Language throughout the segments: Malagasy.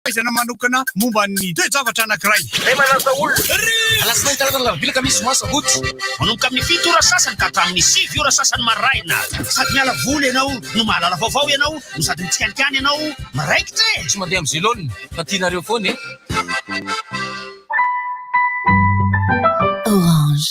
Fahaizana manokana momba ny toe-javatra anankiray. Ray manasa olona. Alatsinainy talata alarobia alakamisy zoma sabotsy. Manomboka amin'ny 7 ora sasany ka hatramin'ny 9 ora sasany maraina. Sady miala voly ianao no mahalala vaovao ianao no sady mitsikanikany ianao miraikitra e! Tsy mandeha amin'ny zelone fa tianareo foana e! Orange.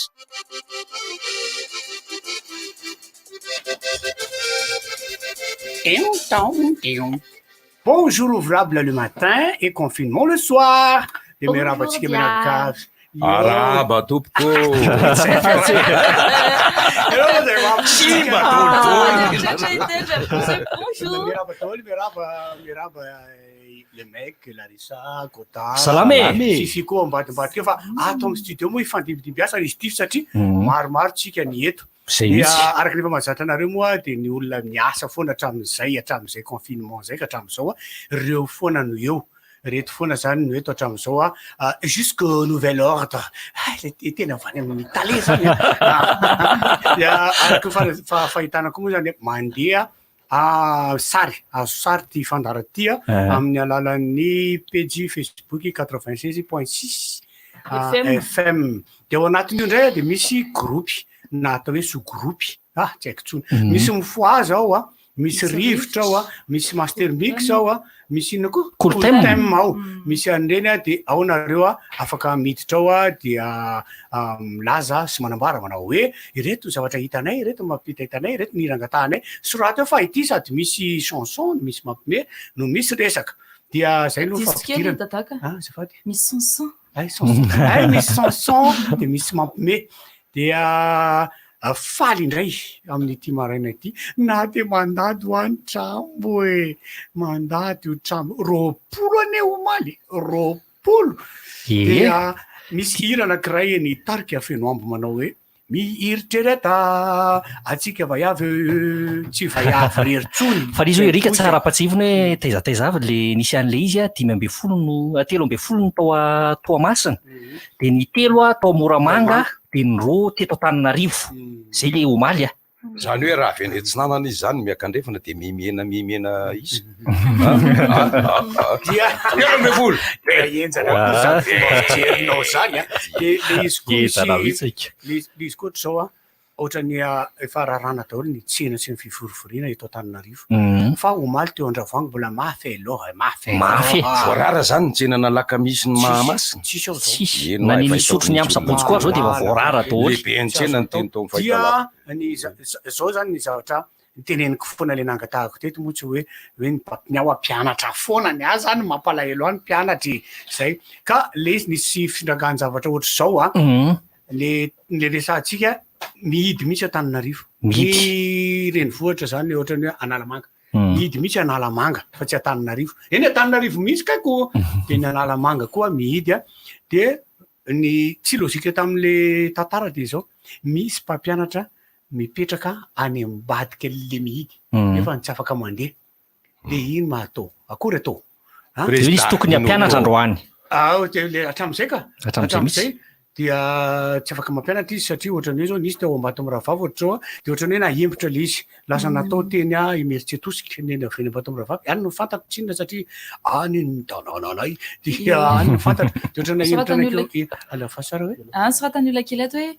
Bonjour ouvrable le matin et confinement le soir. Dia miarahaba antsika mianakavy. Arahaba tompoko. Simba dolidoly. Miarahaba daholo, miarahaba, miarahaba le mec, Larissa, Godard. Salama e. Fifi koa ambadimbadika eo fa ato amin'ny studio moa ifandimbidimbisana izy ity satria maromaro tsika ny eto. Zay Dia mihitsy. araka ny efa mahazatra anareo moa dia ny olona miasa foana hatramin'izay hatramin'izay confinement izay ka hatramin'izao ireo foana no eo. Ireto foana izany no eto hatramin'izao a jusqu'au nouvel ordre. Hay ilay tena avy any amin'ny tale izany a. Dia araka ny fahitana koa moa izany mandeha sary, azo sary ity fandaharana ity amin'ny alalan'ny pejy Facebook 96.6 FM. Dia ao anatin'io indray dia misy gropy na atao hoe sous gropy, ah tsy haiko intsony. Misy mifohaza ao a, misy rivotra ao a, misy master mix ao a, misy inona koa? Cool time. Cool time ao. Misy an'ireny a, dia ao nareo a, afaka miditra ao a, dia milaza sy manambara manao hoe ireto ny zavatra hitanay, ireto ny mampita hitanay, ireto ny hira angatahanay. Soraty ao fa ity sady misy chanson no misy mampime no misy resaka. Dia zay no Diso kely fampidirana. Dadaka. Ah, azafady. Misy chanson. Ay, chanson. Ay, misy chanson dia misy mampime. Dia faly indray amin'ity maraina ity na dia mandady ho any trambo e. Mandady io trambo. 20 anie omaly, 20. Dia misy hira anankiray ny tarika feno ambo manao hoe mieritrereta antsika vaiavy tsy vaiavy rery tsony. Fa le izy hoe Eric tsara ampatsiahivina hoe taiza taiza avy le nisy an'le izy a, 15 no, 13 no tao Toamasina, de ny telo tao Moramanga, de ny roa teto Antananarivo, zay le omaly a. Izany hoe raha avy any atsinanana izy izany miakandrefana dia mihemihena mihemihena isa. Dia 13. Dia henjana koa izany fomba fijerinao izany a. Dia le izy koa Henjana misy mihitsy aika. le le izy koa ohatr'izao a, ohatran'ny efa raràna daholo ny tsena sy ny fivorivoriana eto Antananarivo. Fa omaly teo Andravoahangy mbola mafy e loha e, mafy e. Mafy e. Voarara izany ny tsenan'Alakamisy ny Mahamasina. Tsisy ao izao. Tsisy. Eny Na ny efa nisotro ny hitako ampy sabotsy koa ary izao dia efa voarara daholo. Lehiben'ny tsena ny teny tao amin'ny Dia fahitalavitra. ny zao zany ny zavatra niteneniko foana le nangatahako teto moa tsy hoe hoe ny mpamp- ny aho hampianatra foana ny ahy zany mampalahelo ahy ny mpianatra e zay ka le izy nisy findrangan-javatra ohatr'izao a le le resahantsika mihidy mihitsy Antananarivo Mihidy. ny renivohitra zany ohatran'ny hoe Analamanga mihidy mihitsy Analamanga fa tsy Antananarivo eny Antananarivo mihitsy kay ko de ny Analamanga koa mihidy a de Ny tsy logique tamin'le tantara dia izao, misy mpampianatra mipetraka any ambadika le mihidy nefa tsy afaka mandeha, de ino ma atao? Akory atao? An? Dia izy tokony hampianatra androany. Ah, de le hatramin'izay ka, Hatramin'izay mihitsy. hatramin'izay dia tsy afaka mampianatra izy satria ohatran'ny hoe zao nisy tao Ambatomirahavavy ohatr'izao an, dia ohatran'ny hoe nahemotra le izy. Lasa natao teny Imerintsiatosika ny eny avy eny Ambatomirahavavy, any no fantako tsinona satria any ny tanànanay dia any no fantatro, dia ohatran'ny nahemotra Soratan'ny olona anakeo Alafasara hoe? Ah, soratan'ny olona kely ato hoe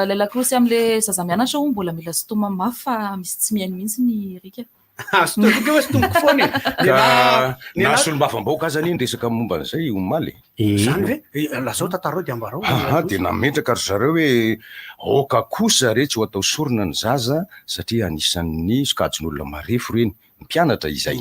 ilay lakolosy amin'ilay zaza mianatra hono mbola mila sintomina mafy fa misy tsy mihaino mihitsy ny Eric. Sintomiko eo, sintomiko foana e. Ka na solombavambahoaka aza anie niresaka momba an'izay omaly e. Izany ve? Lazao tantarao dia ambarao. Aha, dia nametraka ry zareo hoe aoka kosa re tsy ho atao sorona ny zaza satria anisan'ny sokajin'olona marefo ireny, ny mpianatra izay.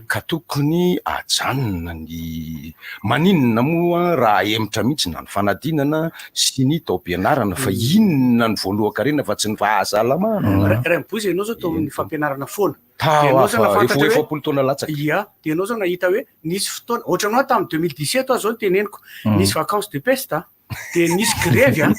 Ka tokony ajanona ny, maninona moa raha ahemotra mihitsy na ny fanadinana sy ny taom-pianarana fa inona ny voalohan-karena fa tsy ny fahasalamana. Rainibozy ianao zao tao amin'ny fampianarana foana. Tao Dia ianao zao aho fa nahafantatra efa ho hoe 40 taona latsaka. Ia, dia ianao zao nahita hoe nisy fotoana, ohatran'ny hoe tamin'ny 2017 aho zao no teneniko, nisy vacances de peste a, dia nisy grevy a,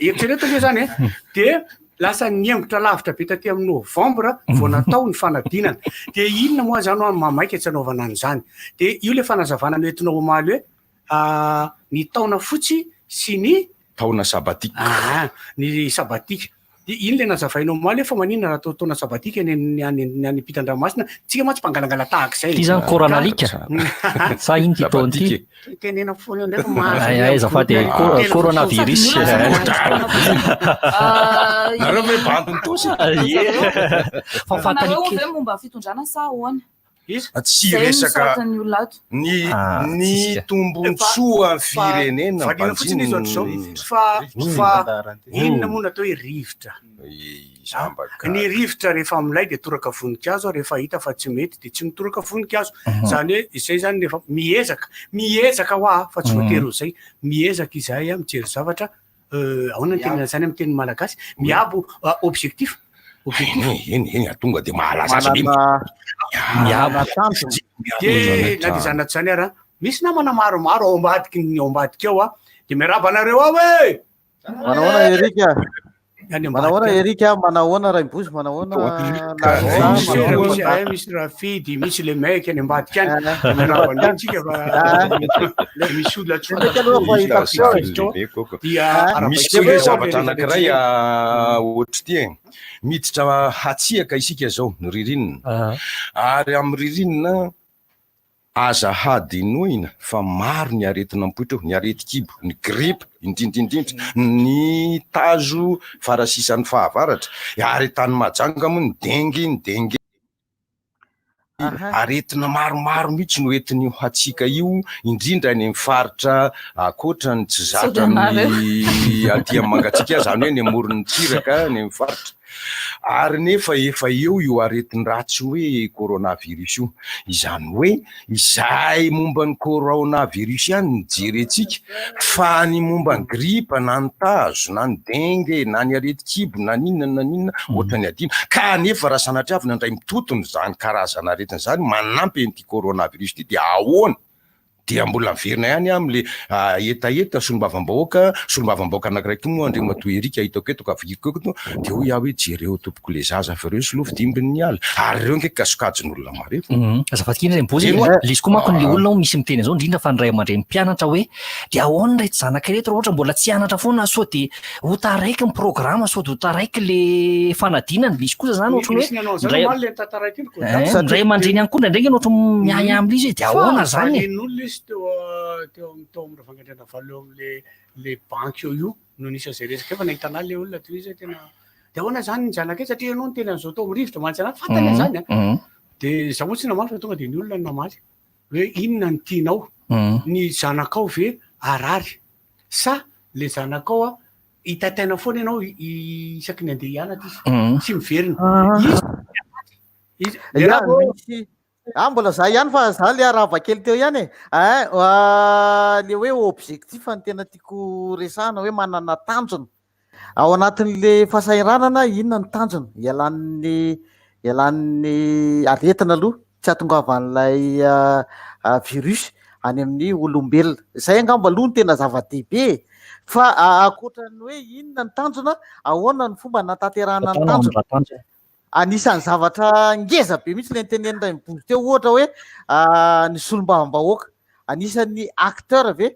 eritrereto ange zany e, dia lasa niembotra lavitra be taty amin'ny novembre vao natao ny fanadinana. Dia inona moa zany hoa no maha-maika tsy hanaovana an'izany? Dia io ilay fanazavana noentinao omaly hoe ny taona fotsy sy ny Taona sabatique. Aa, ny sabatique. Dia iny ilay nazavaina omaly hoe fa maninona raha atao taona sabatika ny any any ny any ampitan-dranomasina, tsika mantsy mpangalangala tahaka izay. Ity izany coronalika sa ino ity taona ity? Tenena foana eo indray fa mahazo. Ay, ay, azafady e, coronavirus. Nareo ve bandy ny tosy? Ie. Fa Nareo fantany ve momba fitondrana sa ahoana? Iza? Tsy Izay no resaka soratan'ny olona ato. ny Ah, ny tsisy ka. tombon-tsoa Fa firenena valiana fotsiny izy ohatr'izao banjinina. fa fa inona Mm. moa no atao hoe rivotra? Zambaka. Ny rivotra rehefa milay dia toraka voninkazo, rehefa hita fa tsy mety dia tsy mitoraka voninkazo. Izany hoe izay izany rehefa miezaka, miezaka hoa fa tsy voatery ho izay, miezaka izahay mijery zavatra, ahoana ny tenenana izany amin'ny teny malagasy? Miabo objectif, objectif. Eny, eny, eny, tonga dia mahalaza azy be. Miabo. Dia na dia izany na tsy izany ary, misy namana maromaro ao ambadiky ny ao ambadika ao, dia miarahaba anareo ao e! Manahoana Eric a? Any Manahoana ambadika. Eric a? Manahoana Raimbozy? Manahoana Larissa? Misy Manahoana misy Fanta? misy Rafidy, misy le mec any ambadika any. Ah. Dia miarahaba anareo tsika fa misy olona tsy Eric aloha fa hitako teo e. Dia Ah. Misy Dia koa hoe zavatra anankiray ohatr'ity e. Miditra hatsiaka isika izao, ny ririnina. Ary amin'ny ririnina Aza hadinoina fa maro ny aretina mipoitra eo, ny aretin-kibo, ny gripa, indrindra indrindra ny tazo farasisan'ny fahavaratra, ary tany Mahajanga moa ny dengue, ny dengue, aretina maromaro mihitsy no entin'io hatsiaka io, indrindra any amin'ny faritra ankoatra ny tsy zatra ny aty amin'ny mangatsiaka, izany hoe any amoron'ny tsiraka, any amin'ny faritra. Ary nefa efa eo io aretin-dratsy hoe coronavirus io. Izany hoe izay momba ny coronavirus ihany no jerentsika fa ny momba ny gripa na ny tazo na ny dengue na ny aretin-kibo na n'inona na n'inona ohatran'ny adino. Ka nefa raha sanatriavina indray mitotona izany karazana aretina izany manampy an'ity coronavirus ity dia ahoana? Dia mbola miverina ihany aho amin'ilay hetaheta solombavambahoaka, solombavambahoaka anankiray koa moa Andriamatoa Eric hitako eto ka viriko eto, dia hoy aho hoe jereo tompoko ilay zaza fa ireo solofo dimbin'ny ala, ary ireo ange ka sokajin'olona marefo. Azafady kely ry Mbozy, Eny oa. ilay izy koa manko ny olona misy miteny an'izao indrindra fa ny ray aman-dreny mpianatra hoe dia ahoana ireto zanaka ireto raha ohatra mbola tsy hianatra foana sao dia ho taraiky ny programa sao dia ho taraiky le fanadinana, misy kosa zany ohatran'ny Misy nanao hoe an'izany ndray omaly le nitantaraiko iny ko. Eh, ny ray aman-dreny ihany koa indraindray nge no ohatran'ny miahiahy amin'ilay izy hoe dia ahoana zany e? Valin'olona izy teo teo amin'ny teo amin'ny Ravangadrianavalo eo amin'le le banky eo io no nisy an'izay resaka eo fa nahita an'ahy le olona teo izy hoe tena dia ahoana zany ny zanakay satria ianao niteny an'izao tao amin'ny rivotra mantsy anahy fantany an'izany an. Dia izaho moa tsy namaly fa tonga dia ny olona no namaly hoe inona no tianao ny zanakao ve harary sa le zanakao a hitaitaina foana ianao isaky ny andeha hianatra izy tsy miverina izy izy Ya, misy ah mbola za ihany fa za le arahaba kely teo ihany e. Eh, le hoe objectif no tena tiako resahana hoe manana tanjona. Ao anatin'le fahasahiranana inona ny tanjona? Ialan'ny ialan'ny aretina aloha, tsy hahatongavan'ilay virus any amin'ny olombelona. Izay angamba aloha no tena zava-dehibe e. Fa ankoatran'ny hoe inona ny tanjona, ahoana ny fomba hanatanterahana ny tanjona? Anisan'ny zavatra ngeza be mihitsy ilay notenenin'i Rainibozy teo ohatra hoe ny solombavambahoaka. Anisan'ny acteur ve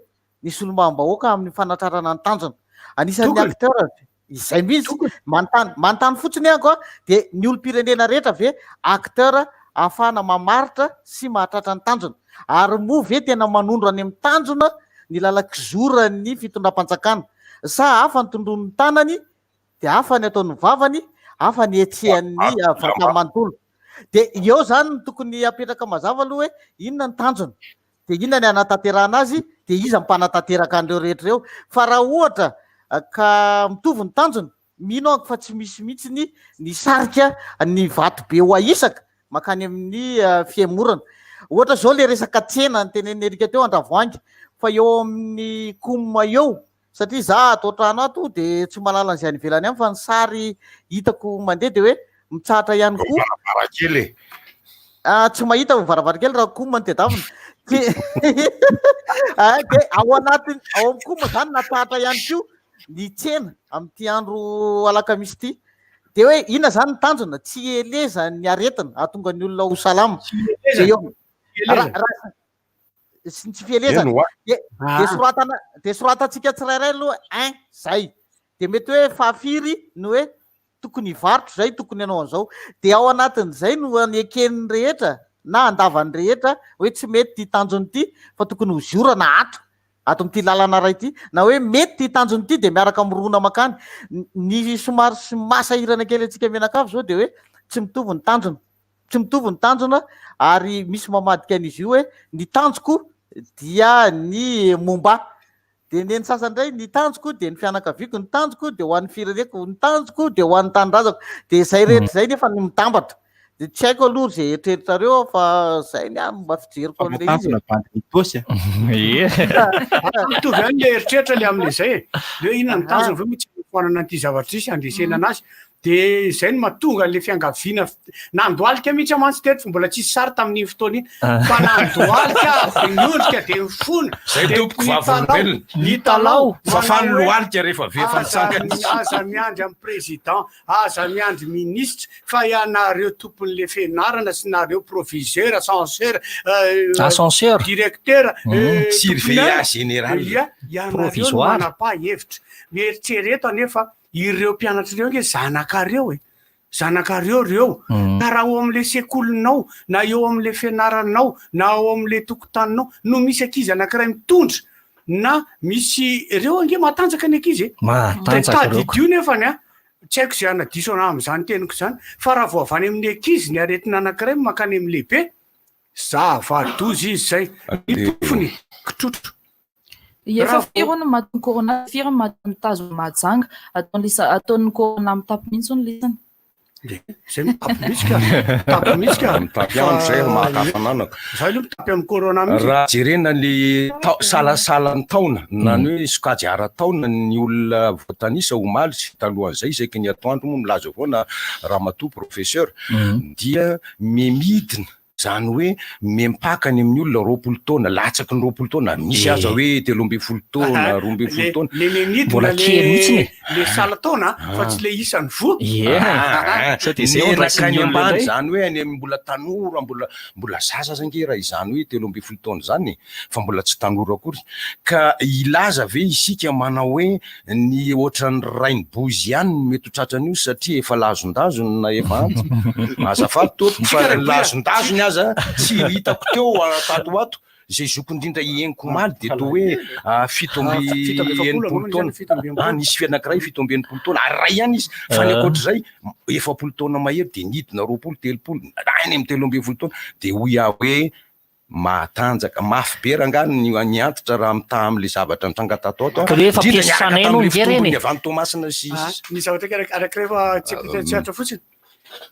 ny solombavambahoaka amin'ny fanatrarana ny tanjona? Anisan'ny acteur ve? Izay mihitsy. Manontany, manontany fotsiny aho an, dia ny olom-pirenena rehetra ve acteur ahafahana mamaritra sy mahatratra ny tanjona? Ary moa ve tena manondro any amin'ny tanjona ny lalan-kizoran'ny fitondram-panjakana? Sa hafa ny tondroin'ny tanany dia hafa ny ataon'ny vavany, hafa ny hetsehan'ny vatany manontolo? Dia eo izany no tokony hapetraka mazava aloha hoe inona ny tanjona? Dia inona ny hanatanterahana azy? Dia iza no mpanatanteraka an'ireo rehetra ireo? Fa raha ohatra ka mitovy ny tanjona, mino aho fa tsy misy mihitsy ny nisarika ny vato be ho ahisaka mankany amin'ny fihemorana. Ohatra izao ilay resaka tsena notenenin'i Eric teo Andravoahangy, fa eo amin'ny Com eo, satria za ato an-trano ato dia tsy mahalala an'izay any ivelany any fa ny sary hitako mandeha dia hoe mitsahatra ihany koa. Varavarankely e. Ah, tsy mahita ny varavarankely raha koa no tedavina. Ah, dia ao anatin ao amin'ny koa zany natsahatra ihany koa ny tsena amin'ity andro alakamisy ity. Dia hoe inona zany ny tanjona? Tsy hielezan'ny aretina hahatonga ny olona ho salama. Dia eo raha sy ny tsy fielezana. Eny hoa. Dia dia soratana dia soratantsika tsirairay aloha un zay. Dia mety hoe fahafiry ny hoe Tokony hivarotra izay, tokony hanao an'izao. Dia ao anatin'izay no aneken'ny rehetra na andavan'ny rehetra hoe tsy mety ity tanjona ity fa tokony hoziorana ato, ato amin'ity lalana iray ity. Na hoe mety ity tanjona ity dia miaraka mirona mankany. Ny somary mahasahirana kely antsika mianakavy izao dia hoe tsy mitovy ny tanjona. Tsy mitovy ny tanjona ary misy mamadika an'izy io hoe ny tanjoko dia ny momba ahy. Dia ny an'ny sasany indray, ny tanjoko dia ny fianakaviako, ny tanjoko dia ho an'ny fireneko, ny tanjoko dia ho an'ny tanindrazako. Dia izay rehetra izay nefa no mitambatra. Dia tsy haiko aloha izay eritreritrareo aho fa izay ny ahy no mba fijeriko an'ilay izy e. Tanjona bandy mitosy a. Ie. Mitovy ihany ilay eritreritra ilay amin'izay e. Hoe inona ny tanjona ve moa tsy hanofoanana an'ity zavatra ity sy handresena anazy. Dia izay no mahatonga an'ilay fiangaviana, nandohalika mihitsy aho mantsy teto fa mbola tsisy sary tamin'iny fotoana iny, fa nandohalika aho dia niondrika dia nifona, Zay dia tompoko nitalaho, vavolombelona. nitalaho, Fafany manao hoe, lohalika rehefa avy efa aza, nitsangana izy. aza miandry amin'ny président, aza miandry ministre, fa ianareo tompon'ilay fianarana sy nareo proviseur, censeur, Ascenseur. directeur, Surveillant tompon'aina, général. ia, ianareo no Provisoire. manapa-hevitra. Mieritrereto anefa Ireo mpianatra ireo ange zanakareo e! Zanakareo ireo. Ka raha ao amin'ilay sekolinao, na eo amin'ilay fianaranao, na ao amin'ilay tokotaninao no misy ankizy anankiray mitondra na misy, ireo ange matanjaka ny ankizy e! Matanjaka ireo ka. Tadidio nefany an, tsy haiko izay hanadiso anah amin'izany teniko izany, fa raha vao avy any amin'ny ankizy ny aretina anankiray mankany amin'ny lehibe, zava-doza izy izay. Ny tofony, kitrotro. Efa firy hono ny matin'ny corona, firy ny matin'ny tazo Mahajanga, ataon'ny ataon'ny corona mitapy mihitsy hono lisany. Zay mitapy mihitsy ka, mitapy mihitsy ka. Mitapy andro zay ry mahatafananako. Zay aloha mitapy amin'ny corona mihitsy. Raha jerena ny salasalan'ny taona na ny hoe sokajy ara-taona ny olona voatanisa omaly sy talohan'izay isaky ny atoandro moa milaza foana ramatoa professeur dia mimidina Izany hoe mimpaka any amin'ny olona 20 taona, latsaky ny 20 taona, misy aza hoe 13 taona, 12 taona. Le le midina Mbola kely mihitsy le e. le salle taona fa tsy le isan'ny voa. Ie. Sao dia izay Ny no raisin'ny nakany olona ambany indray. izany hoe any amin'ny mbola tanora, mbola mbola zaza aza ange raha izany hoe 13 taona izany e, fa mbola tsy tanora akory. Ka hilaza ve isika manao hoe Ny ohatran'ny rainibozy ihany no mety ho tratran'io satria efa lazondazony na efa antitra. Azafady tompoko fa ny lazondazony aza tsy hitako teo tato ho ato. Izay zoky indrindra henoko omaly dia toa hoe 67 taona. Ah, nisy anankiray 67 taona ary iray ihany izy. Fa ny ankoatr'izay 40 taona mahery dia nidina 20, 30, any amin'ny 13 taona. Dia hoy aho hoe Matanjaka, mafy be rangaha ny ny antitra raha mitaha amin'ilay zavatra nitranga tato ato Ka hoe efa indrindra pièce niaraka tranainy hono tamin'ilay nge reny fitombon'ny e. avy any Toamasina sy Ah, sisa. ny zavatra kely anankiray fa tsy haiko tsy aritra fotsiny.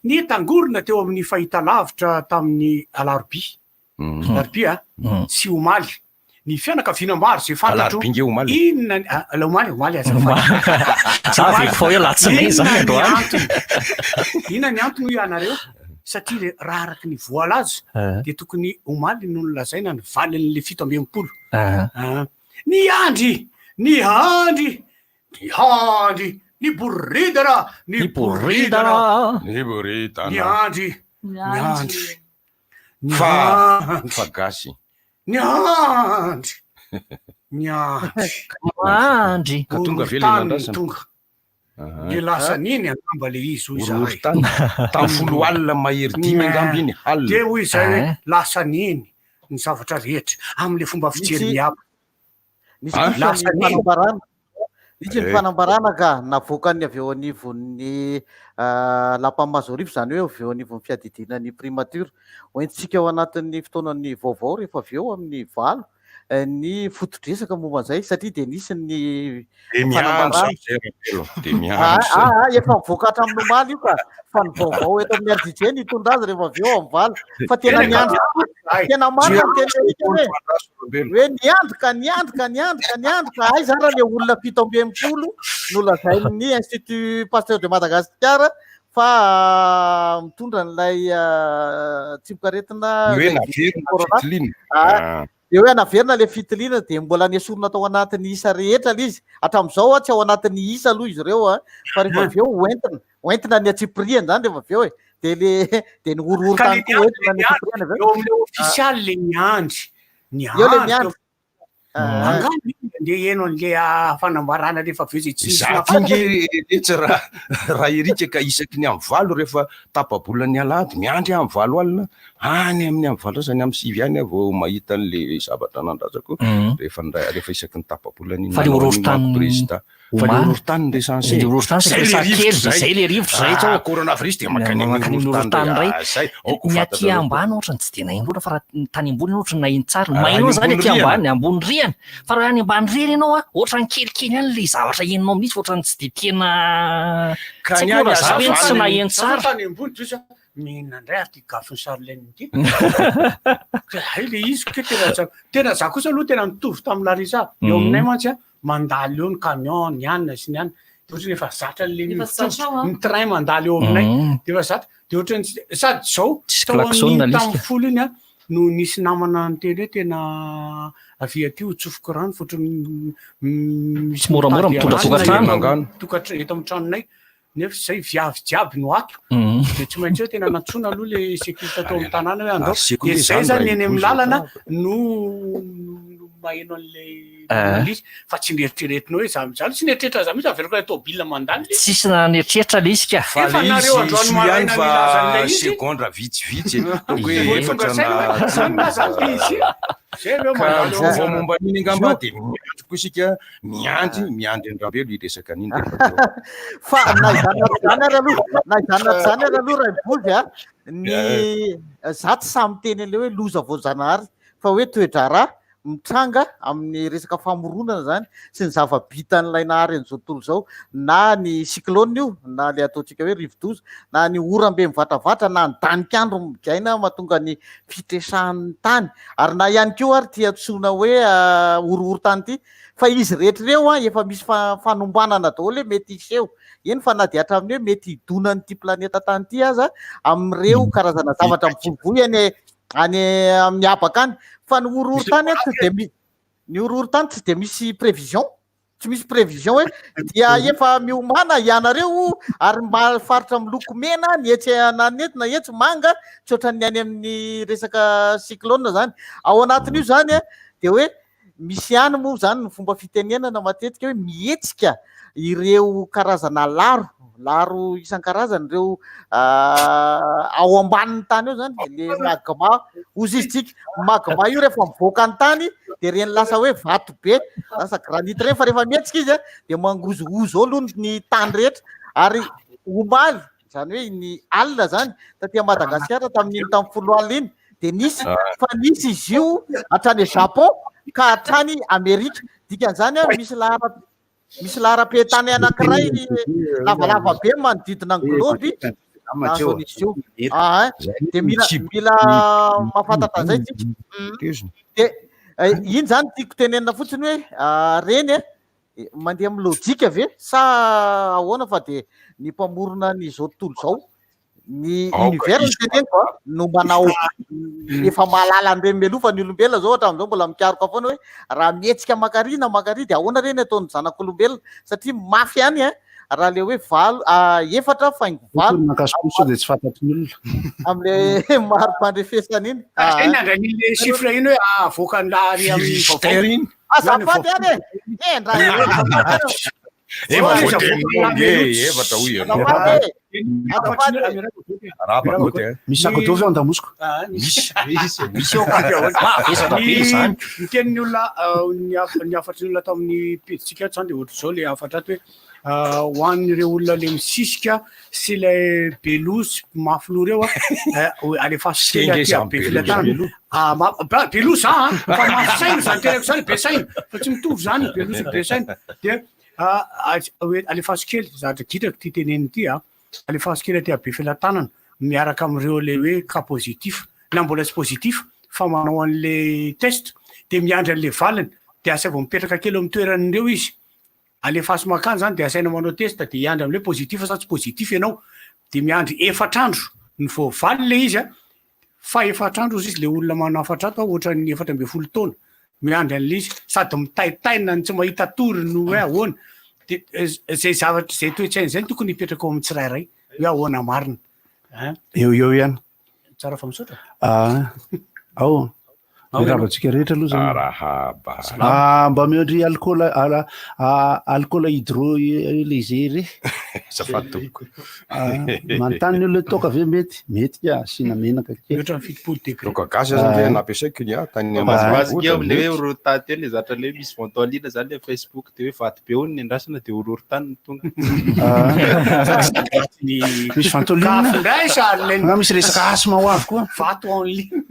Nitangorona teo amin'ny fahitalavitra tamin'ny alarobia, alarobia sy omaly, ny fianakaviana maro izay fantatro, Alarobia nge omaly e. inona ny, ah, omaly, omaly azafady. Za avy fa hoe alatsinainy Inona zany ny androany. antony? Inona ny antony hoy ianareo? Satria re, raha araka ny voalaza dia tokony omaly no nolazaina ny valin'ilay 67. Ah, Niandry, niandry, niandry, niboridana, niboridana, Niboridana. niandry, niandry, Fa niandry, fa gasy. niandry, niandry. Andry. Ka tonga ve ilay Horohorontany no nandrasana? tonga. Dia lasa niny angamba le izy hoy izahay. Horohorontany. Tamin'ny folo alina mahery dimy angamba iny, alina. Dia hoy izahay hoe lasa niny ny zavatra rehetra amin'ilay fomba fijery miabo. Nisy kosa Lasa ny niny. fanambarana. Nisy ny Eh. fanambarana ka navoakan'ny avy eo anivon'ny Lapan'i Mahazoarivo, izany hoe avy eo anivon'ny fiadidiana ny primature. Hoentintsika ao anatin'ny fotoanan'ny vaovao rehefa avy eo amin'ny 8 ny foto-dresaka momba an'izay satria dia nisy ny Dia miandry fanambarana. zany zay Rabelo, dia Ah, miandry zay. ah, ah, efa mivoaka hatramin'ny omaly io ka, fa ny vaovao eto amin'ny RDJ no hitondra azy rehefa avy eo amin'ny 8. Fa tena Tena niandry tokoa, Ay, tena marina ny teny Eric hoe, Rabelo. hoe niandry ka niandry ka niandry ka niandry ka aiza ary ilay olona 67 nolazain'ny Institut Pasteur de Madagascar fa mitondra an'ilay tsimokaretina Ny hoe ilay naverina corona. fitiliana. Ah, Ah. Dia hoe naverina ilay fitiliana dia mbola nesorina tao anatin'ny isa rehetra ilay izy. Hatramin'izao tsy ao anatin'ny isa aloha izy ireo fa rehefa avy eo hoentina, hoentina ny antsipiriany izany rehefa avy eo e. Dia le dia ny horohoro Ka tany le koa hoentina ny niandry, antsipiriany avy eo. eo amin'ilay ofisialy le niandry. Eo le Niandry miandry. Angaha ny olona ndeha heno an'le fanambarana rehefa avy eo izay tsy nisy Izaho ty nge letsy raha raha Eric ka isaky ny amin'ny valo rehefa tapa-bolan'ny alahady miandry aho amin'ny valo alina any amin'ny amin'ny valo sasany amin'ny sivy any aho vao mahita an'le zavatra nandrasako rehefa rehefa isaky ny tapa-bolana iny Fa le nanao an'iny horohorontany manko président. Fa le omaly. horohorontany no resahan'se. Le horohorontany Zay saika le resaha rivotra kely, zay. zay le rivotra zay Ah, tsao. coronavirus dia mankany amin'ny Mankany amin'ny horohorontany horohorontany indray. indray. Ah, zay. Aoka ho Ny aty fantatrareo. ambany ohatrany tsy dia naheno loatra fa raha ny tany ambony ohatrany naheno tsara. Ny Raha maheno any zany ambony aty rihana. ambany, ambony rihana. Fa raha any ambany rihana ianao a, ohatrany kelikely ihany le zavatra henonao mihitsy fa ohatrany tsy dia tena Ka tsy ny haiko any raha za hoe tsy hazavana naheno Za tsara. tany ambony trosa mihinana indray ary ty gafin'i Charlène ity. Ka hay le izy ke tena za tena za kosa aloha tena mitovy tamin'i Larissa. Eo aminay mantsy a, mandalo eo ny camion, ny anona sy ny anona. De ohatrany efa zatra an'le Efa zatra ao an. ny train mandalo eo aminay. De efa zatra. De ohatrany tsy de sady zao Tsisy tao klaxon amin'iny lisika. tamin'ny folo iny a no nisy namana niteny hoe tena avia aty ho tsofiko rano fa ohatrany misy Tsy moramora mitady mitondra rano tokantrano. eto Mangano. tokantra- eto amin'ny tranonay. Nefa zay viavy jiaby no ato. De tsy maintsy hoe tena nantsoina aloha le sécurité tao amin'ny tanàna hoe andao. Ary sekoly De zay zany zany raha eny amin'ny hibozo lalana atao. no no maheno an'le izy fa tsy nieritreretinao hoe za mijaly, tsy nieritreritra za mihitsy averiko ilay tôbila mandalo le izy. Tsisy nanieritreritra le izy ka. Fa Efa le nareo izy androany soa ihany maraina fa nilaza an'ilay izy. segondra vitsivitsy e. Ataoko hoe Vao tonga efatra saina na hoe zany telo. na zany le izy. Zay avy eo Ka mandalo ny eo vaovao amin'ny momba an'iny angamba dia miandry koa isika, miandry, miandry an'i Rambelo hiresaka an'iny rehefa avy eo. Fa na izany na tsy izany ary aloha, na izany na tsy izany ary aloha Raivozy a, ny za tsy sahy miteny an'ilay hoe loza voajanahary fa hoe toe-draharaha mitranga amin'ny resaka famoronana izany sy ny zava-bitan'ilay nahary an'izao tontolo izao, na ny cyclone io, na ilay ataontsika hoe rivodoza, na ny oram-be mivatravatra, na ny danik'andro migaina mahatonga ny fitresahan'ny tany, ary na ihany koa ary ity antsoina hoe horohorontany ity, fa izy rehetra ireo an, efa misy fanombanana daholo hoe mety hiseho, eny fa na dia hatramin'ny hoe mety hidonan'ity planeta tany ity aza amin'ireo karazana zavatra mivoivoy any any amin'ny habaka any, fa ny horohorontany an tsy dia mi-, ny horohorontany tsy dia misy prévision, tsy misy prévision hoe dia efa miomàna ianareo ary mba faritra miloko mena ny etsy ananety na etsy manga, tsy ohatran'ny any amin'ny resaka cyclone zany. Ao anatin'io zany an, dia hoe misy ihany moa zany ny fomba fitenenana matetika hoe mihetsika ireo karazana laro, laro isan-karazany ireo ao ambanin'ny tany eo zany, le magma, hozy izy tsika, magma io rehefa mivoaka ny tany de reny lasa hoe vato be, lasa granite reny, fa rehefa mihetsika izy de mangozohozo ao aloha ny tany rehetra, ary omaly, zany hoe ny alina zany, taty Madagasikara tamin'iny tamin'ny folo alina iny, de nisy, fa nisy izy io hatrany Japon ka hatrany Amerika, dikan'izany an, misy lahara-, misy laharam-pehintany anankiray lavalava be manodidina ny globe nahazo an'izy io. Ah, de mila mila mahafantatra an'izay tsika. De iny zany tiako tenenina fotsiny hoe reny e, mandeha amin'ny lojika ve sa ahoana fa de ny mpamorona an'izao tontolo izao ny Aoka univers no izy teneniko a, no manao efa mahalala an'ireny mialoha fa ny olombelona zao hatramin'izao mbola mikaroka foana hoe raha mihetsika mankary na mankary dia ahoana re ny ataon'ny zanak'olombelona satria mafy ihany a raha le hoe valo efatra faingo valo Tokony maka sao dia tsy fantatry ny olona. am'le mari-pandrefesana iny. Zay ny andran'iny chiffre iny hoe avoakan'ny lahary amin'ny vaovao. Richter iny. Azafady ihany e! Eh, ndra Efa voateninao nge efatra hoy ianao. Azafady e! Azafady e! Arahaba Koty a. Misy sac à dos ve ao an-damosiko? Misy. Misy ao ka. Mavesatra be izany. Ny tenin'ny olona, ny ny hafatry ny olona tao amin'ny pejintsika ato izany dia ohatr'izao ilay hafatra ato hoe ho an'ireo olona ilay misisika sy ilay be loha sy mafy loha ireo a, alefaso kely Singa aty izany be be loha filatanana. Ah, be loha za a, fa mafy saina izany tenako izany, be saina, fa tsy mitovy izany be loha sy be saina. Dia hoe alefaso kely, zavatra gidrako ity tenenina ity a, alefaso kely aty Befelatanana miaraka amin'ireo ilay hoe cas positif na mbola tsy positif fa manao an'ilay test dia miandry an'ilay valiny dia asaivo mipetraka kely eo amin'ny toeran'ireo izy, alefaso mankany izany dia asaina manao test dia hiandry amin'ilay positif sa tsy positif ianao dia miandry efatra andro ny vao valy ilay izy a, Fa efatra andro ozy izy le olona manafatra ato ohatran'ny 14 taona miandry an'le izy sady mitaitaina no tsy mahita tory no hoe ahoana de zay zavatra zay toe-tsaina zay no tokony hipetraka ao amin'ny tsirairay hoe ahoana marina ein. Eo eo ihany. Tsara fa misaotra. Ah, ao. Miarahaba antsika rehetra aloha zany. Arahaba. Ah, mba miandry alcool ala ah, alcool hydro léger. Azafady tompoko. Ah, manontany ny olona hoe toaka ve mety? Mety ka asiana menaka kely. Mihoatra ny 70 degré. Toaka gasy aza nge nampiasaiko ny ahy tany Vazivazy ambanivohitra kely le hoe mety. horohorontany teo le zatra le misy ventoline zany le Facebook de hoe vato be hono ny andrasana de horohorontany no tonga. Misy ventoline. Gafy indray Charles. Nga misy resaka asthme ho avy koa. Vato en ligne.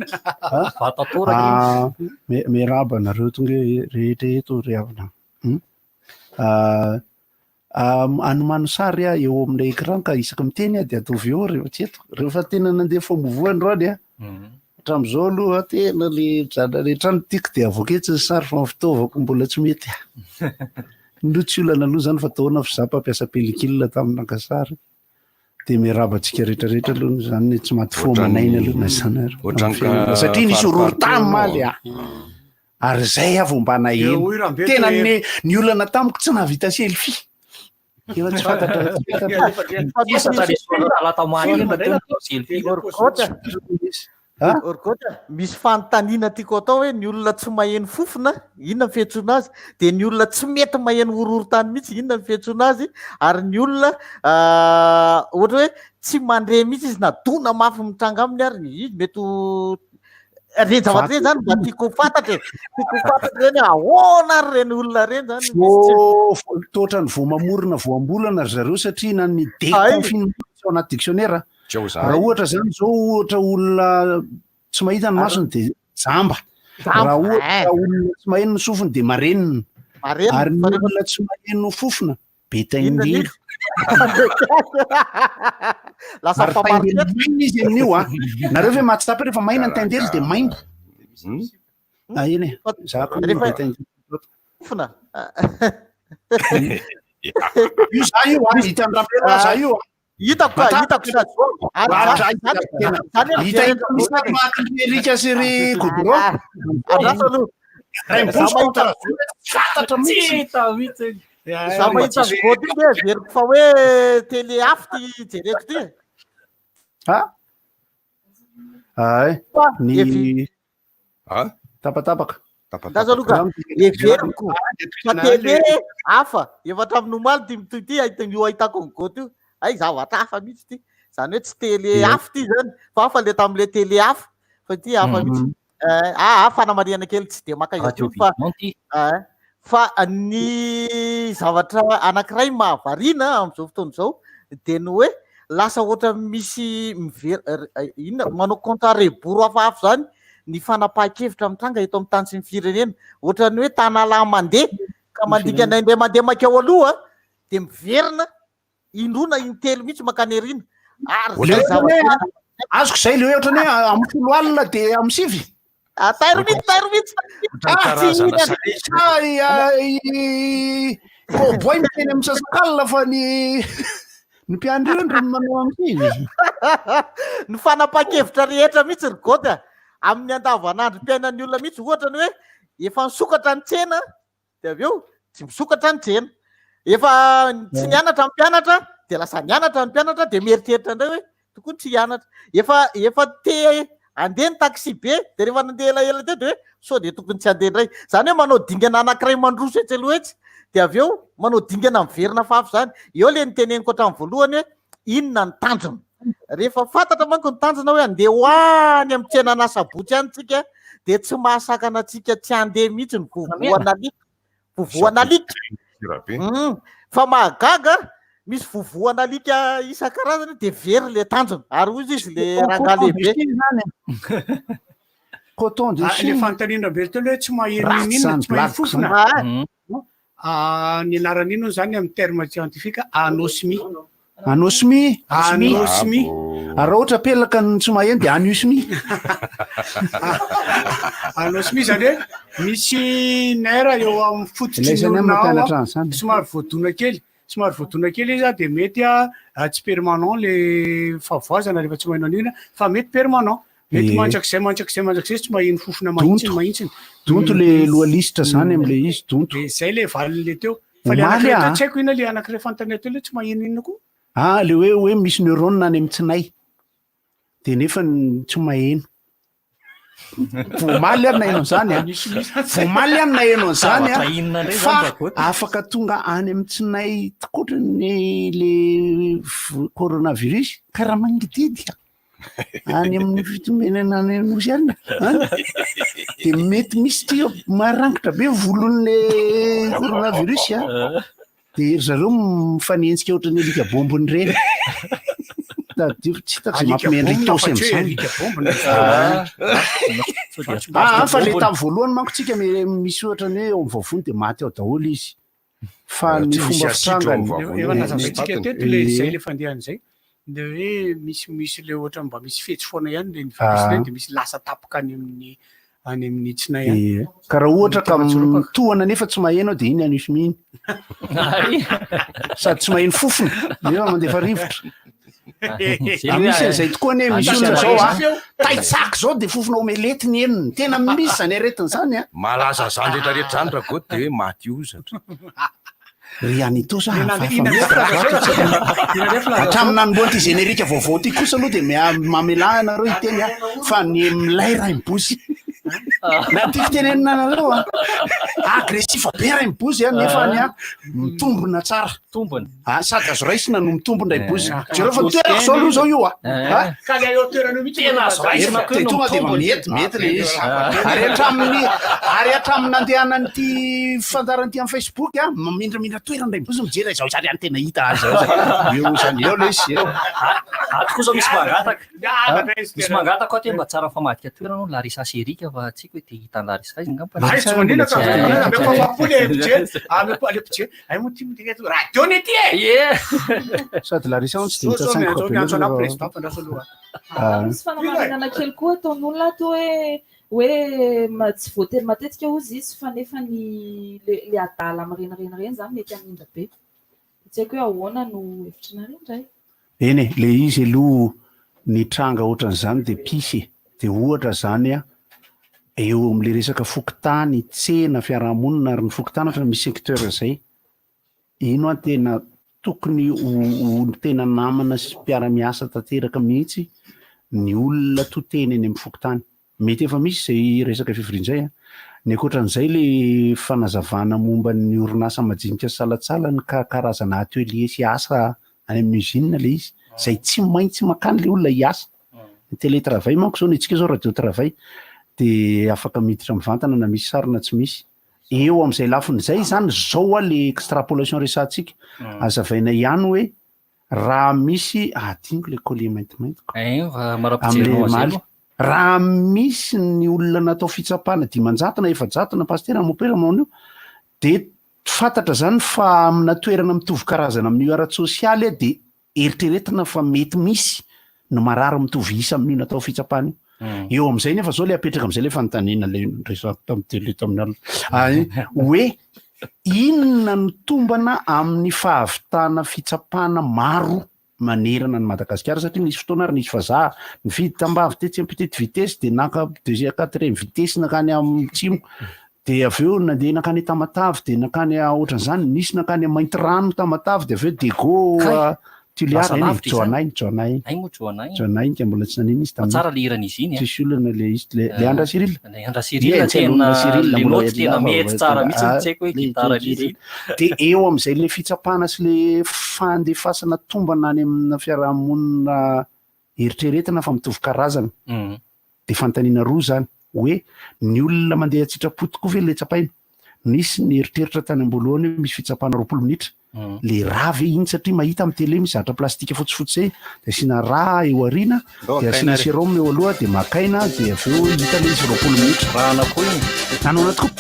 Vato atoraka Ah, miarahaba anareo tonga rehetra eto ry havana. Ah, ah, anomano sary aho eo amin'ilay écran ka isaky miteny aho dia ataovy eo rehefa tsy eto. Rehefa tena nandeha famovoa androany aho. Hatramin'izao aloha tena le zana rehetra no tiako dia avoaka etsy ny sary fa ny fitaovako mbola tsy mety. Aloha tsy olana aloha izany fa taona fa izaho mpampiasa pellicule tamin'ny naka sary. Dia miarahaba antsika rehetra rehetra aloha izany ny tsy maty fo aman'aina aloha na izany ary. Ohatran'ny Amin'ny Satria nisy horohorontany omaly ah. Ary izay aho vao mba naheno. Eo hoy Rambeto Tena hoe- ny ny olana tamiko tsy nahavita selfie. Efa tsy fantatra. Asa talata maraina teo ny selfie. Orgote. Orgote, misy fanontaniana tiako atao hoe ny olona tsy maheno fofona, inona ny fiantsoana azy? Dia ny olona tsy mety maheno horohorontany mihitsy, inona ny fiantsoana azy? Ary ny olona ohatra hoe tsy mandre mihitsy izy na dona mafy mitranga aminy ary izy mety ho ireny zavatra ireny zany mba tiako ho fantatra e. Tiako ho fantatra ireny hoe ahoana ary ireny olona ireny zany misy tsy Toa ohatran'ny vao mamorona voambolana ry zareo satria na ny déconfinement tsy ao anaty dictionnaire. Raha ohatra zany zao ohatra olona tsy mahita ny masony dia jamba. Jamba, Raha ohatra eh. olona tsy maheno ny sofiny dia marenina. Marenina, Ary ny fa rehefa olona tsy maheno fofona be Inona taindelo. izy? Lasa Ary taindelo mpamari-toetra. maina izy amin'io a. Nareo ve mahatsapa rehefa maina ny taindelo dia maimbo. Ah, eny e. Za koa Rehefa be taindelo. fofona. Io za io a, hitan'ny Rampela za io a. Hitako ka, hitako sady. Ary zany Hita hita misy maty ry Erika sy ry Godron. Andraso aloha. Ray Za miboso mahita contre tsy fantatra mihitsy. Tsy hita mihitsy. Za mahita God io dia heveriko fa hoe télé hafa ty jereko ty. Ha? Ay, ny Ah? Tapatapaka. Andraso aloha ka, heveriko fa télé hafa. Efa hatramin'ny omaly ty mitohy ty ahita io ahitako ny God io. Hay zavatra hafa mihitsy ty. Zany hoe tsy télé hafa ty zany fa hafa le tamin'le télé hafa fa ty hafa mihitsy. Eh, ah, ah, fanamarihana kely tsy dia maka Radio intsony fa Vision ty. eh, fa ny zavatra anankiray mahavariana amin'izao fotoana izao dia ny hoe lasa ohatra misy miver- r- eh, inona manao compte à rebours hafahafa izany ny fanapahan-kevitra mitranga eto amin'ny tany sy ny firenena. Ohatran'ny hoe tanalahy mandeha ka mandingana indray mandeha mankeo aloha dia miverina indroa na intelo mihitsy mankany aoriana. Ary Le izay ohatrany zavatra hoe azoko izay le hoe ohatrany hoe amin'ny 10 alina dia amin'ny 9. Ah, tairo mihitsy, tairo mihitsy. Ohatran'ny Ah, tsy karazana hihinana. sary. Ah, i, ah, i cowboy miteny amin'ny sasakalina fa ny ny mpiandry ondry no manao amin'ny 9. Ny fanapahan-kevitra rehetra mihitsy ry God a, amin'ny andavanandrom-piainan'ny olona mihitsy, ohatra ny hoe efa nisokatra ny tsena dia avy eo tsy misokatra ny tsena. Efa tsy nianatra ny mpianatra dia lasa nianatra ny mpianatra dia mieritreritra indray hoe tokony tsy hianatra. Efa efa te handeha ny taxi be dia rehefa nandeha elaela teo dia hoe sao dia tokony tsy handeha indray. Izany hoe manao dingana anankiray mandroso etsy aloha etsy dia avy eo manao dingana miverina fafy izany. Eo ilay niteneniko hatramin'ny voalohany hoe inona ny tanjona. Rehefa fantatra manko ny tanjona hoe handeha ho any amin'ny tsenan'Asabotsy any tsika dia tsy mahasakana antsika tsy handeha mihitsy ny vovoan'alika. Vovoan'alika. Fa mahagaga misy vovoan'alika isan-karazany dia very le tanjona. Ary hoy izy le rangahy lehibe. Coton de Ah, Chine. Le fanontaniana be teo hoe tsy maheno Ratsy inona, izany tsy maheno blague fofona. izany. Ah, ny anarany ino zany amin'ny terme scientifique anosmie. Anosmie. Anosmie. Ary raha ohatra pelaka ny tsy maheno dia anosmie. Anosmie zany hoe misy nerf eo amin'ny fototry Ilay ny zany orona ao, mampianatra an'izany. somary voadona kely, somary voadona kely izy dia mety tsy permanent le fahavoazana rehefa tsy maheno an'iny fa mety permanent. Mety Ie. mandrakizay mandrakizay mandrakizay tsy maheno fofona mahitsiny Donto. mahitsiny. Donto le loha lisitra zany am'le izy, donto. Dia zay le valiny le teo. Fa le Omaly anankiray ah. teo tsy haiko inona le anankiray fanontaniana teo le tsy maheno inona koa. Ah, le hoe hoe misy neurone any amin'ny tsinay. Dia nefa ny tsy maheno. Voamaly aho naheno an'izany a. Voamaly aho naheno an'izany Zavatra a. inona indray Fa zany Bagoty? afaka tonga any amin'ny tsinay tokoatra ny le coronavirus karaha mangididy a. Any amin'ny fitomenana any Nosy any. Any. De mety misy ty marangitra be volon'le coronavirus a. De ry zareo mifanenjika ohatran'ny alika bombony ireny. Tadidio tsy hitako izay Alika mampime bombona an-dry Tosy fa tsy hoe amin'izany. alika bombona. Ah, fa le tamin'ny voalohany manko tsika misy ohatra ny hoe eo amin'ny vavony de maty ao daholo izy. Fa Ah, ny tsy misy fomba asidra ao fitrangany. amin'ny vavony. Efa Misy nazavaintsika patiny. teto le zay le fandehan'izay. De hoe misy misy le ohatra mba misy fetsy foana ihany le ny virus Ah. reny de misy lasa tapoka any amin'ny any amin'ny tsinay any. Ie. Ka raha ohatra ka Tena tsy ropaka. mitohana nefa tsy maheno de iny anisy mihiny. Sady tsy maheno fofona nefa mandefa rivotra. Ah, misy an'izay tokoa anie misy olona zao a taitsaka zao de fofona omelety ny henony. Tena misy zany aretina zany a. Malaza zany rehetrarehetra zany Ragoty de hoe maty hozatra. Ry Anito sa Ina- hafahafa ina- mihitsy raha Ina ndray filaza Hatramin'ny nanombohan'ity ty générique vaovao ty kosa aloha de mamela anareo hiteny a fa ny milay raim-bozy. Na tiako tenenina anareo a. Agressif be raim-bozy a nefa ny a mitombona tsara. Tombony. Ah, sady azo raisina no mitombona raim-bozy. Eh. Jereo fa toerako zao aloha zao io a. Ah, Ka le eo toerana io mihitsy Tena azo raisina de tonga de mety mety le izy. Ary hatramin'ny ary hatramin'ny nandehanan'ity fandaharan'ity amin'ny Facebook a mamindramindra toerana raim-bozy mijery izao zany any tena hita azy zao zany. Eo zany eo le izy eo. Ato koa zao misy mangataka. Ah, Misy mangataka ato hoe mba tsara famadika toerana hono Larissa sy Erika fa tsy haiko hoe te hita an'i Larissa izy angamba. Ay, tsy manina ka. Ameko afapo le mpijery. Ameko le mpijery. Ay moa ty miteny eto radio ny ty e. Ie. Sady Larissa hono tsy de Zao zao mitsatsangiko miantso be miantso anà loatra. président fandraso aloha. Ah. Misy fanamarinana kely koa ataon'olona ato hoe hoe tsy voatery matetika hozy izy fa nefa ny le le adala mirenireny ireny zany mety hamindra be. Tsy haiko hoe ahoana no hevitrinareo indray. Eny e, le izy aloha ny tranga ohatran'izany de pisy e. De ohatra zany a eo am'le resaka fokontany, tsena, fiarahamonina ary ny fokontany ohatra misy secteur zay. Ino a tena tokony ho tena namana sy mpiara-miasa tanteraka mihitsy ny olona to teny eny amin'ny fokontany. Mety efa misy zay resaka fivoriana zay a. Ny ankoatran'izay le fanazavana momba ny orinasa majinika sy salantsalany ka karazana atelier sy asa any amin'ny usine le izy. Zay tsy maintsy makany le olona hiasa. Ny télétravail manko zao ny antsika zao radio travail de afaka miditra mivantana na misy sary na tsy misy. Eo am'izay lafiny zay zany zao a le extrapolation resahantsika. Azavaina ihany hoe raha misy adinoko le collier maintimainty ko. Eh, fa mara-pijery Am'le anao zay maly. aloha. Raha misy ny olona natao fitsapana 500 na 400 na pasitera na mopera manao an'io de fantatra zany fa amina toerana mitovy karazana amin'io ara-tsosialy a de eritreretina fa mety misy no marary mitovy isa amin'io natao fitsapana io. Eo am'izay nefa zao le apetraka am'izay le fanontaniana le resako tamin'ny télé tamin'ny alina. Ay, hoe inona no tombana amin'ny fahavitana fitsapana maro manerana ny Madagasikara satria nisy fotoana ary nisy vazaha nividy tambavy tetsy amin'ny petite vitesse de naka deuxième quatrième vitesse nankany amin'ny tsimo de avy eo nandeha nankany Tamatave de nankany ohatran'izany nisy nankany Maintirano Tamatave de avy eo Dego Kay. Tuléar Lasa eny lavitra izany. Joanay Joanay Ay moa Joanay. Joanay ka mbola tsy nanino izy tamin'iny. Tsara le hiran'izy iny. Tsisy olana le izy le le Andra Cyril. Le Andra Cyril Ie, tsy tena hain'olona Cyril, le mbola note tena lava, mety tsara mihitsy Ah, tsy haiko hoe le gitara Cyril. izy. De eo am'izay le fitsapana sy le fandefasana tombana any amina fiarahamonina eritreretina fa mitovy karazana. De fanontaniana roa zany hoe ny olona mandeha an-tsitrapo tokoa ve le tsapaina? Nisy ny eritreritra tany am-boalohany hoe misy fitsapana 20 minitra. Le rà ve iny satria mahita amin'ny télé misy zavatra plastika fotsifotsy zay de asiana rà eo aoriana Ndao de asiana hakaina re. sérum eo aloha de makaina de avy eo hita le izy 20 minitra. Rà koa iny. Nanao tokoa.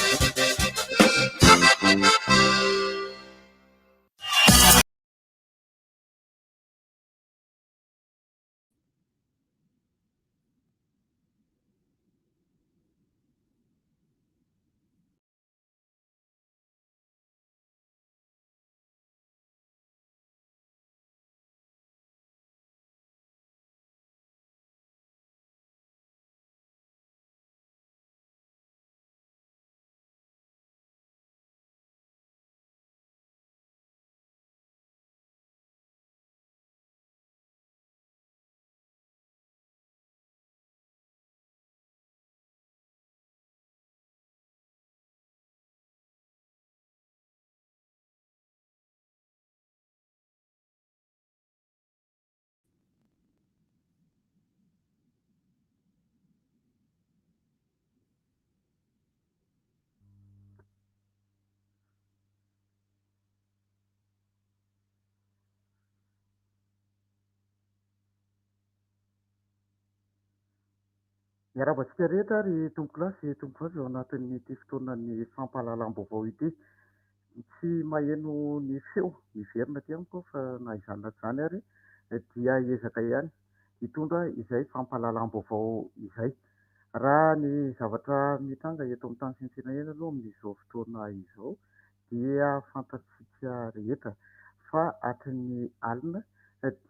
Miarahaba antsika rehetra ry tompokolahy sy tompokovavy ao anatin'ity fotoanan'ny fampahalalam-baovao ity. Tsy maheno ny feo miverina aty amiko aho fa na izany na tsy izany ary dia hiezaka ihany hitondra izay fampahalalam-baovao izay. Raha ny zavatra mitranga eto amin'ny tany sy ny firenena aloha amin'izao fotoana izao dia fantatsika rehetra fa hatry ny alina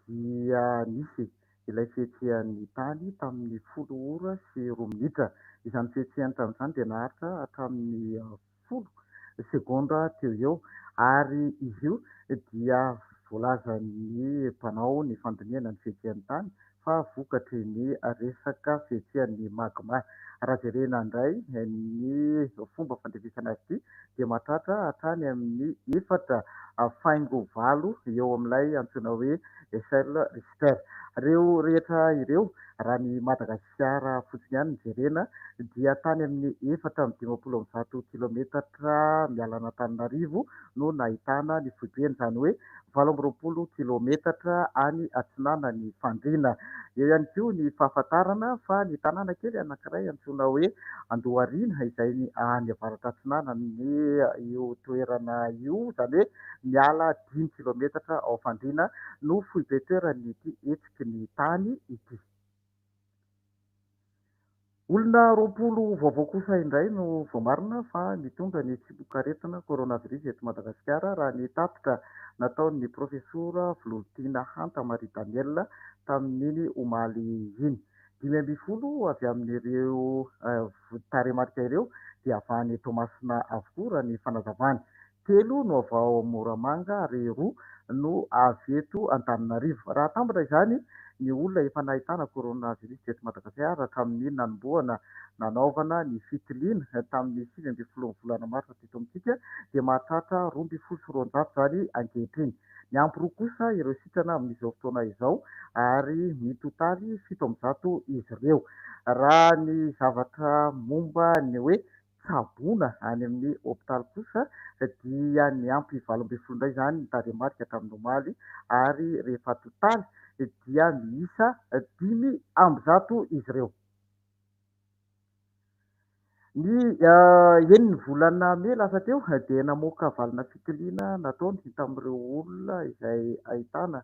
dia nisy ilay fihetsehan'ny tany tamin'ny folo ora sy roa minitra. Izany fihetsehan'ny tany izany dia naharitra hatramin'ny 10 segondra teo eo ary izy io dia voalazan'ny mpanao ny fandinihana ny fihetsehan'ny tany fa vokatry ny resaka fihetsehan'ny magma. Raha jerena indray ny fomba fandrefesana azy ity dia mahatratra hatrany amin'ny efatra faingo valo eo amin'ilay antsoina hoe échelle Richter. Ireo rehetra ireo, raha ny Madagasikara fotsiny ihany no jerena, dia tany amin'ny 154 kilometatra miala an'Antananarivo no nahitana ny foibeny, izany hoe 28 kilometatra any atsinanan'i Fandriana. Eo ihany koa ny fahafantarana fa ny tanàna kely anankiray antsoina hoe Andohariana izay any avaratra atsinanan'ny io toerana io, izany hoe miala dimy kilometatra ao Fandriana no foibe toeran'ity hetsiky ny tany ity. Olona 20 vaovao kosa indray no voamarina fa mitondra ny tsimokaretina coronavirus eto Madagasikara raha ny tatitra nataon'ny Profesora Vololontiana Hanta Marie Daniel tamin'iny omaly iny. 15 avy amin'ireo tarehimarika ireo dia avy any Toamasina avokoa raha ny fanazavany. Telo no avy ao Moramanga ary roa no avy eto Antananarivo. Raha atambatra izany ny olona efa nahitana coronavirus teto Madagasikara hatramin'ny nanombohana nanaovana ny fitiliana tamin'ny 19 volana marsa teto amintsika dia mahatratra 212 izany ankehitriny. Miampy roa kosa ireo sitrana amin'izao fotoana izao ary mitotaly 107 izy ireo. Raha ny zavatra momba ny hoe tsaboina any amin'ny hopitaly kosa dia niampy 18 indray izany ny tarehimarika hatramin'ny omaly ary rehefa totaly dia miisa 105 izy ireo. Ny enin'ny volana mey lasa teo dia namoaka valina fitiliana nataony tamin'ireo olona izay ahitana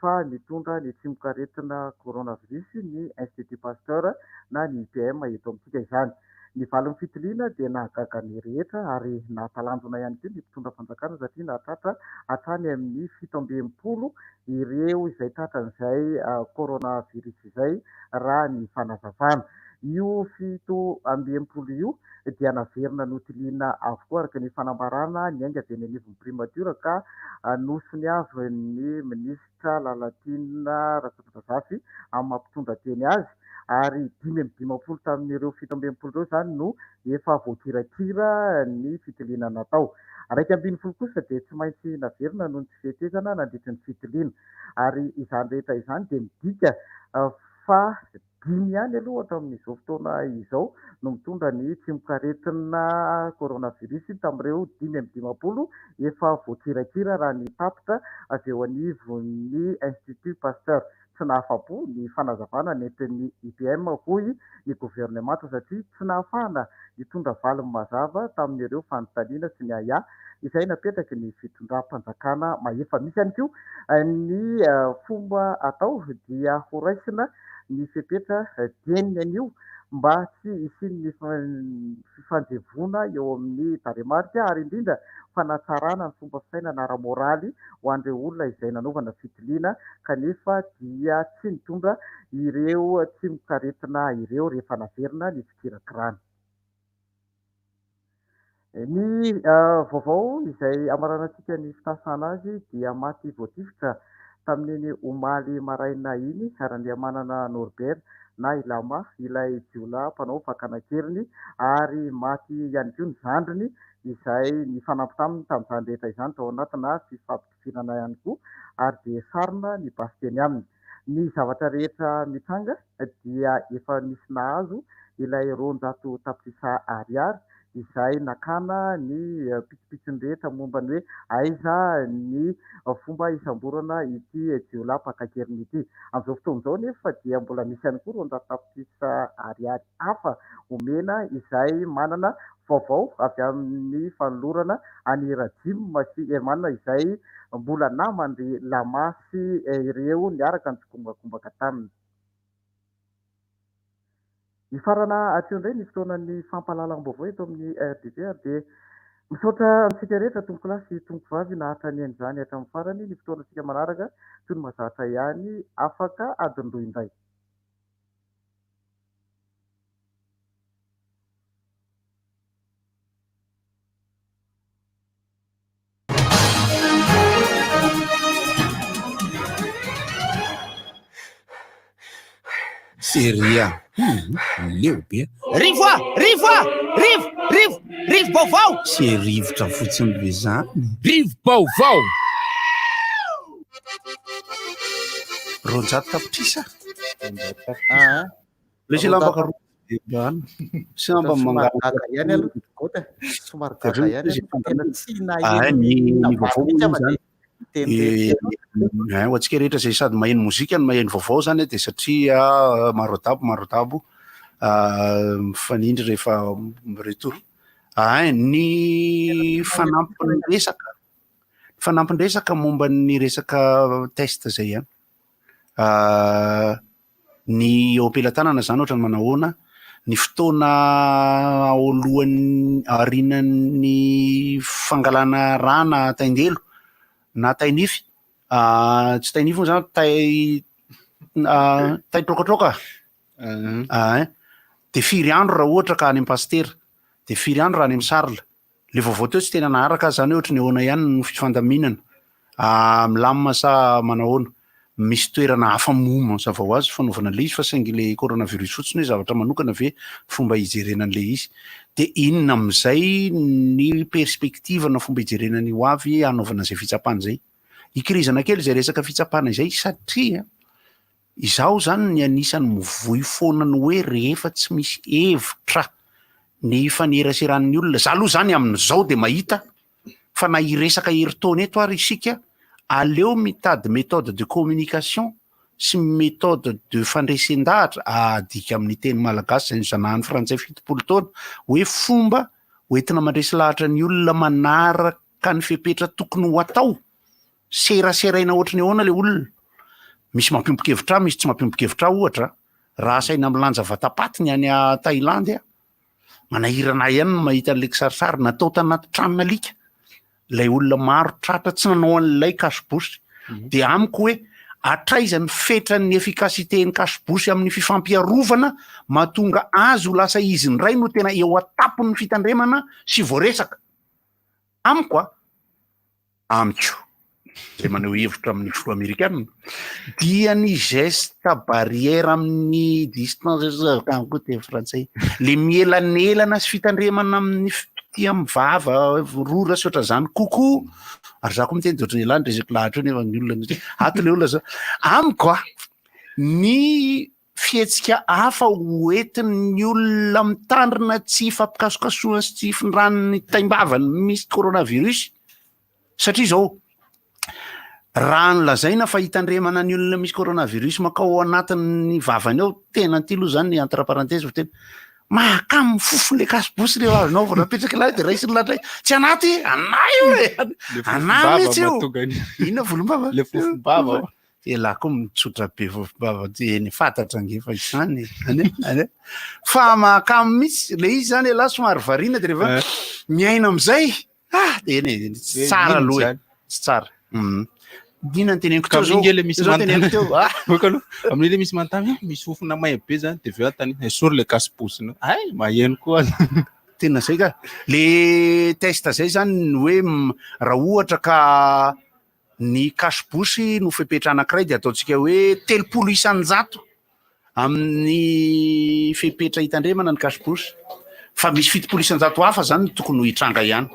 fa mitondra ny tsimokaretina coronavirus ny Institut Pasteur na ny IPM eto amintsika izany. Ny valin'ny fitiliana dia nahagaga ny rehetra ary nahatalanjona ihany koa ny mpitondra fanjakana satria nahatratra hatrany amin'ny 67 ireo izay tratran'izay coronavirus izay raha ny fanazavana. Io 67 io dia naverina notiliana avokoa araka ny fanambarana niainga avy eny anivon'ny primatiora ka nosoniavin'ny minisitra Lalatiana Rakotondrazafy amin'ny maha mpitondra teny azy ary 55 tamin'ireo 67 ireo izany no efa voakirakira ny fitiliana natao. 11 kosa dia tsy maintsy naverina noho ny tsy fihetezana nandritry ny fitiliana. Ary izany rehetra izany dia midika fa dimy ihany aloha hatramin'izao fotoana izao no mitondra ny tsimokaretina coronavirus tamin'ireo 55 efa voakirakira raha ny tatitra avy eo anivon'ny Institut Pasteur. Tsy nahafa-po ny fanazavana nentin'ny IPM hoy ny governemanta satria tsy nahafahana nitondra valiny mazava tamin'ireo fanontaniana sy ny ahiahy izay napetraky ny fitondram-panjakana mahefa. Misy ihany koa ny fomba atao dia horaisina ny fepetra dieny anio mba tsy hisian'ny fifanjevoana eo amin'ny tarehimarika ary indrindra fanatsarana ny fomba fisainana ara-moraly ho an'ireo olona izay nanaovana fitiliana kanefa dia tsy nitondra ireo tsimokaretina ireo rehefa naverina ny fikirakirana. Ny vaovao izay hamaranantsika ny fitasana azy dia maty voatifitra tamin'iny omaly maraina iny Randriamanana Norbert na i Lama, ilay jiolahy mpanao fakana an-keriny ary maty ihany koa ny zandriny izay nifanampy taminy tamin'izany rehetra izany tao anatina fifampitifirana ihany koa ary dia sarona ny basy teny aminy. Ny zavatra rehetra mitranga dia efa nisy nahazo ilay 200 tapitrisa ariary izay nakana ny pitsopitsony rehetra momba ny hoe aiza ny fomba hisamborana ity jiolahy mpaka an-keriny ity. Amin'izao fotoana izao anefa dia mbola misy ihany koa 200 tapitrisa ariary hafa omena izay manana vaovao avy amin'ny fanolorana an'i Rajim sy Herman izay mbola naman-dry Lama sy ireo niaraka nitsikombakombaka taminy. Hifarana hatreo indray ny fotoanan'ny fampahalalam-baovao eto amin'ny RDV ary dia misaotra antsika rehetra tompokolahy sy tompokovavy naharitra nihaino izany hatramin'ny farany. Ny fotoanantsika manaraka toy ny mahazatra ihany afaka adiny roa indray. Seria hum leo be. Rivo a! Rivo a! Rivo! Rivo! Rivo-baovao! Tsy rivotra fotsiny ve zany? Rivo-baovao! 200 tapitrisa? Ah, Ilay silambaka roa dia Silamba Somary gaga ihany aloha Goat e. Somary gaga ihany aloha. Tena tsy Ah, naheno ny ny ny vaovao mihitsy moa aho fa zany. dia niteniteny teo. Eh, ho antsika rehetra izay sady maheno mozika no maheno vaovao zany dia satria marodabo marodabo mifanindry rehefa retour. Ah, ny fanampiny resaka fanampiny resaka momba ny resaka test izay ihany. Ny eo am-pelatanana izany ohatran'ny manahoana, ny fotoana aolohan'ny aorianan'ny fangalana rà na taindelo na tainify, tsy tainify moa izany tay tay trokatroka ein, dia firy andro raha ohatra ka any amin'ny pasitera, dia firy andro raha any amin'ny sarla. Le vaovao teo tsy tena naharaka aho zany hoe ohatry ny ahoana ihany ny fifandaminana. Milamina sa manahoana? Misy toerana hafa moa mazava ho azy fanaovana an'ilay izy fa saingy le coronavirus fotsiny hoe zavatra manokana ve fomba hijerena an'ilay izy. Dia inona amin'izay ny perspective na fomba hijerena ny ho avy hanaovana an'izay fitsapana izay? Ikirizana kely izay resaka fitsapana izay satria Izaho izany ny anisan'ny mivoy foana ny hoe rehefa tsy misy hevitra ny hifaneraseran'ny olona, za aloha izany amin'izao dia mahita fa na hiresaka herintaona eto ary isika, aleo mitady méthode de communication sy méthode de fandresen-dahatra, adika amin'ny teny malagasy izay nozanahan'ny frantsay 70 taona, hoe fomba hoentina mandresy lahatra ny olona manaraka ny fepetra tokony ho atao. Seraseraina ohatry ny ahoana le olona? Misy mampiombon-kevitra ahy, misy tsy mampiombon-kevitra ahy ohatra, raha asaina milanja vatapaty ny any Thaïlande aho, manahirana ahy ihany ny mahita an'ilay kisarisary natao tanaty tranon'alika, ilay olona maro tratra tsy nanao an'ilay cache-bouche. Dia amiko hoe hatraiza ny fetran'ny efficacité-n'ny cache-bouche amin'ny fifampiarovana mahatonga azy ho lasa izy indray no tena eo an-tampon'ny fitandremana sy voaresaka. Amiko a! Amiko, izay maneho hevitra amin'ny filoha amerikana, dia ny geste barrière amin'ny distance koa teny frantsay, le mielanelana sy fitandremana amin'ny fitia amin'ny vava rora sy ohatran'izany kokoa, ary za koa miteny de ohatran'ny elah ny resako lahatra eo nefa ny olona mihitsy ato le olona zao, amiko a, ny fihetsika hafa ho entin'ny olona mitandrina tsy hifampikasokasohana sy tsy hifindran'ny taimbavany misy coronavirus satria izao raha ny lazaina fa hitandremana ny olona misy coronavirus makao ao anatin'ny vavany ao tena ty aloha zany entre parenthèse fa tena mahakamo fofo le kasibosy le azonao vao napetraky lahy de raisiny latray tsy anaty anay io e anay mihitsy io inona volombava le fofombava Elah koa mitsotra be vovobava ty eny fantatra ange fa izany e. Any any. Fa mahakamo mihitsy le izy zany elah somary variana de rehefa eh. miaina amizay ah de eny e, tsy tsara aloha e. Tsy tsara. Mm. Dina ny teneniko teo zao. le misy mantany teo. Ah. Boka aloha. Amin'io le misy mantany, ah, misy fofona may be zany de avy eo antany esory le casse-pouce. Ay, maheno koa. Tena zay ka. Le test zay zany ny hoe raha ohatra ka Ny cache bouche no fepetra anankiray dia ataontsika hoe 30 isan-jato amin'ny fepetra hitandremana ny cache bouche fa misy 70 isan-jato hafa zany no tokony ho hitranga ihany.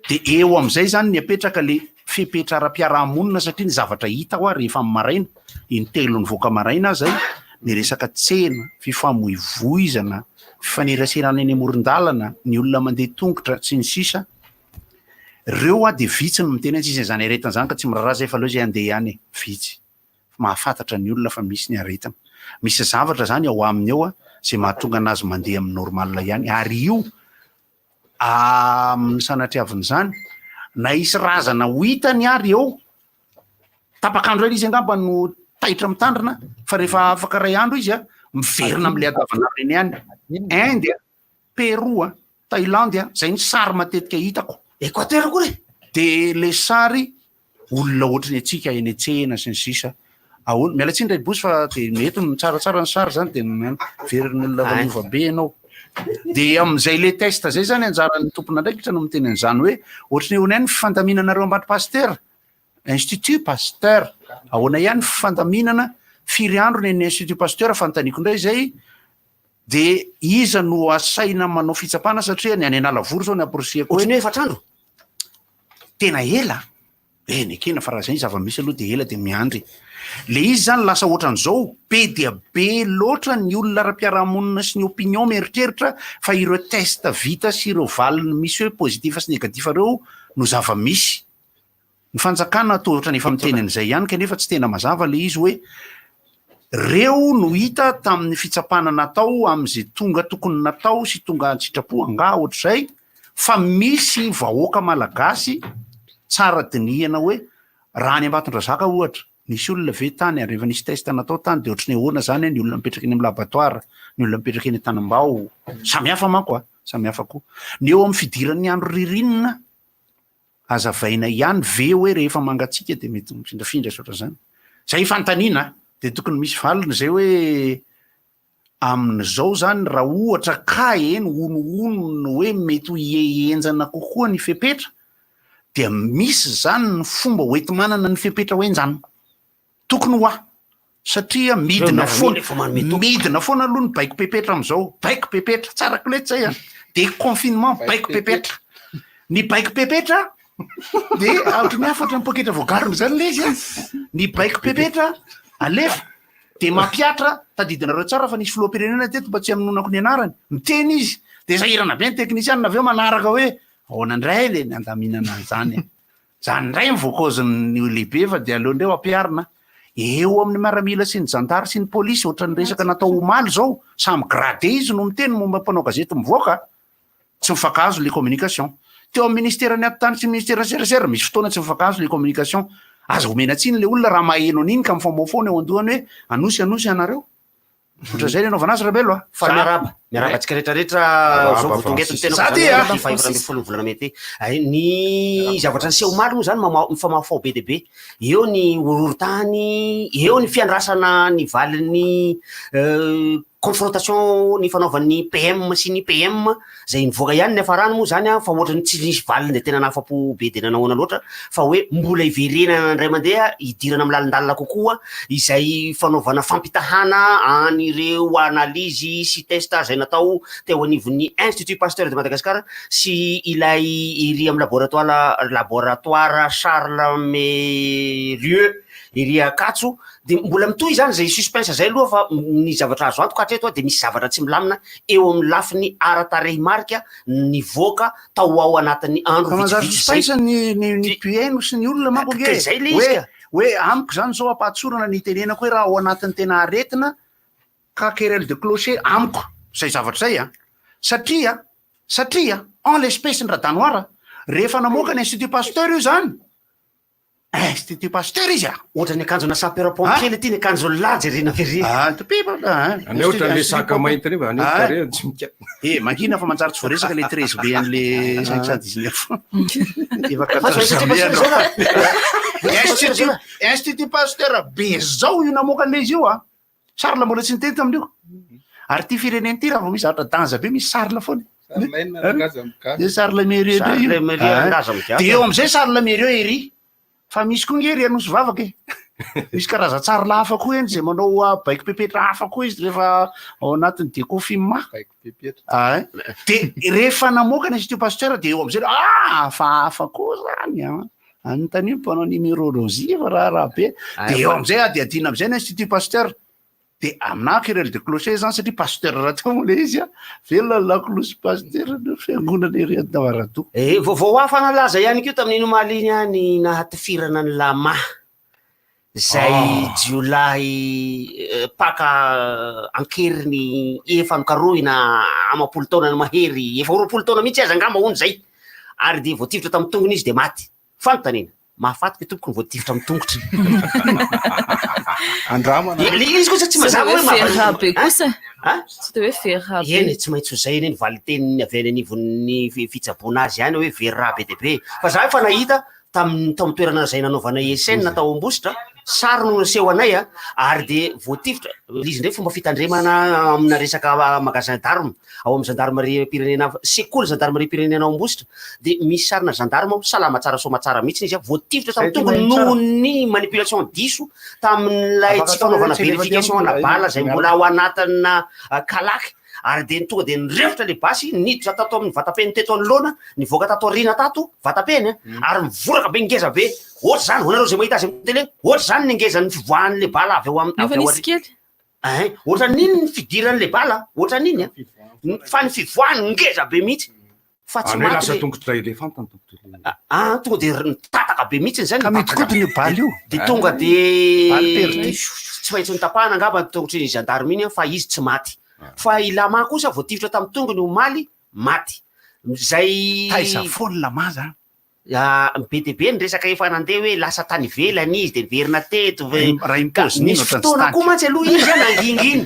Dia eo amin'izay zany ny apetraka le fepetra ara-piarahamonina satria ny zavatra hita hoa rehefa amin'ny maraina, intelo nivoaka maraina aho zay, Ny resaka tsena, fifamoivoizana, fifaneraserana eny amoron-dalana, ny olona mandeha tongotra sy ny sisa Reo a dia vitsy ny miteny hoe tsisy an'izany aretina izany ka tsy miraharaha zay fa aleo zay handeha ihany e, vitsy. Mahafantatra ny olona fa misy ny aretina. Misy zavatra zany ao aminy ao zay mahatonga anazy mandeha amin'ny normal ihany ary io amin'ny sanatriavin'izany na hisy razana ho hitany ary eo, tapak'andro ela izy angamba no taitra mitandrina fa rehefa afaka iray andro izy a miverina amin'ilay andavanandro eny ihany. Inde a, Pérou a, Thaïlande a, zay ny sary matetika hitako. Equateur koa re! De le sary olona ohatry ny antsika eny an-tsena sy ny sisa. Ahoana, miala tsiny ray bosy fa de mety ny tsaratsara ny sary zany de verin'ny olona efa miova be ianao. De amin'izay le test zay zany anjaran'ny tompon'andraikitra no miteny an'izany hoe ohatry ny ahoana ihany ny fifandaminanareo ambany pasitera, Institut Pasteur, ahoana ihany ny fifandaminana, firy andro ny an'ny Institut Pasteur, fanontaniako indray izay, de iza no asaina manao fitsapana satria ny any Analavory zao ny amporisihako hoe. Ohatran'ny hoe efatr'andro? Tena ela, eny ekena fa raha zay ny zava-misy aloha de ela de miandry. Le izy zany lasa ohatran'izao, be dia be loatra ny olona ara-piarahamonina sy ny opinion mieritreritra fa ireo test vita sy ireo valiny misy hoe positif sy negatif ireo no zava-misy. Ny fanjakana toa ohatrany efa miteny an'izay ihany kanefa tsy tena mazava ilay izy hoe reo no hita tamin'ny fitsapana natao amin'izay tonga tokony natao sy tonga an-tsitrapo angaha ohatr'izay fa misy vahoaka malagasy tsara dinihana hoe raha any Ambatondrazaka ohatra nisy olona ve tany ary rehefa nisy test natao tany dia ohatry ny ahoana izany ny olona mipetraka eny amin'ny laboratoire ny olona mipetraka eny Antanambao samy hafa manko a samy hafa koa ny eo amin'ny fidiran'ny andro ririnina Hazavaina ihany ve hoe rehefa mangatsiaka dia mety mifindrafindra sy ohatran'izany? Zay fanontaniana a! Dia tokony misy valiny izay hoe amin'izao izany raha ohatra ka eny honohono ny hoe mety ho hihenjana kokoa ny fepetra dia misy izany ny fomba hoenti-manana ny fepetra ho henjanina. Tokony ho ahy satria midina foana, midina foana aloha ny baiko pepetra amin'izao, baiko pepetra, tsara ko letsy zay a, déconfinement baiko pepetra, ny baiko pepetra de ohatry ny hafa ohatry ny poketra voagarona zany le izy a, ny baiko pepetra alefa de mampihatra, tadidinareo tsara fa nisy filoham-pirenena teto mba tsy hanononako ny anarany, miteny izy de sahirana be ny teknisianina avy eo manaraka hoe ahoana indray le ny andaminana an'izany e. Zany indray ny voakaozin'ny lehibe fa dia aleo indray ho ampiharina eo amin'ny miaramila sy ny zandary sy ny polisy ohatran'ny resaka natao omaly izao, samy gradé izy no miteny momba mpanao gazety mivoaka, tsy mifankahazo le communication. Teo amin'ny ministeran'ny atitany sy ny ministeran'ny serasera misy fotoana tsy mifankahazo le communication. Aza omena tsiny le olona raha maheno an'iny ka mifamoafoana eo andohany hoe anosy anosy ianareo. Ohatran'izay ny anaovana azy Rabelo a. Fa miarahaba, miarahaba antsika rehetra rehetra Miarahaba zao vao tonga eto ny tenako Za zany ty a. amin'ny faha 14 ny volana mey ity. Ay, Ny zavatra niseho omaly moa zany mama- mifamafao be dia be. Eo ny horohorontany, eo ny fiandrasana ny valin'ny euh, confrontation nifanaovan'ny PM sy ny PM Izay nivoaka ihany ny hafarany moa izany fa ohatran'ny tsy nisy valiny dia tena nahafa-po be dia nanahoana loatra fa hoe mbola hiverenana indray mandeha hidirana amin'ny lalindalina kokoa izay fanaovana fampitahana an'ireo analyse sy test izay natao teo anivon'ny Institut Pasteur de Madagascar sy ilay ery amin'ny laboratoire laboratoire Charles Mérieux ery Ankatso. Dia mbola mitohy izany izay suspense izay aloha fa ny zavatra azo antoka hatreto dia misy zavatra tsy milamina eo amin'ny lafiny ara-tarehimarika nivoaka tao ao anatin'ny andro Fa manjary vitsivitsy izay. suspense ny ny ny mpihaino sy ny olona manko ange Ka izay ilay izy hoe ka. hoe amiko izany izao ampahatsorana ny hitenenako hoe raha ao anatin'ny tena aretina ka querelle de clocher amiko izay zavatra izay an! Satria satria en l'espèce ny Radanoara rehefa namoaka ny Institut Pasteur io izany Institut Pasteur izy a! Ohatran'ny akanjona sapeur pompier ity ny akanjon'ny lahy jerena ery. Ah, topipa ah. Aneo ohatran'le saka mainty ireny, aneo Ah. tarehy tsy mika. Eh, mangina fa manjary tsy voaresaka le 13 be an'le 519. Efa Fa 14 Institut be Pasteur andro. zao raha. Institut Institut Pasteur be zao io namoaka an'ilay izy io a. Charles mbola tsy niteny tamin'io. Ary ity firenena ity raha vao misy zavatra danza be misy Charles foana. Dia Charles Mérieux indray io. Charles Mérieux rangaza migaza. Dia eo amin'izay Charles Mérieux ery. Fa misy koa nge ery Anosy vavaka e. Misy karazan-tsarla hafa koa eny izay manao ah, baiko pepetra hafa koa izy rehefa ao anatin'ny déconfinement. Baiko pepetra. Ah, eh. Dia rehefa namoaka ny Institut Pasteur dia eo amin'izay ah fa hafa koa zany an. Anontanio mpanao numérologie fa raharaha be. Dia eo amin'izay adihadiana amin'izay ny Institut Pasteur. De aminah querelle de clocher zany satria pasteur rahateo moa le izy a, velona ny lakolosy pasteur ny fiangonana ery Andavaradoha. Eh, vaovao hafa nalaza ihany koa tamin'iny omaly iny ah, ny nahatifirana an'i Lama, izay jiolahy mpaka an-keriny efa nokarohina amam-polo taonany mahery, efa ho 20 taona mihitsy aza angamba hono izay, ary dia voatifitra tamin'ny tongony izy dia maty. Fanontaniana, mahafaty ve tompoko ny voatifitra amin'ny tongotra? Andramana. Le izy kosa tsy mazava hoe Very raha be kosa. Hein? Tsy dia hoe very raha be. Eny e, tsy maintsy ho izay anie ny valin-teniny avy any anivon'ny fitsaboana azy ihany hoe very raha be dia be. Fa za efa nahita tamin'ny tao amin'ny toerana izay nanaovanay essai tao Ambositra, sary no naseho anay a, ary dia voatifitra, ilay izy indray fomba fitandremana amina resaka magasin d'armes ao amin'ny zandarimariam-pirenena, sekoly zandarimariam-pirenena ao Ambositra, dia misy sarina gendarme ao, salama tsara soamatsara mihitsy izy a, voatifitra tamin'ny tongony noho ny manipulation diso tamin'ilay tsy fanaovana vérification ana bala izay mbola ao anatina kalaky. Ary dia tonga dia nirefotra ilay basy, niditra tato amin'ny vatapeny teto anoloana, nivoaka tato aoriana tato, vatapeny a, ary mivoraka be ngeza be, ohatra izany, ho anareo izay mahita azy amin'ny télé, ohatra izany ny ngezan'ny fivoahan'ilay bala avy ao am-, Efa avy ao nisy aoriana. kely. Ein, ohatran'iny ny fidiran'ilay bala, ohatran'iny a, fa ny fivoahany ngeza be mihitsy. Fa tsy Any hoe maty lasa le- tongotra elefanta ny tongotra elefanta. Ah, tonga dia nitataka be mihitsy izany. Ka mihodinkodina io bala io. Dia tonga dia Balle perdue. tsy maintsy notapahana angamba ny tongotry ny gendarme iny fa izy tsy maty. Fa i Lama kosa voatifitra tamin'ny tongony omaly, maty. Izay Taiza foana Lama zany. Ah, be dia be ny resaka efa nandeha hoe lasa tany ivelany izy dia niverina teto ve. Raha Ka imposiny nisy ohatran'ny tsy fotoana tany. koa mantsy aloha izy nangingina.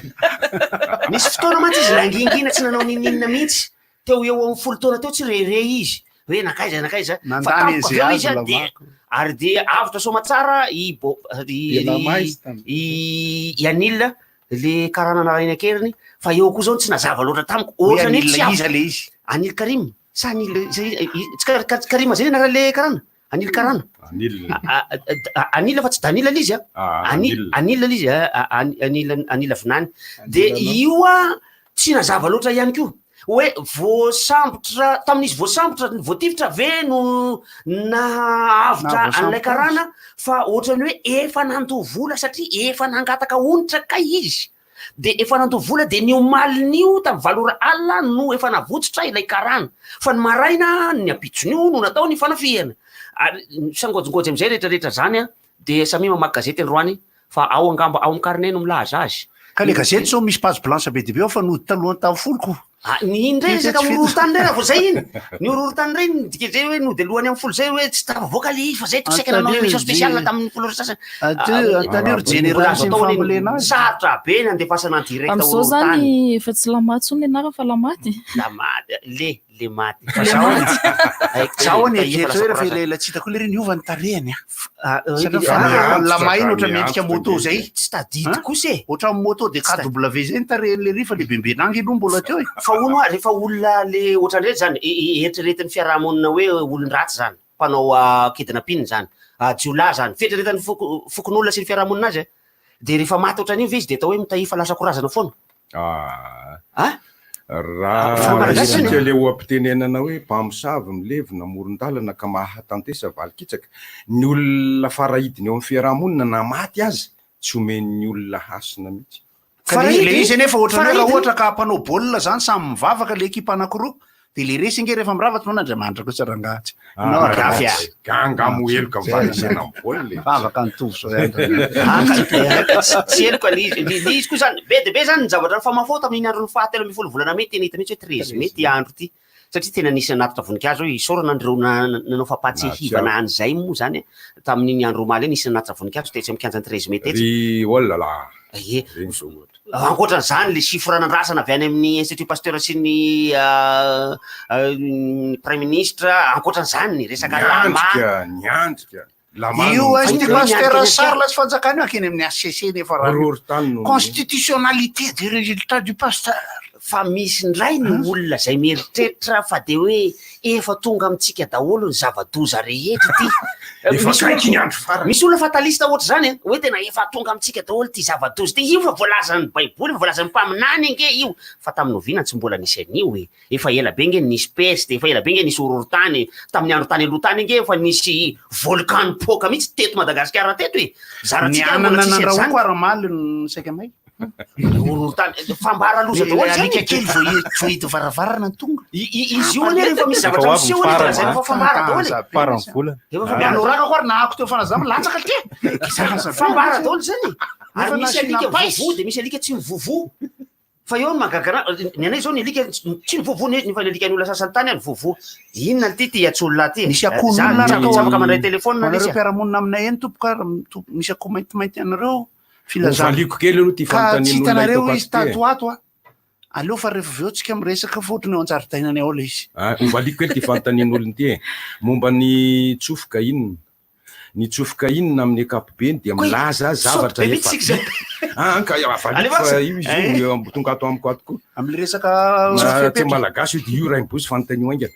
Nisy fotoana mantsy izy nangingina tsy nanao n'inon'inona mihitsy. Teo eo amin'ny 10 taona teo tsy re izy hoe nankaiza nankaiza fa Nandany tampoka an'izay avy eo izy azo a dia Lamako. ary dia avotra soamatsara i Bo i Dia Lama izy tamin'izay. i i Anil le karana narahiny an-keriny fa eo koa zao tsy nazava loatra tamiko Hoe ohatran'ny Anil tsy avotra. iza le izy? Anil Karim sa Anil zay tsy Karim zay ny anaran'le karana Anil karana. Anil. Anil fa tsy Danil le izy a. Ah, Anil Anil le izy a, Anil Anil Vinany. Dia io a tsy nazava loatra ihany koa hoe voasambotra tamin'izy voasambotra voatifitra ve no naha-avotra an'ilay karana fa ohatran'ny hoe efa nandoa vola satria efa nangataka onitra kay izy. Dia efa nandoa vola dia ny omalin'io tamin'ny valo ora alina no efa navotsotra ilay karana. Fa ny maraina ny ampitson'io no natao ny fanafihana. Ary misangoajingoajy amin'izay rehetra rehetra izany an, dia samia mamaky gazety androany fa ao angamba ao amin'ny carnet no milaza azy. Ka le gazety zao misy page blanche be dia be ao fa nody talohan'ny tamin'ny folo ko. Ah, ny iny indray resaka horohorontany indray raha vao zay iny. Ny horohorontany indray ny dikan'izay hoe nody alohany amin'ny 10 zay hoe tsy tafavoaka le izy fa zay to saika nanao émission spéciale tamin'ny 10 ora sasany. Antanio ry jeneraly sy ny fambolena azy. Sarotra be ny andefasana en direct Amin'izao horohorontany. zany efa tsy lamaty intsony ny anarany fa lamaty. Lamaty, le, le maty. Fa zaho zaho anie mieritreritra hoe rehefa elaela tsy hitako lery niova ny tarehiny a. Satria fa lamay iny ohatran'ny miendrika moto zay. Tsy tadidy kosa e. Ohatran'ny moto de KW zay ny tarehin'i lery fa le bebe nangy aloha mbola teo e. Fa hono hoa rehefa olona le ohatran'ireny zany eritreretin'ny fiarahamonina hoe olon-dratsy zany, mpanao kidnapping zany, jiolahy zany, fieritreretan'ny fokonolona sy ny fiarahamonina azy e. De rehefa maty ohatran'iny ve izy de atao hoe mitahia fa lasa korazana foana? Ah. Ah? Raha isika le oha-pitenenana hoe mpamosavy milevina amoron-dalana ka mahatantesa valin-kitsaka, ny olona farahidiny eo amin'ny fiaraha-monina na maty aza tsy omen'ny olona hasina mihitsy. Ka le le izy anefa ohatran'ny hoe raha ohatra ka mpanao baolina zany samy mivavaka le ekipa anankiroa de le resy ange rehefa mirava tsy man'Andriamanitra kosa rangaha tsy Ah, gafy a. Ganga mo heloka mifanisana amin'ny baolina e. Vavaka ny tovo zao ihany. Tsy heloka le izy, le izy koa zany be dia be zany ny zavatra nifamafao tamin'iny andron'ny faha 13 volana mey, tena hita mihitsy hoe 13 mey ity andro ity satria tena nisy nanatitra voninkazo hoe isaorana an'ireo nanao fampahatsiahivana an'izay moa zany tamin'iny andro omaly iny, nisy nanatitra voninkazo tetsy amin'ny kianjan'ny 13 mey tetsy. Ry olala. Ie. Ireny zao ohatra. Ankoatran'izany, le chiffre nandrasana avy any amin'ny Institut Pasteur sy ny Praiminisitra, ankoatran'izany ny resaka lama. Niandrika, niandrika. Lama Io no Institut Fa Pasteur niandrika Charles sy fanjakana io hankeny amin'ny HCC nefa raha Horohorontany no constitutionnalité des résultats du Pasteur. Fa misy indray ny olona izay mieritreritra fa dia hoe efa tonga amintsika daholo ny zava-doza rehetra ity. Efa Misy olona- akaiky ny andro farany. Misy olona fataliste ohatr'izany an, hoe tena efa tonga amintsika daholo ity zava-doza ity. Io fa voalazan'ny Baiboly, efa voalazan'ny mpaminany ange io. Fa tamin'ny oviana tsy mbola nisy an'io e? Efa ela be ange nisy peste, efa ela be ange nisy horohorontany, tamin'ny andro tany aloha tany ange efa nisy volcan nipoaka mihitsy teto Madagasikara teto e. Ny Zarantsika ary mbola anana tsisy an'izany. nandrahoako ary omaly no saika may. Horohorontany, fambara loza daholo zany. Alika kely vao vao hidy varavarana ny tonga. Izy io anie rehefa misy zavatra miseho anie de lazaina fa fambara daholo e. Faran'ny volana. Efa Ny anorakako ary nahako teo fanazava latsaka ty. Fambara daholo zany. Ary Nefa misy nasiana alika paiso. vovo de misy alika tsy mivovo. Fa eo no mahagaga anahy, ny anay zao ny alika tsy mivovo ne- nefa ny alika ny olona sasany tany any vovo. Inona ity ty atsolona ty? Misy akoho Za n'olona tsy ary tsy afaka mandray telefona Manareo lesy a. mpiara-monina aminay eny tompoko ary misy akoho maintimainty anareo filazana. Hovaliko kely aloha ty Ka tsy fanontanian'olona hitanareo hitako izy ato ty e. tato ho ato a. Aleo fa rehefa avy eo tsika miresaka fa ohatran'ny eo an-jaridainany ao ilay izy. Ah, hovaliko kely ty fanontanian'olona ity e. Momba ny tsofoka inona? Ny tsofoka inona amin'ny ankapobeny dia Koy, milaza saoty zavatra be efa mihitsy isika vita. Ah, ka avaliko Alefa fa io izy Eh. io eo- tonga ato amiko ato koa. Amin'ilay resaka Na fepetra. teny malagasy io dia io raim-bosy fanontaniana haingana.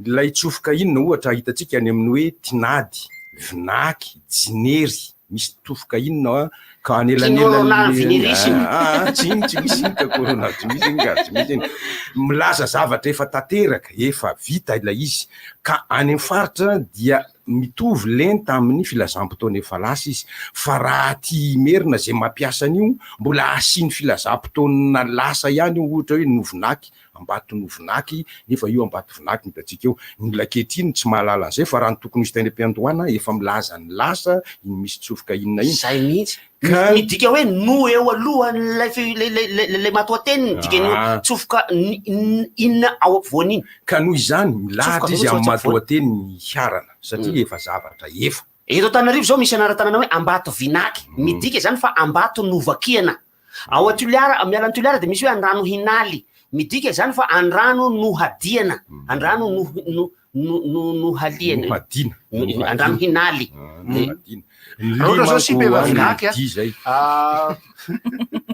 Ilay tsofoka inona ohatra hitantsika any amin'ny hoe tinady, vinaky, jinery, misy tsofoka inona ka Corona anelanelan'ny virus iny. Ah, ah, tsy iny, tsy misy iny ka corona, tsy misy iny ka, tsy misy iny. Milaza zavatra efa tanteraka, efa vita ilay izy. Ka any amin'ny faritra dia mitovy lenta amin'ny filazam-potoana efa lasa izy. Fa raha aty Imerina izay mampiasa an'io, mbola asiany filazam-potoana lasa ihany io, ohatra hoe novinaky, Ambato-novinaky, nefa io Ambatovinaky no hitantsika eo. Ny olona ankehitriny tsy mahalala an'izay fa raha ny tokony ho izy tany am-piandohana efa milaza ny lasa, iny misy tsofoka inona iny. Izay mihitsy. Ka Midika hoe no eo alohan'ilay fe- ilay- ilay- ilay- ilay matoanteny ny dikan'io Ah. tsofoka inona ao ampovoany iny. Ka noho izany, Tsofoka milahatra izy aloha amin'ny tsy ao ampovoany. matoanteny hiharana, satria efa zavatra efa. Eto Antananarivo izao misy anaran-tanàna hoe Ambatovinàky. Midika izany fa Ambato novakiana. Ao Toliara, miala an'i Toliara dia misy hoe Andrano Hinaly. Midika izany fa Andrano nohadiana. Andrano no no no no nohaliana. Nohadiana. No- Andrano Hinaly. Nohadiana. Raha ohatra zao sipa efa vinaky a. Di zay. Ah,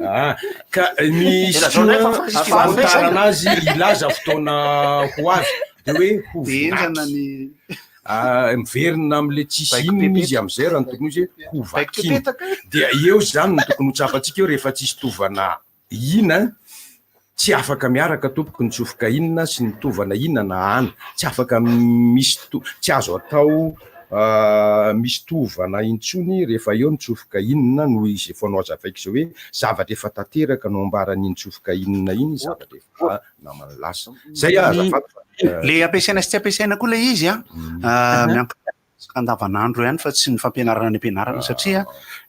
Ah, ka misy Dia lazao indray fa koa fa- famantarana azy hilaza fotoana ho avy de hoe ho dia henjana vinaky. ny Ah, miverina am'le tsisy Baiko inona izy pepeta. am'izay raha ny tokony ho izy hoe ho baiko vakiana. pepetaka. Dia eo zany no tokony ho tsapantsika eo rehefa tsisy tovana ina, tsy afaka miaraka tompoko ny tsofoka inona sy ny tovana inona na ana, tsy afaka misy to- tsy azo atao ah, misy tovana intsony rehefa eo ny tsofoka inona noho izy efa nohazavaiko izao hoe zavatra efa tanteraka no ambaran'iny tsofoka inona iny, zavatra efa naman'ny lasa. Zay ah, azafady fa Le ampiasaina sy tsy ampiasaina koa ilay izy a. Ah, miankina andavanandro ihany fa tsy ny fampianarana any am-pianarana satria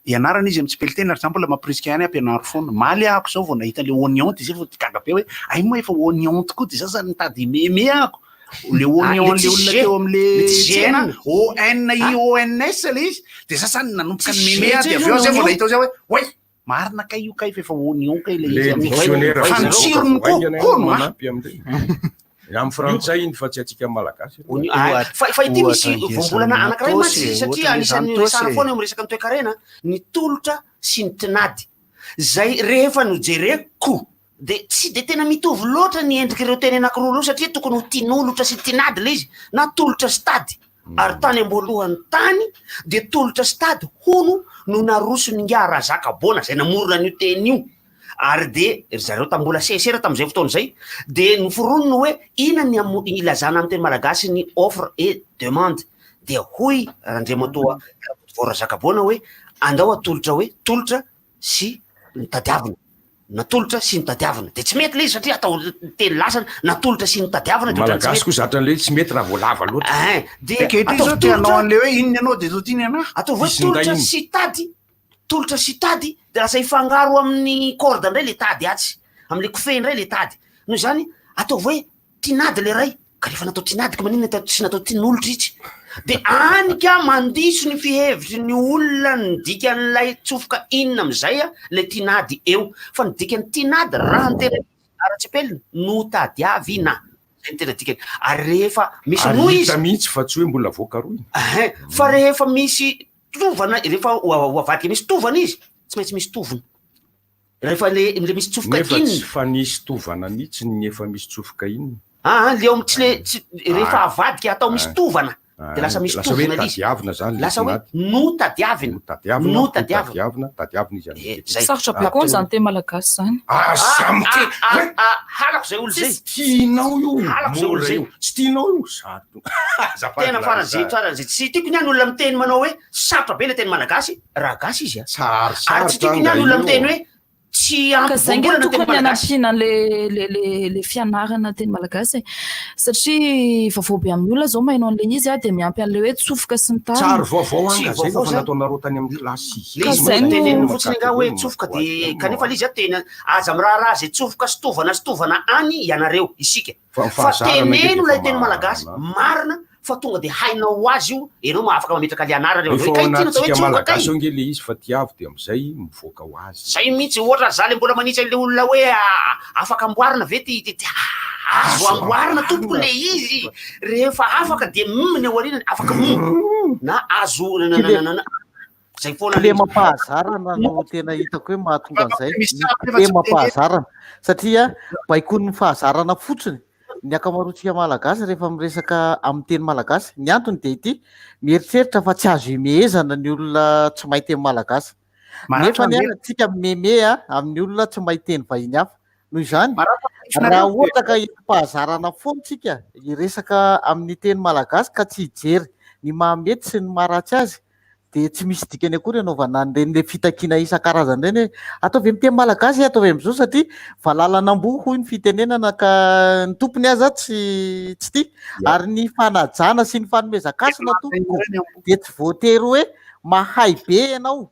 ianarana izy amin'ny tsipeliteny ary za mbola mampirisika ihany ampianaro foana. Maly ahako zao vao nahita le oignon de zay vao gaga be hoe ay moa efa oignon tokoa de za zany nitady meme ahako. Le oignon le le tsisy olona G. teo am'le Le tsisy tsena N. O N I O N S le izy de za zany nanomboka Tsisy ny meme G aho de tsisy avy eo zay vao oignon. nahita zay hoe oay marina kay io kay fa efa oignon kay le Le izy amin'izao. dictionnaire Fa ny tsirony koa haingana hono a. manampy amin'ireny. Amin'ny frantsay iny fa tsy antsika malagasy. Ah, fa ity misy Ohatra voambolana ngeza anankiray ny mantsy tosy e, satria ohatra anisan'ny ngeza ny resahana tosy e. foana eo amin'ny resaka ny toekarena ny tolotra sy ny tinady zay rehefa nojereko de tsy de tena mitovy loatra ny endrik'ireo teny anankiroa ireo satria tokony ho tinolotra sy tinady le izy na tolotra sy tady ary tany am-boalohany tany de tolotra sy tady hono no naroson'ny ingahy Razakaboana zay namorona an'io teny io ary de ry zareo tam- mbola sesera tamin'izay fotoana izay de noforoniny hoe inona ny amo- ilazana amin'ny teny malagasy ny offre et demande dia hoy Randriamatoa Rakotovao Razakaboana hoe andao atolotra hoe tolotra sy notadiavina natolotra sy notadiavina de tsy mety le izy satria atao teny lasana natolotra sy notadiavina de ohatran'ny tsy Malagasy mety koa zatra an'le tsy mety raha vao lava loatra. Ein, de Ankehitriny ataovy zao te hanao tolotra an'le hoe inona ianao de zao tiany ianao. ataovy hoe Hisy nday tolotra iny. sy tady tolotra sy tady de lasa hifangaro amin'ny corde indray le tady atsy am'le kofehy indray le tady noho izany ataovy hoe tinady le ray ka rehefa natao tinady ka maninona atao- tsy natao tinolotra izy de any ka mandiso ny fihevitry ny olona ny dikan'ilay tsofoka inona am'izay a le tinady eo fa ny dikan'ny tinady raha ny tena ara-tsipelina no tadiavina zay ny tena dikany ary rehefa misy Ary noho izy hita mihitsy fa tsy hoe mbola voakarohina. Ahin, fa rehefa misy tovana, rehefa ho avadika misy tovana izy, tsy maintsy misy tovona. Rehefa le misy tsofoka Nefa tsy inona. fa nisy tovana mihitsy ny efa misy tsofoka inona. Ah, le ao amin'ny tsy le tsy rehefa Ah. avadika atao misy Ah. tovana, Ah, de lasa misy lasa hoe tovona le izy. tadiavina zany le Lasa hoe tinady. no tadiavina. No tadiavina, No ho tadiavina. tadiavina, tadiavina izy Eh, amin'izay. zay. Sarotra be koa izany teny malagasy izany. Ah, samy Ah, te- ah, Hoe, ah, halako zay olo zay. Tsy tianao io, Halako zay olo mora zay. io. Tsy tianao io, sarotra. Azafady Tena faran'izay Larissa. faran'izay. Tsy tiako ny any olona miteny manao hoe sarotra be le teny malagasy, raha gasy izy a. Sary, Ary tsy sarotra tiako ny any olona io. miteny hoe Tsy ampy Ka zay nge voambolana teny tokony malagasy. hanampiana an'le le le le fianarana teny malagasy e. Satria vaovao be amin'ny olona zao maheno an'le izy a dia miampy an'le hoe tsofoka sy ny tariny. Tsary vaovao Tsy anga zay vaovao fa zany. nataonareo tany amin'ny kilasy. Le Ka izy zay mbola no teneniny fotsiny angaha hoe tsofoka de kanefa le izy a tena aza miraharaha zay tsofoka sy tovana sy tovana any ianareo, isika. Fa ny Fa fahazarana ange teneno dia ilay efa teny malagasy marina. marina fa tonga de hainao ho azy io, ianao ma afaka mametraka le anarana eo Efa hoe ao kay ity no atao hoe anatintsika tsofoka kay. malagasy ao ange le izy fa tiavo dia amin'izay mivoaka ho azy. Zay mihitsy, ohatra za le mbola manitsy an'le olona hoe afaka amboarina ve ty ty ty azo Azo amboarina tompoko amboarina. le izy rehefa afaka de mm ny aorianany afaka mm na azo na na na na zay foana le izy. Kilemam-pahazarana no tena hitako hoe mahatonga an'izay. Misy Ny sary nefa tsy miteny. kilemam-pahazarana. Satria baikon'ny fahazarana fotsiny ny ankamaroantsika Malagasy rehefa miresaka amin'ny teny malagasy. Ny antony dia ity, mieritreritra fa tsy azo imehezana ny olona tsy mahay teny malagasy. Maratra Nefa ny ange. antsika mimeme amin'ny olona tsy mahay teny vahiny hafa. Noho izany, Maratra raha nareo. ohatra ka entim-pahazarana foana tsika hiresaka amin'ny teny malagasy ka tsy hijery ny mahamety sy ny maharatsy azy dia tsy misy dikany akory anaovana an'ireny le fitakiana isan-karazany ireny hoe ataovy amin'ny teny malagasy, ataovy amin'izao satria valalan'amboa hoy ny fitenenana ka ny tompony aza tsy tsy tia. Ary ny fanajana sy ny fanomezan-kasina tompoko dia tsy voatery hoe mahay be ianao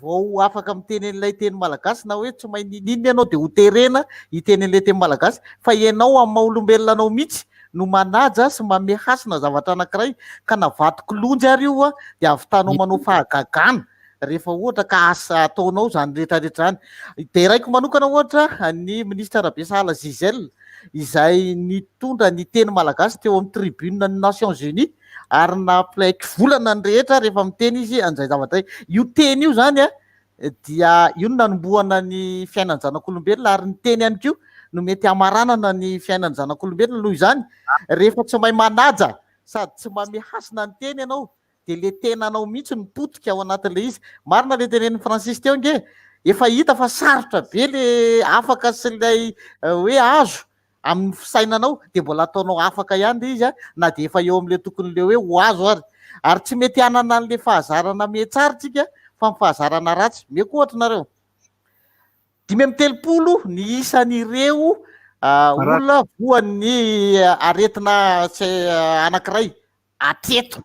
vao afaka miteny an'ilay teny malagasy na hoe tsy mahay ninoninona ianao dia ho terena hiteny an'ilay teny malagasy fa ianao amin'ny maha olombelona anao mihitsy no manaja sy manome hasina zavatra anankiray ka na vato kilonjy ary io dia ahavitanao manao fahagagana rehefa ohatra ka asa ataonao izany rehetra rehetra izany. Deraiko manokana ohatra ny minisitra Rabesahala Gisèle izay nitondra ny teny malagasy teo amin'ny tribune ny Nations Unies ary nampiaiky volana ny rehetra rehefa miteny izy an'izay zavatra izay. Io teny io izany dia io no nanombohana ny fiainan'ny zanak'olombelona ary ny teny ihany koa no mety hamaranana ny fiainan'ny zanak'olombelona. Noho izany, rehefa tsy mahay manaja sady tsy manome hasina ny teny ianao dia le tenanao mihitsy no potika ao anatin'ilay izy. Marina le tenenin'i Francis teo ange, efa hita fa sarotra be le afaka sy ilay hoe azo amin'ny fisainanao dia mbola ataonao afaka ihany le izy na dia efa eo amin'ilay tokony le hoe ho azo ary. Ary tsy mety hanana an'ilay fahazarana mihatsara tsika fa ny fahazarana ratsy. Omeko ohatra nareo. 35 ny isan'ireo olona voan'ny aretina anankiray hatreto.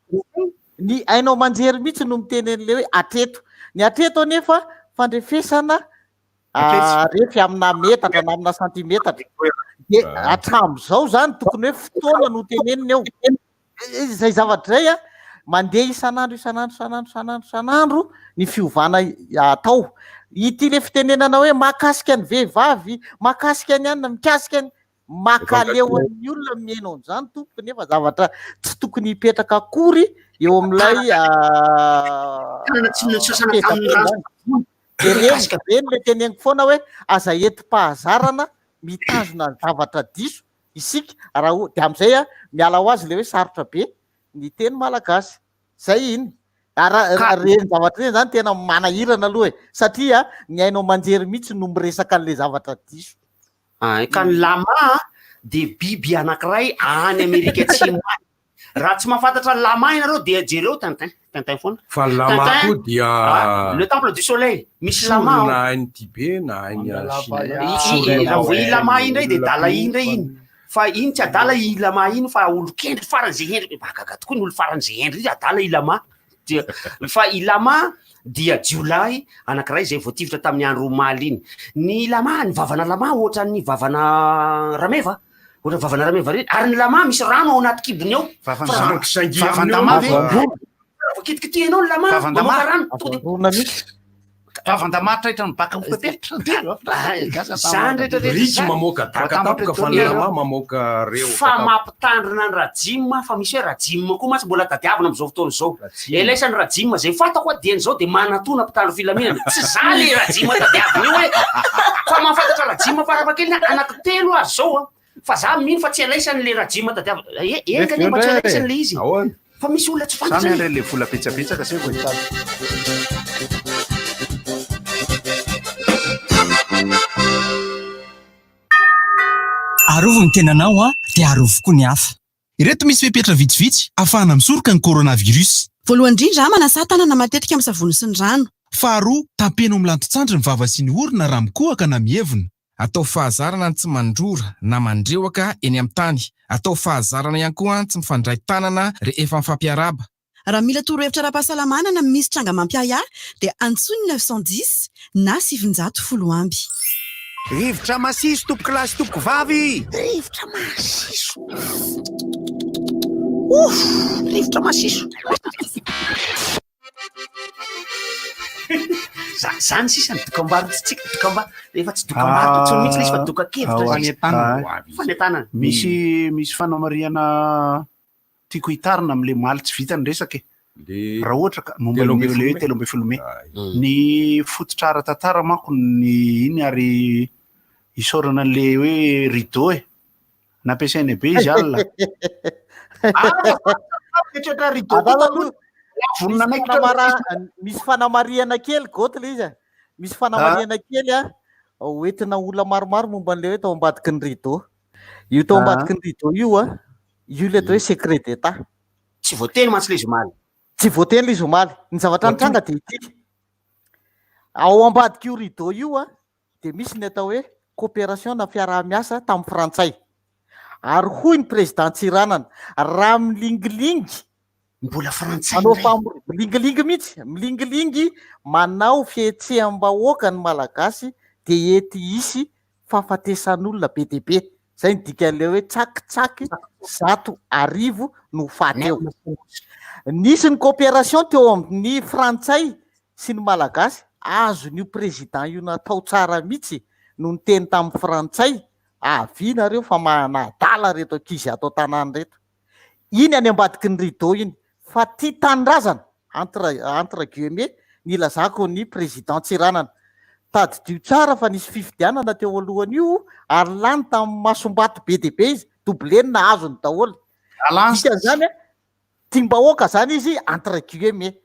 Ny haino aman-jery mihitsy no miteny an'ilay hoe hatreto. Ny hatreto anefa fandrefesana refy amina metatra na amina santimetatra. Dia hatramin'izao izany tokony hoe fotoana no tenenina eo. Izay zavatra izay mandeha isan'andro isan'andro isan'andro isan'andro isan'andro ny fiovana atao. Ity ilay fitenenana hoe mahakasika ny vehivavy, mahakasika ny anona, mikasika ny Makaleo an'ny olona mihaino an'izany tompoko nefa zavatra tsy tokony hipetraka akory eo amin'ilay Tanana tsy nosasana tamin'ny rano fehezanteny. Dia reny, reny le teneniko foana hoe aza entim-pahazarana mitazona ny zavatra diso isika raha o- dia amin'izay a miala ho azy le hoe sarotra be ny teny malagasy. Zay iny. Ary Ka reny zavatra ireny zany tena manahirana aloha e satria ny haino aman-jery mihitsy no miresaka an'ilay zavatra diso. Ay, ka ny lama dia biby anankiray any Amerika Atsimo any. Raha tsy mahafantatra ny lama ianareo dia jereo Tintin, Tintin foana. Fa ny lama Tintin, koa dia ah, le temple du soleil, misy lama sorona ao. na any Tibet na any Mandalava Chine. ihany. I, i, raha vao i lama iny indray dia Olona dala iny indray koa iny. Fa iny tsy adala i lama iny fa olon-kendry faran'izay hendry. Mahagaga tokoa ny olo faran'izay hendry iny, adala i lama. Dia, fa i Lama dia jiolahy anankiray izay voatifitra tamin'ny andro omaly iny. Ny Lama, ny vavana Lama ohatran'ny vavana rameva, ohatran'ny vavana rameva ireny, ary ny Lama misy rano ao anaty kibony ao. Vavan- Fa raha Sangisangy aminy Vavan-dama eo. ve? vao kitikitihanao ny Lama, Vavan-dama. mamoaka rano, tonga dia Avarona mihitsy. Vavan-dama traitra ny baka hofateritra. Zany rehetra rehetra Riky zany. mamoaka daka tampoka fa ny lama mamoaka reo. Fa mampitandrina ny Rajim fa misy hoe Rajim koa mantsy mbola tadiavina amin'izao fotoana izao. Elaisany Rajim izay fantako a dieny izao dia manatona mpitandro filaminana. Tsy za le Rajim tadiavina io e. Fa mahafantatra Rajim farafahakeliny anankitelo aza izao a. Fa za mino fa tsy alaisany le Rajim tadiavina. E, enga anie mba tsy alaisany le izy. Ahoana? Fa misy olona tsy fantatra Samy e. handray le vola betsabetsaka zay vao hitady. Arovy ny tenanao an, dia arovy koa ny hafa. Ireto misy fepetra vitsivitsy ahafahana misoroka ny coronavirus. Voalohany indrindra, manasà tanana matetika amin'ny savony sy ny rano. Faharoa, tampeno amin'ny lanton-tsandry ny vava sy ny orona raha mikohaka na mievona. Ataovy fahazarana ny tsy mandrora na mandrehoka eny amin'ny tany. Ataovy fahazarana ihany koa ny tsy mifandray tanana rehefa mifampiarahaba. Raha mila torohevitra ara-pahasalamana na misy tranga mampiahiahy dia antsoy ny 910 na 910 amby. Rivotra masiso tompokolahy sy tompokovavy! Rivotra masiso! Ouf! Rivotra masiso! Zany sisa ny dokambarotritsika, dokamba efa tsy dokambarotra intsony mihitsy ilay izy fa dokan-kevitra sisa. Fanentanana. Misy misy fanamarihana tiako hitarina amin'ilay omaly tsy vita ny resaka e. Raha ohatra ka momba ny le hoe 13 mey. Ny fototra ara-tantara manko ny iny ary isaorana an'ilay hoe rideau e. Nampiasaina be izy alina. Ah, rideau Vonona Misy fanamarihana kely Goty ilay izy e. Misy fanamarihana kely a hoentina olona maromaro momba an'ilay hoe tao ambadiky ny rideau. Io tao ambadiky ny rideau io a, io ilay atao hoe secret d'état. Tsy voateny mantsy ilay izy omaly. Tsy voateny ilay izy omaly. Ny zavatra nitranga dia ity. Ao ambadik'io rideau io a, dia misy ny atao hoe coopération na fiaraha-miasa tamin'ny frantsay. Ary hoy ny président Tsiranana, raha milingilingy Mbola frantsay manao indray. famor- milingilingy mihitsy, milingilingy manao fihetseham-bahoaka ny Malagasy dia ety hisy fahafatesan'olona be dia be. Izay no dikan'ilay hoe tsakitsaky 100 no ho faty eo. Nisy ny coopération teo amin'ny frantsay sy ny Malagasy, azon'io président io natao tsara mihitsy no niteny tamin'ny frantsay, avia nareo fa manadala reto ankizy ato an-tanàna reto. Iny any ambadiky ny rideau iny. Fa tia tanindrazana, entre entre guillemets, ny ilazako ny président Tsiranana. Tadidio tsara fa nisy fifidianana teo alohan'io ary lany tamin'ny masombato be dia be izy, doublé-ny nahazony daholo. Dikan'izany, tiam-bahoaka zany izy entre guillemets.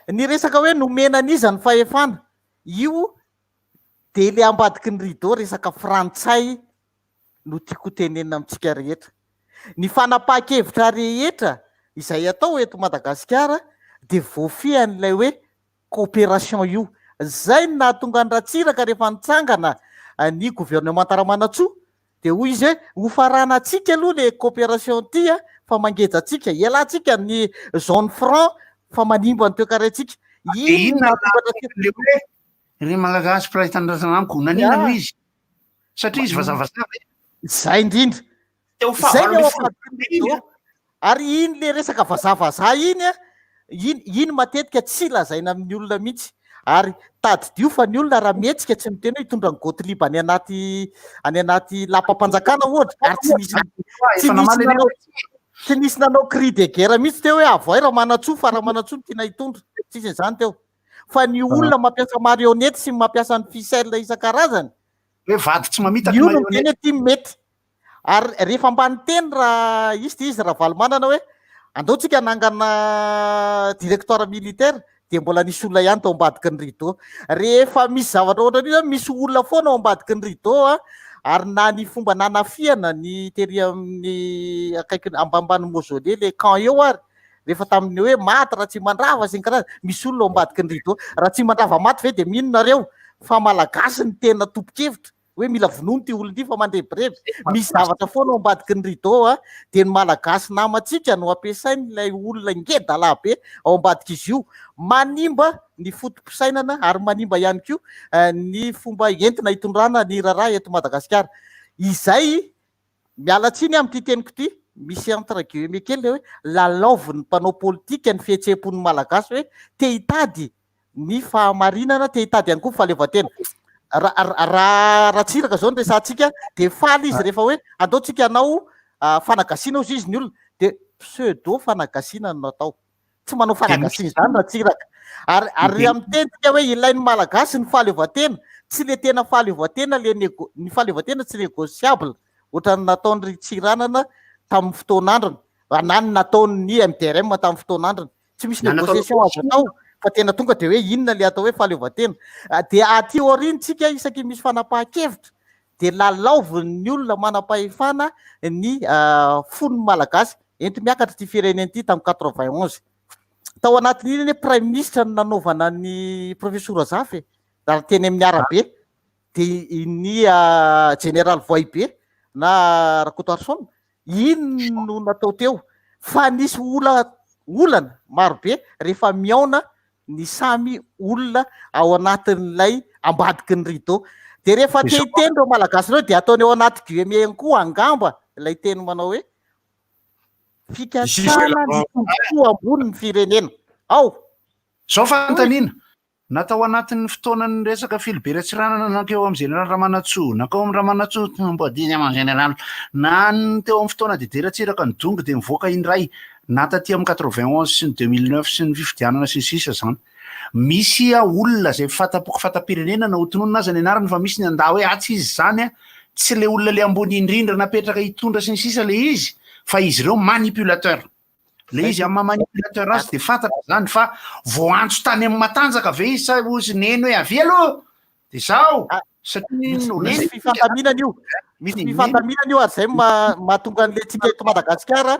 Ny resaka hoe nomena an'iza ny fahefana, io dia le ambadiky ny rideau resaka frantsay no tiako ho tenenina amintsika rehetra. Ny fanapahan-kevitra rehetra izay atao eto Madagasikara dia voafehin'ilay hoe coopération io. Izay no nahatonga an'i Ratsiraka rehefa nitsangana ny gouvernemanta Ramanantsoa dia hoy izy hoe hofaranantsika aloha ilay coopération ity fa mangeja antsika, ialantsika ny zone franc fa manimba ny toekarentsika. Dia Iny no inona nahatonga an-dRatsiraka. le hoe ry Malagasy mpiray tanindrazana amiko, naninona no izy? Satria izy vazavazaha ve? Izay indrindra. Teo Izay ny ao fahavalo ambadiky ny rideau. Ary iny le resaka vazavazaha iny a, iny iny matetika tsy lazaina amin'ny olona mihitsy. Ary tadidio fa ny olona raha mihetsika tsy miteny hoe hitondra ny Gottlieb any anaty any anaty lapam-panjakana ohatra, ary tsy nisy tsy Efa nisy namaly nanao tsy nisy nanao cri de guerre mihitsy teo hoe avoay Ramanantsoa fa Ramanantsoa no tiana hitondra. Tsisy an'izany teo. Fa ny olona mampiasa marionnette sy mampiasa ny ficelle isan-karazany, Hoe vady tsy mamitaka io no marionnette. miteny hoe ty mety. Ary rehefa mba niteny raha izy ty izy Ravalomanana hoe andao tsika hanangana directoire militaire dia mbola nisy olona ihany tao ambadiky ny rideau. Rehefa misy zavatra ohatran'io zany misy olona foana ao ambadiky ny rideau a, ary na ny fomba nanafihana ny tery amin'ny akaiky ambanimbany mausolée le camp eo ary rehefa tamin'ny hoe maty Ratsimandrava sy ny karazany, misy olona ao ambadiky ny rideau. Ratsimandrava maty ve dia mino nareo fa malagasy ny tena tompon-kevitra hoe mila vonoina ity olona ity fa mandrebireby. Misy zavatra foana ao ambadiky ny rideau a, dia ny malagasy namantsika no ampiasain'ilay olona ngeda lahy be ao ambadik'izy io. Manimba ny foto-pisainana ary manimba ihany koa ny fomba entina hitondrana ny raharaha eto Madagasikara. Izay Miala tsiny amin'ity teniko ity, misy entre guillemets kely ilay hoe lalaovin'ny mpanao politika ny fihetseham-pon'ny Malagasy hoe te hitady ny fahamarinana, te hitady ihany koa ny fahaleovantena. Raha Ratsiraka izao no resahantsika dia faly izy rehefa hoe andao tsika hanao fanagasiana hozy izy ny olona dia pseudo fanagasiana no natao. Tsy manao fanagasiana izany Ratsiraka. Ary ary raha miteny tsika hoe ilain'ny Malagasy ny fahaleovantena, tsy le tena fahaleovantena le négo- ny fahaleovantena tsy négociable ohatran'ny nataon'i ry Tsiranana tamin'ny fotoan'androny, na ny nataon'ny MDRM tamin'ny fotoan'androny. Tsy misy Na nataon'ny négociation azo atao fa tena tonga dia hoe inona le atao hoe fahaleovantena. Dia aty aoriana tsika isaky misy fanapahan-kevitra dia lalaovin'ny olona manam-pahefana ny fon'ny Malagasy. Ento miakatra ity firenena ity tamin'ny 91. Tao anatin'iny anie praiminisitra no nanaovana ny profesora Zafy e, ary teny amin'ny arabe dia ny jeneraly Vohibe na Rakotoarison, iny no natao teo fa nisy ola olana marobe rehefa mihaona ny samy olona ao anatin'ilay ambadiky ny rideau. Dia rehefa te hiteny ireo Malagasy ireo dia ataony ao anaty guillemets ihany koa angamba ilay teny manao hoe fikatsahana ny tombontsoa ambony ny firenena. Ao! Zao fanontaniana, na tao anatin'ny fotoanan'ny resaka Philibert Tsiranana nankeo amin'ny Général Ramanantsoa, nankao amin'ny Ramanantsoa Tomboadiny aman Général, na ny teo amin'ny fotoana Didier Ratsiraka nidongy dia nivoaka indray, na taty amin'ny 91 sy ny 2009 sy ny fifidianana sy ny sisa zany. Misy olona izay fanta-poko fanta-pirenena na hotononina aza ny anarany fa misy ny handà hoe atsy izy izany a, tsy le olona le ambony indrindra napetraka hitondra sy ny sisa le izy fa izy ireo manipulateur. Le izy amin'ny maha manipulateur azy dia fantatra zany fa voaantso tany amin'ny matanjaka ve izy sa hozy neny hoe avia aloha dia zao satria Misy misy fifandaminana io, misy fifandaminana io ary zay mahatonga an'le tsika eto Madagasikara,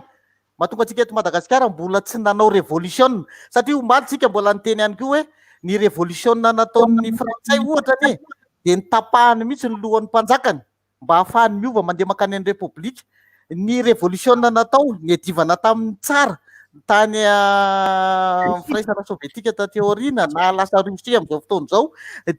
mahatonga antsika eto Madagasikara mbola tsy nanao révolution satria omaly tsika mbola niteny ihany koa hoe ny révolution nataon'ny frantsay ohatra anie dia nitapahany mihitsy ny lohan'ny mpanjakany mba hahafahany miova mandeha mankany amin'ny Repoblika. Ny revolisiona natao niadivana tamin'ny tsara tany amin'ny firaisana sovietika taty aoriana na lasa Russie amin'izao fotoana izao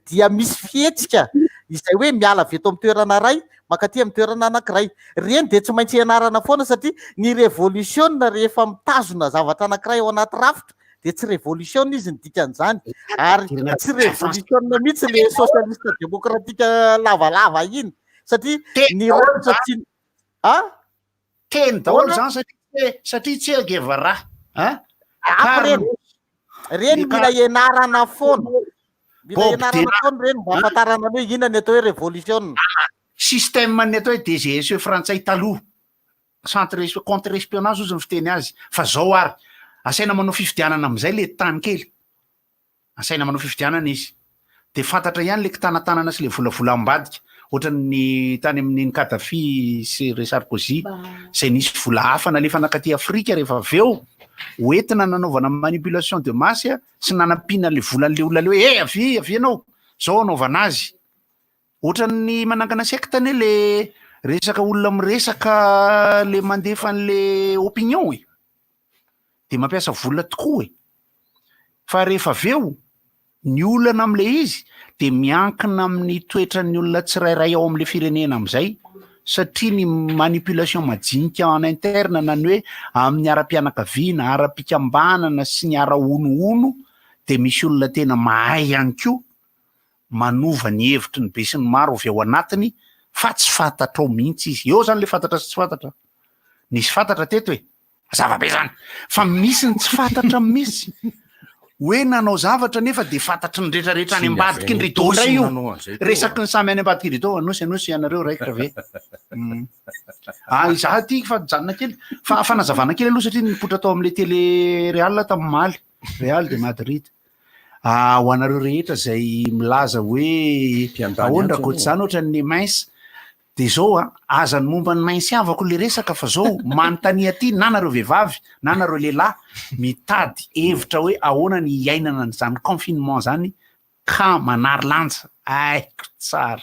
dia misy fihetsika izay hoe miala avy eto amin'ny toerana iray mankaty amin'ny toerana anankiray. Ireny dia tsy maintsy ianarana foana satria ny revolisiona rehefa mitazona zavatra anankiray ao anaty rafitra dia tsy révolution izy ny dikan'izany ary tsy révolution mihitsy le socialiste démocratique lavalava iny satria ny rafitra tsy a teny daholo zany satria satria tsy Che Guevara a Hafa reny reny mila ianarana foana mila ianarana foana reny mba hahafantarana ny hoe inona ny atao hoe révolution Système ny atao hoe DGSE frantsay taloha Centre contre espionnage ozy ny fiteny azy fa zao ary asaina manao fifidianana amizay le tany kely asaina manao fifidianana izy de fantatra ihany le kitanatanana sy le volavola ambadika ohatran'ny tany amin'iny Kadhafi sy re Sarkozy zay nisy vola hafa nalefa nakaty Afrika rehefa avy eo hoentina nanaovana manipulation de masse sy nanampiana le volan'le olona le hoe eh avia avia ianao zao anaovana azy Ohatran'ny manangana secte anie le resaka olona miresaka le mandefa an'le opinion e. De mampiasa vola tokoa e. Fa rehefa avy eo, ny olana am'le izy de miankina amin'ny toetran'ny olona tsirairay ao am'le firenena am'zay, satria ny manipulation majinika en interne na ny hoe amin'ny ara-pianakaviana, ara-pikambanana sy ny ara-honohono de misy olona tena mahay ihany koa manova ny hevitry ny besinimaro avy ao anatiny fa tsy fantatrao mihitsy izy. Eo zany le fantatra sy tsy fantatra. Nisy fantatra teto e. Mazava be zany. Fa misy ny tsy fantatra misy. Hoe nanao zavatra nefa de fantatry ny rehetrarehetra any ambadiky ny rideau indray io. Resaky ny samy any ambadiky ny rideau, anosy anosy ianareo raikitra ve? Ah, izaho aty fa nijanona kely. Fa fanazavana kely aloha satria nipoitra tao amin'ilay télé Real tamin'ny omaly. Real de Madrid. Ah, ho anareo rehetra izay milaza hoe ahoana raha koa izany ohatran'ny mince de zao a, aza ny momba ny mince havako le resaka fa zao manontania aty na nareo vehivavy na nareo lehilahy mitady hevitra hoe ahoana ny hiainana an'izany confinement zany ka manary lanja, haiko tsara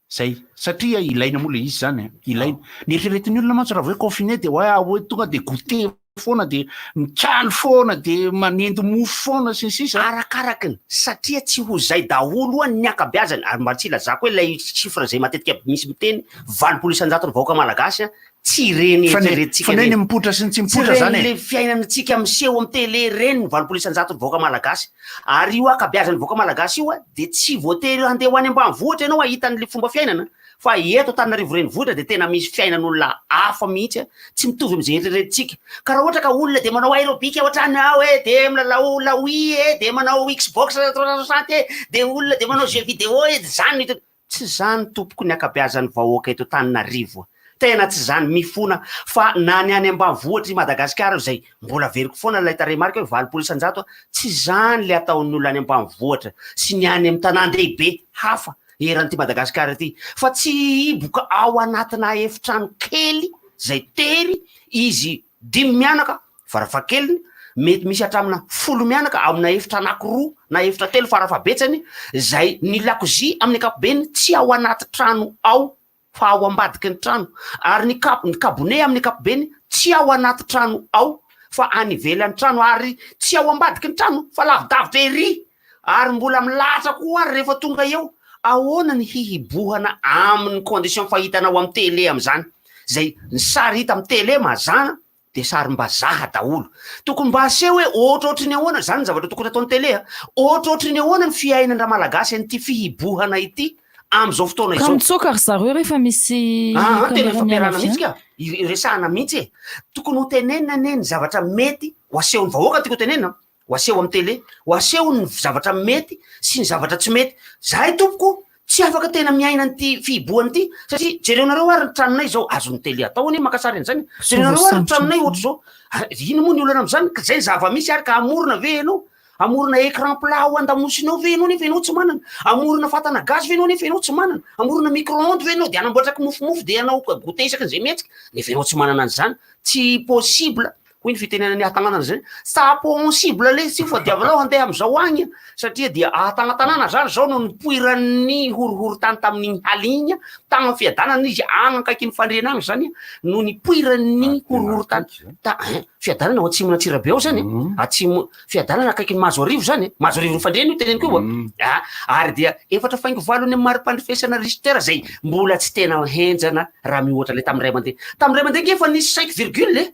zay satria ilaina moa le izy zany a, ilaina. Ny eritreretin'ny olona mantsy raha vao hoe confiné de hoe hoe tonga de goûter foana de mikaly foana de manendy mofo foana sy ny sisa. Arakaraky ny, satria tsy ho zay daholo oa ny ankabeazany, ary mba tsy ilazako hoe ilay chiffre zay matetika misy miteny, 80% ny vahoaka malagasy a, Tsy ireny Fa ny eritreretintsika fa ny hoe ireny. ny mipoitra sy ny tsy Tsy mipoitra ireny zany e. le fiainantsika miseho amin'ny télé ireny ny 80% vahoaka malagasy. Ary io ankabeazan'ny vahoaka malagasy io dia tsy voatery handeha ho any ambanivohitra ianao hahita an'le fomba fiainana fa eto Antananarivo renivohitra dia tena misy fiainan'olona hafa mihitsy tsy mitovy amin'izay eritreretintsika. Ka raha ohatra ka olona dia manao aerobic ohatrany aho e, dia milalao la Wii e, dia manao Xbox 360 e, dia olona dia manao jeux vidéo e, zany no hita. Tsy zany tompoko ny ankabeazan'ny vahoaka eto Antananarivo a! Tena tsy zany, mifona fa na ny any ambanivohitry i Madagasikara izay mbola averiko foana ilay tarehimarika hoe 80% a, tsy zany le ataon'ny olona any ambanivohitra sy ny any amin'ny tanàn-dehibe hafa eran'ity Madagasikara ity fa tsy hihiboka ao anatina efitrano kely izay tery izy dimy mianaka farafahakeliny. Mety misy hatramina folo mianaka amina efitra anakiroa na efitra telo farafahabetsany izay ny lakozia amin'ny ankapobeny tsy ao anaty trano ao fa ao ambadiky ny trano ary ny kab- ny kabone amin'ny ankapobeny tsy ao anaty trano ao fa any ivelan'ny trano ary tsy ao ambadiky ny trano fa lavidavitra ery ary mbola milahatra koa ary rehefa tonga eo. Ahoana ny hihibohana amin'ny condition fahitanao amin'ny tele amin'izany? Izay ny sary hita amin'ny tele mazàna de sarim-bazaha daholo. Tokony mba aseho hoe ohatrohatry ny ahoana, zany ny zavatra tokony ataon'ny tele a, ohatrohatry ny ahoana ny fiainan-dRamalagasy an'ity fihibohana ity amin'izao fotoana Ka izao. mitsoaka ry zareo rehefa misy Aa, tena caméra miala ifampiarahana avy mihitsy any. ka, iresahana mihitsy e. Tokony ho tenenina anie ny zavatra mety ho asehon'ny vahoaka tiako ho tenenina, ho aseho amin'ny tele, ho aseho ny zavatra mety sy ny zavatra tsy mety. Zahay tompoko tsy afaka tena miaina an'ity fihibohana ity satria jereonareo ary ny tranonay izao, azon'ny tele atao anie maka sary an'izany, jereonareo ary ny tranonay ohatr'izao, ary inona moa ny olana amin'izany, ka zay ny zava-misy ary ka hamorona ve ianao? Hamorona écran plat ao an-damosina ao ve ianao nefa ianao tsy manana? Hamorona fatana gaz ve ianao nefa ianao tsy manana? Hamorona micro-ondes ve ianao dia hanamboatra kimofomofo dia hanao goûter isaky ny izay mihetsika nefa ianao tsy manana an'izany? Tsy possible. Hoy ny fitenenan'ny ahatanàna zay, sa possible lesy io fa diavinao handeha amizao agny satria dia ahatagnatanàna zany zao no nipoiran'ny horohorontany tamin'igny haligny tagny am fiadanana izy agny akaikin'ny fandriana agny zany no nipoiran'ny horohorontany ta hein fiadanana ao atsimon'Antsirabe ao zany atsimo fiadanana akaikin'ny Mahazoarivo zany Mahazoarivo ny fandriana io teneniko io a ary dia efatra faingo valo ny mari-pandrefesana Richter zay mbola tsy tena henjana raha mihoatra le tamin'ny ray aman-dreny tamin'ny ray aman-dreny nge efa nisy cinq virgule e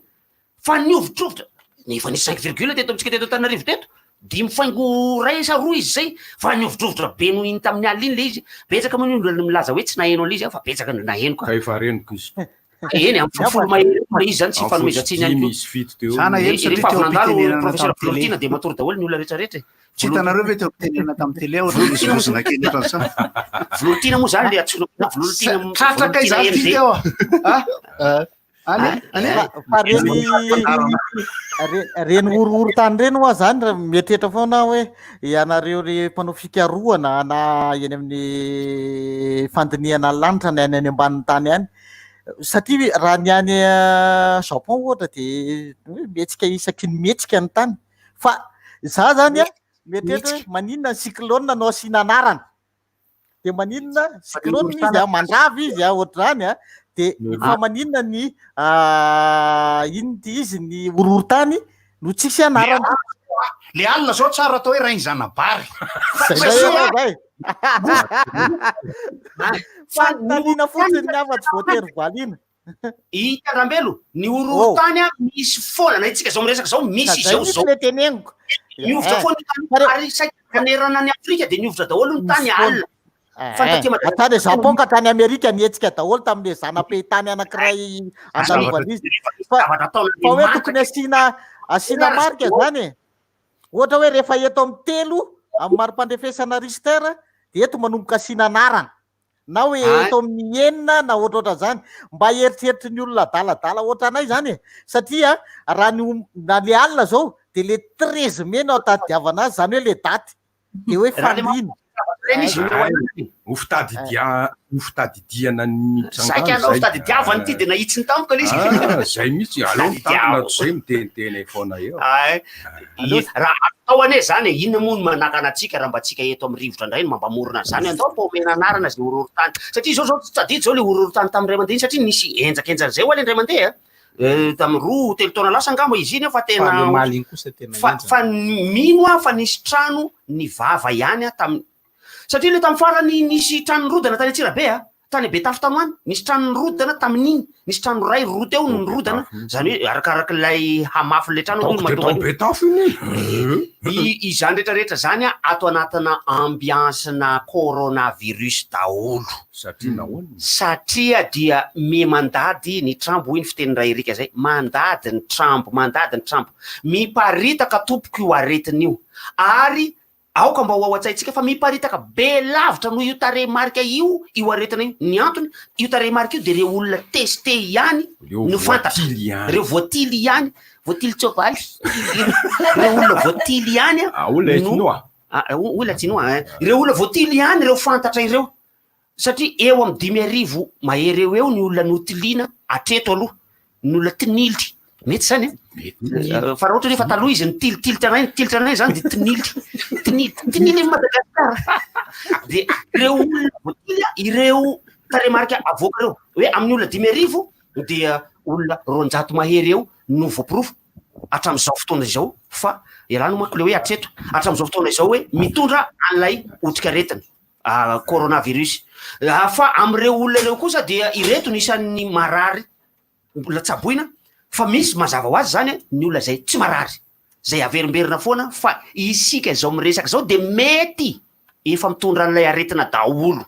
Fa nihovitrovitra, efa nisy cinq virgule teto amintsika teto Antananarivo teto, dimy faingo iray sa roa izy zay, fa nihovitrovitra be noho iny tamin'ny alina iny le izy, betsaka moa ny olona milaza hoe tsy naheno an'ilay izy aho fa betsaka no naheno ka. Ka efa reniko izy. Eny, amin'ny folo mahery eo ilay izy zany tsy ifanomezan-tsiny ihany koa. Misy fito teo. Za naheno satria Rehefa teo avy nandalo am-pitenenana professeur tamin'ny télé. Volontiana dia matory daholo ny olona rehetrarehetra e. Tsy hitanareo ve teo am-pitenenana tamin'ny télé ohatra misy vozona kely ohatran'izany? Volontiana moa zany le antsoina Volontiana Tratra kay za ty teo a. Ah? Any, any. Fa reny reny horohorontany reny hoa zany raha mieritreritra foana aho hoe ianareo ry mpanao fikarohana na eny amin'ny fandinihana ny lanitra na any any ambanin'ny tany any satria raha ny any Japon ohatra de hoe mihetsika isaky ny mihetsika ny tany fa za zany a mieritreritra hoe maninona ny cyclone no asiana anarana de maninona cyclone izy a mandrava izy a ohatr'izany a de fa maninona ny inona ty izy ny horohorontany no tsisy anarana Le alina zao tsara atao hoe rain-zanabary. Zay zay aloha zay. Fanontaniana fotsiny ny hafa tsy voatery valiana. Hita Rambelo, ny horohorontany a misy foana, na itsika zao miresaka zao misy izy eo zao. le teneniko. Mihovitra foana ny tany ary saika manerana an'i Afrika dia nihovitra daholo ny tany alina. Fa ny taty Madagasikara Hatrany Japon ka hatrany Amerika nihetsika daholo tamin'le zana-pehitany anankiray andalovana izy. Fa fa hoe tokony asiana asiana marika zany e. Ohatra hoe rehefa eto amin'ny telo amin'ny mari-pandrefesana Richter dia eto manomboka asiana anarana. na hoe eto amin'ny enina na ohatrohatran'izany mba eritreritry ny olona adaladala ohatranay zany e satria raha ny na le alina zao de le treize mai no atadiavana azy zany hoe le daty de hoe faniriana Ho fitadidia ho fitadidiana ny Saika anao fitadidiavana ity de nahitsiny tampoka le izy. Ah, zay mihitsy, aleo mitandrina toy izay miteniteny foana eo. Ay, raha atao anie zany e, inona moa no manakana antsika raha mba tsika eto amin'ny rivotra indray no mampamorona an'izany, andao mba omena anarana izay horohorontany, satria izao zao tsy tadidy izao le horohorontany tamin'ny ray aman-dreny satria nisy henjakenjana izay ho'a le indray mandeha a, tamin'ny roa telo taona lasa angamba izy iny fa tena Fa le omaly iny kosa tena fa henjana. fa mino aho fa nisy trano nivava ihany aho tamin'ny Satria ilay tamin'ny farany nisy trano nirodana tany Antsirabe a, tany Betafo tany ho any, nisy trano nirodana tamin'iny, nisy trano iray roa teo no nirodana, izany hoe arakarak'ilay hamafin'ilay trano aloha no Ataoko dia mahatonga tao an'io. Betafo iny e! I, izany rehetra rehetra izany a, ato anatina ambiance-na coronavirus daholo. Satria nahoana? Satria dia me mandady ny trambo hoy ny fitenin-dRaerika izay, mandady ny trambo, mandady ny trambo. Miparitaka tompoko io aretina io, ary Aoka mba ho ao an-tsaintsika fa miparitaka be lavitra noho io tarehimarika io io aretina io. Ny antony, io tarehimarika io dia ireo olona teste ihany no fantatra. Ireo voatily ihany, voatily tsoavaly, ireo olona voatily ihany no, hoy ilay Chinois, hein, ireo olona voatily ihany ireo fantatra ireo. Satria eo amin'ny 5000 mahery eo ho eo ny olona notiliana hatreto aloha, ny olona tinily. Mety zany e? Eh, Fa raha ohatra hoe efa taloha izy nitilitilitra anay, nitilitra anay zany dia tinily, tinily, tinily an'i Madagasikara. Dia ireo olona voatily, ireo tarehimarika avoaka ireo, hoe amin'ny olona 5000 dia olona 200 mahery eo no voaporofo hatramin'izao fotoana izao fa ialana manko le hoe hatreto, hatramin'izao fotoana izao hoe mitondra an'ilay otrikaretina. Coronavirus. Fa amin'ireo olona ireo kosa dia ireto no isan'ny marary mbola tsaboina fa misy mazava ho azy zany ny olona izay tsy marary, izay averimberina foana fa isika izao miresaka izao dia mety efa mitondra an'ilay aretina daholo.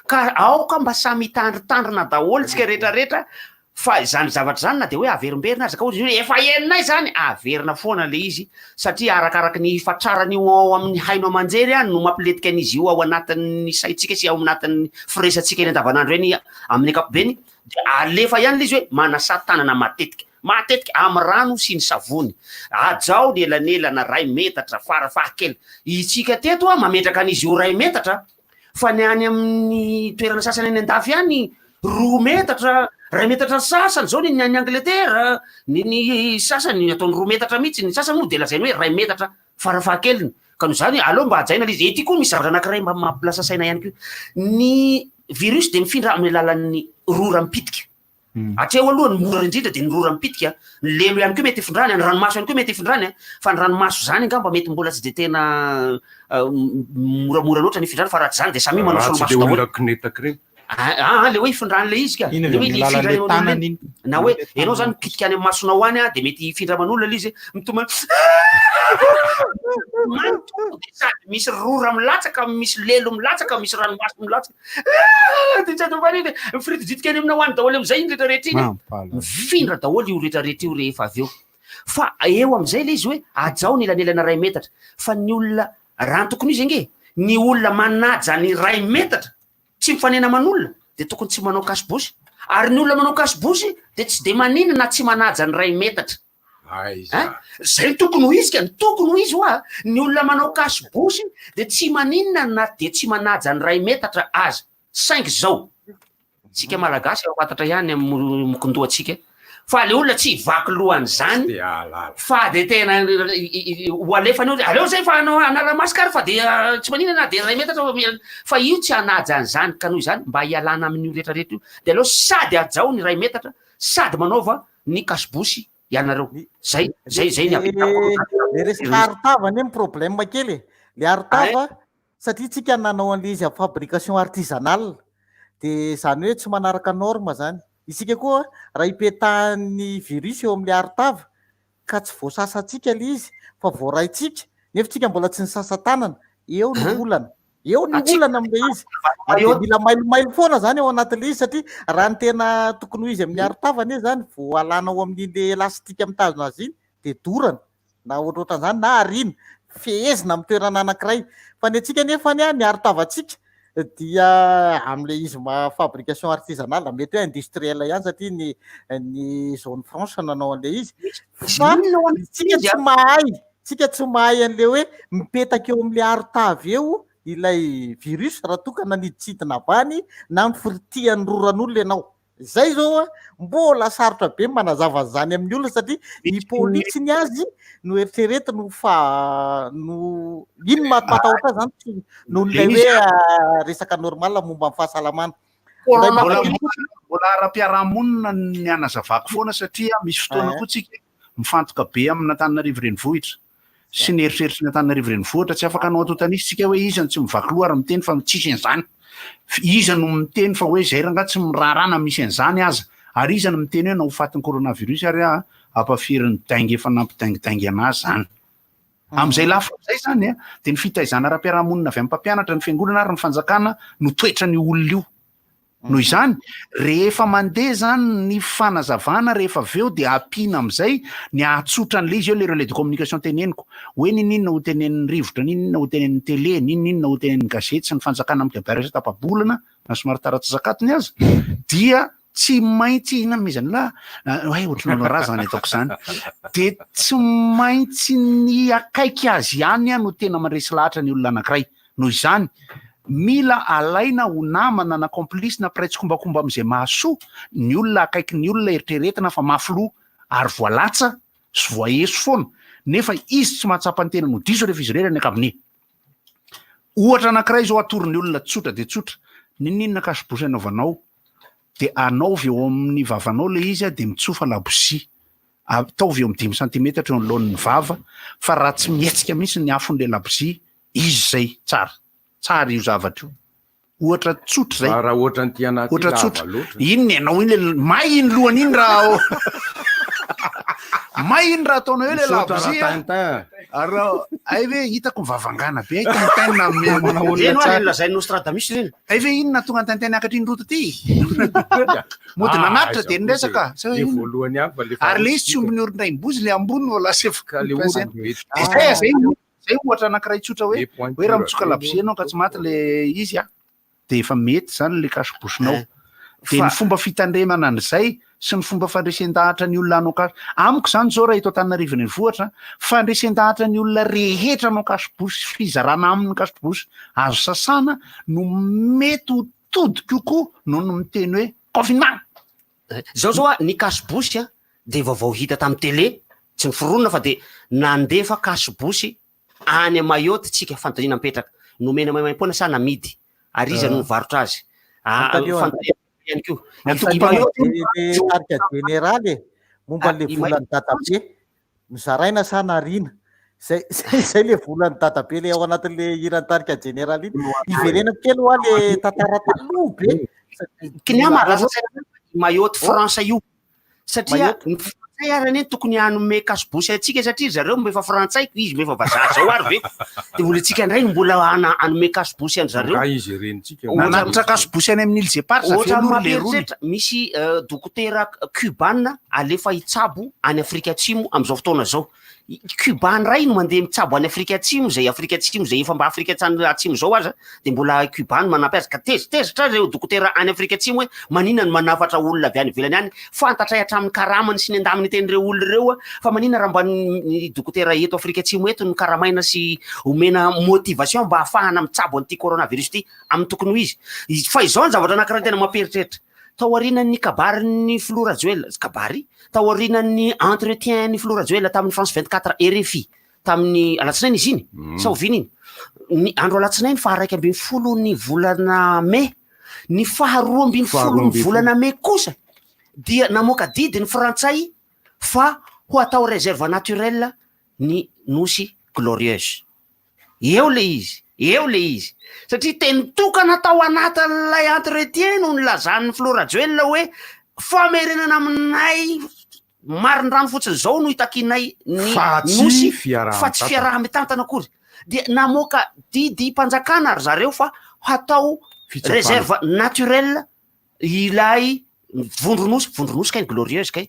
Ka aoka mba samy hitandrintandrina daholo tsika rehetrarehetra Fa izany zavatra izany na dia hoe averimberina aza ka hoy izy hoe efa henonay izany, averina foana ilay izy satria arakaraky ny hifatraran'io ao amin'ny haino aman-jery no mampilentika an'izy io ao anatin'ny saintsika sy ao anatin'ny firesantsika eny andavanandro eny amin'ny ankapobeny dia alefa ihany ilay izy hoe manasà tanana matetika, matetika amin'ny rano sy ny savony, hajao ny elanelana iray metatra farafahakeliny, isika teto mametraka an'izy io iray metatra Fa ny any amin'ny toerana sasany any an-dafy any, roa metatra, iray metatra sasany zao ny any Angletera, ny ny sasany ataony roa metatra mihitsy, ny sasany moa dia lazainy hoe iray metatra farafahakeliny. Ka noho izany aleo mba hajaina ilay izy. Ety koa misy zavatra anankiray mba mampilasa saina ihany koa. Ny virus dia mifindra amin'ny alalan'ny rora mipitika. Hatreo aloha ny mora indrindra dia ny rora mipitika, ny lelo ihany koa mety hifindrany, ny ranomaso ihany koa mety hifindrany, fa ny ranomaso izany angamba mety mbola tsy dia tena moramora loatra ny hifindrany fa raha tsy izany dia samia manao Raha tsy solomaso dia daholo. olona kinetaka ireny. Ah, ah, le hoe hifindran'ilay izy ka. Iny Le avy hoe amin'ny le hifindra alalan'ilay eo an'olona tanana iny. iny. Na hoe Ilay ianao tanana zany mikitika any amin'ny masonao any dia mety hifindra aman'olona ilay izy, mitomany Manontolo dia sady misy rora milatsaka, misy lelo milatsaka, misy ranomaso milatsaka. Ah, dia tsy atao fanina. Mifiritidritika any aminao any daholo amin'izay iny rehetrarehetra iny. Mampalahelo. Mifindra daholo io rehetrarehetra io rehefa avy eo. Fa eo amin'izay ilay izy hoe hajao ny elanelana iray metatra. Fa ny olona, raha ny tokony ho izy ange, ny olona manaja ny iray metatra, tsy mifanena aman'olona, dia tokony tsy manao cache-bouche. Ary ny olona manao cache-bouche dia tsy dia maninona na tsy manaja ny iray metatra. Aiza. Hein? Zay no tokony ho izy ka, ny tokony ho izy hoa, ny olona manao cache bouche dia tsy maninona na dia tsy manaja ny iray metatra aza. Saingy zao, tsika malagasy efa fantatra ihany amin'ny mokondohantsika fa le olona tsy hivaky loha an'izany fa dia tena ho alefany eo, aleo zay fa hanao hanala masque ary fa dia tsy maninona na dia iray metatra fa mi- fa io tsy hanaja an'izany ka noho izany mba hialana amin'io rehetrarehetra io dia aleo sady hajao ny iray metatra sady manaova ny cache-bouche ianareo. Zay, zay, zay ny Le le resaka arotava anie ny problème kely e. Le arotava satria tsika nanao an'le izy amin'ny fabrication artisanale de zany hoe tsy manaraka norme zany. Isika koa raha ipetahan'ny virus eo amin'le arotava ka tsy voasasantsika le izy fa voaraintsika nefa tsika mbola tsy nisasa tanana, eo no olana. Eo ny olana amin'ilay izy. Ary dia mila mailomailo foana zany ao anatin'ilay izy satria raha ny tena tokony ho izy amin'ny arotava anie zany vao alana ao amin'iny elastika mitazona azy iny dia dorana na ohatrohatran'izany na ariana, fehezina amin'ny toerana anankiray. Fa ny antsika nefa ny ny arotavantsika dia amin'ilay izy maha fabrication artisanale, mety hoe industriel ihany satria ny ny zone franche nanao an'ilay izy. Fa isika tsy mahay Tsika tsy mahay an'le hoe mipetaka eo amin'le arotavy eo ilay virus raha toa ka nanidintsidina avy any na nifiritihan'ny roran'olona ianao. Izay izao an, mbola sarotra be ny manazava an'izany amin'ny olona satria ny polisy ny azy no eritreretiny ho fa no iny no mampatahotra azy zany tsy noho ilay hoe resaka normal momba ny fahasalamana. Mbola mbola ara-piarahamonina ny anazavako foana satria misy fotoana koa tsika mifantoka be amin'Antananarivo Renivohitra sy ny eritreritry ny Antananarivo Renivohitra. Tsy afaka hanao antontan'isa isika hoe iza no tsy mivaky loha ary miteny fa tsisy an'izany. Iza no miteny fa hoe izay rangahy tsy miraharaha na misy an'izany aza. Ary iza no miteny hoe na ho fatin'ny coronavirus ary aho ampafirin'ny daingy efa nampidaingidaingy an'ahy izany. Amin'izay lafiny izay izany dia ny fitaizana ara-piarahamonina avy amin'ny mpampianatra, ny fiangonana ary ny fanjakana no toetran'io olona io. Noho izany, rehefa mandeha izany ny fanazavana rehefa avy eo dia ampiana amin'izay ny hahatsotra an'ilay izy eo ilay relais de communication teneniko hoe n'inon'inona ho tenenin'ny rivotra, n'inon'inona ho tenenin'ny télé, n'inon'inona ho tenenin'ny gazety sy ny fanjakana amin'ny kabary asa tapa-bolana na somary tara tsy zakatony aza dia tsy maintsy inona no mizany lahy hay ohatry ny manao raha zany ataoko izany dia tsy maintsy ny akaiky azy ihany no tena mandresy lahatra ny olona anankiray. Noho izany, mila alaina ho namana na complice na mpiray tsikombakomba amin'izay mahasoa ny olona akaiky ny olona eritreretina fa mafy loha. ary voalatsa sy voaheso foana nefa izy tsy mahatsapa ny tenany ho diso rehefa izy irery any an-kabone. Ohatra anankiray izao atoron'ny olona tsotra dia tsotra, n'inon'inona cache-bouche anaovanao dia anaovy eo amin'ny vavanao ilay izy dia mitsofa labozia, ataovy eo amin'ny dimy santimetatra eo anoloan'ny vava fa raha tsy mihetsika mihitsy ny afon'ilay labozia izy izay tsara, tsara io zavatra io. Ohatra tsotra zay. Raha ohatra an'ity anaty Ohatra lava tsotra. loatra. Iny ianao iny le may iny lohany iny raha may iny raha ataonao eo le Misaotra labozia. raha Tintin. Ary raha ay ve hitako mivavangana be ay Tintin na Manao olona Reny tsara. Lazain'i Nostradamus ireny. Ay ve iny nahatonga an'i Tintin niakatra iny route ity? Mody Ah, nanatitra aiza dia niresaka. kosa e. Le voalohany ihany fa le Ary faharoa le izy tsy tsy omby ny orin-draimbozy le ambony vao lasa efa Ka le pince. orony mety. Dia zay zay Zay ohatra anankiray tsotra hoe Le pointure hoe raha mitsoka be labozia ianao ka tsy maty le izy a, de efa mety zany le cache-bouche-nao. De ny Fa- fomba fitandremana an'izay sy ny fomba fandresen-dahatra ny olona hanao cache, amiko zany zao raha eto Antananarivo renivohitra, fandresen-dahatra ny olona rehetra hanao cache-bouche sy fizarana aminy cache-bouche azo sasana no mety ho tody kokoa noho ny miteny hoe confinement. Zao zao a, ny cache-bouche a de vaovao hita tamin'ny télé, tsy noforonina fa de nandefa cache-bouche any Mayotte tsika, fanontaniana mipetraka, nomena maimaimpoana sa namidy? Ary iza no nivarotra azy? Ah, Antanio an. fanontaniana ihany koa. Ny I antoko Mayotte le tarika jeneraly e, momba Ah, an'le i volan'ny dadabe, nozaraina sa nariana? Zay zay le volan'ny dadabe le ao anatin'le hiran'ny tarika jeneraly iny. Iverenako kely hoa le tantara taloha be. Kiniama lasa saina Mayotte France io. Satria Mayotte. ny frantsay ary anie tokony hanome cache-bouche antsika satria zareo mba efa frantsay ko izy mba efa vazaha zao ary ve de mbola tsika indray no mbola hana hanome cache-bouche an zareo. Nga izy renintsika. Ohatra- Nanatitra cache-bouche any amin'ny îles Éparses avy Ohatra aloha ry lerony. mampieritreritra misy euh, dokotera cubana alefa hitsabo any Afrika Atsimo amin'izao fotoana izao. Cuba indray no mandeha mitsabo any Afrika Atsimo izay Afrika Atsimo izay efa mba Afrika Atsimo izao aza dia mbola Cuba no manampy azy ka tezitezitra ireo dokotera any Afrika Atsimo hoe maninona no manafatra olona avy any ivelany any fantatray hatramin'ny karamany sy ny indemnité-n'ireo olona ireo fa maninona raha mba ny dokotera eto Afrika Atsimo eto no karamaina sy omena motivation mba hahafahana mitsabo an'ity coronavirus ity amin'ny tokony ho izy fa izao ny zavatra anankiray tena mampieritreritra Taorianan'ny kabarin'ny filoha Rajoelina, kabary? Taorianan'ny entretien-n'ny filoha Rajoelina tamin'ny France 24 RFI tamin'ny alatsinainy izy iny mm. sa oviana iny? Ny andro alatsinainy faha 11 ny volana mey, ny faha 12 ny volana mey kosa dia namoaka didy ny frantsay fa ho atao réserve naturelle ny nosy Glorieuse. Eo le izy, eo le izy. Satria teny tokana tao anatin'ilay entretien no nilazan'ny filoha Rajoelina hoe famerenana aminay marindrano fotsiny izao no itakianay ny Fa tsy nosy fa tsy fiaraha-mitantana. fiaraha-mitantana akory. Dia namoaka didim-panjakana ry zareo fa hatao Fitsapana. réserve naturelle ilay vondronosy, vondronosy kay ny glorieuse kay.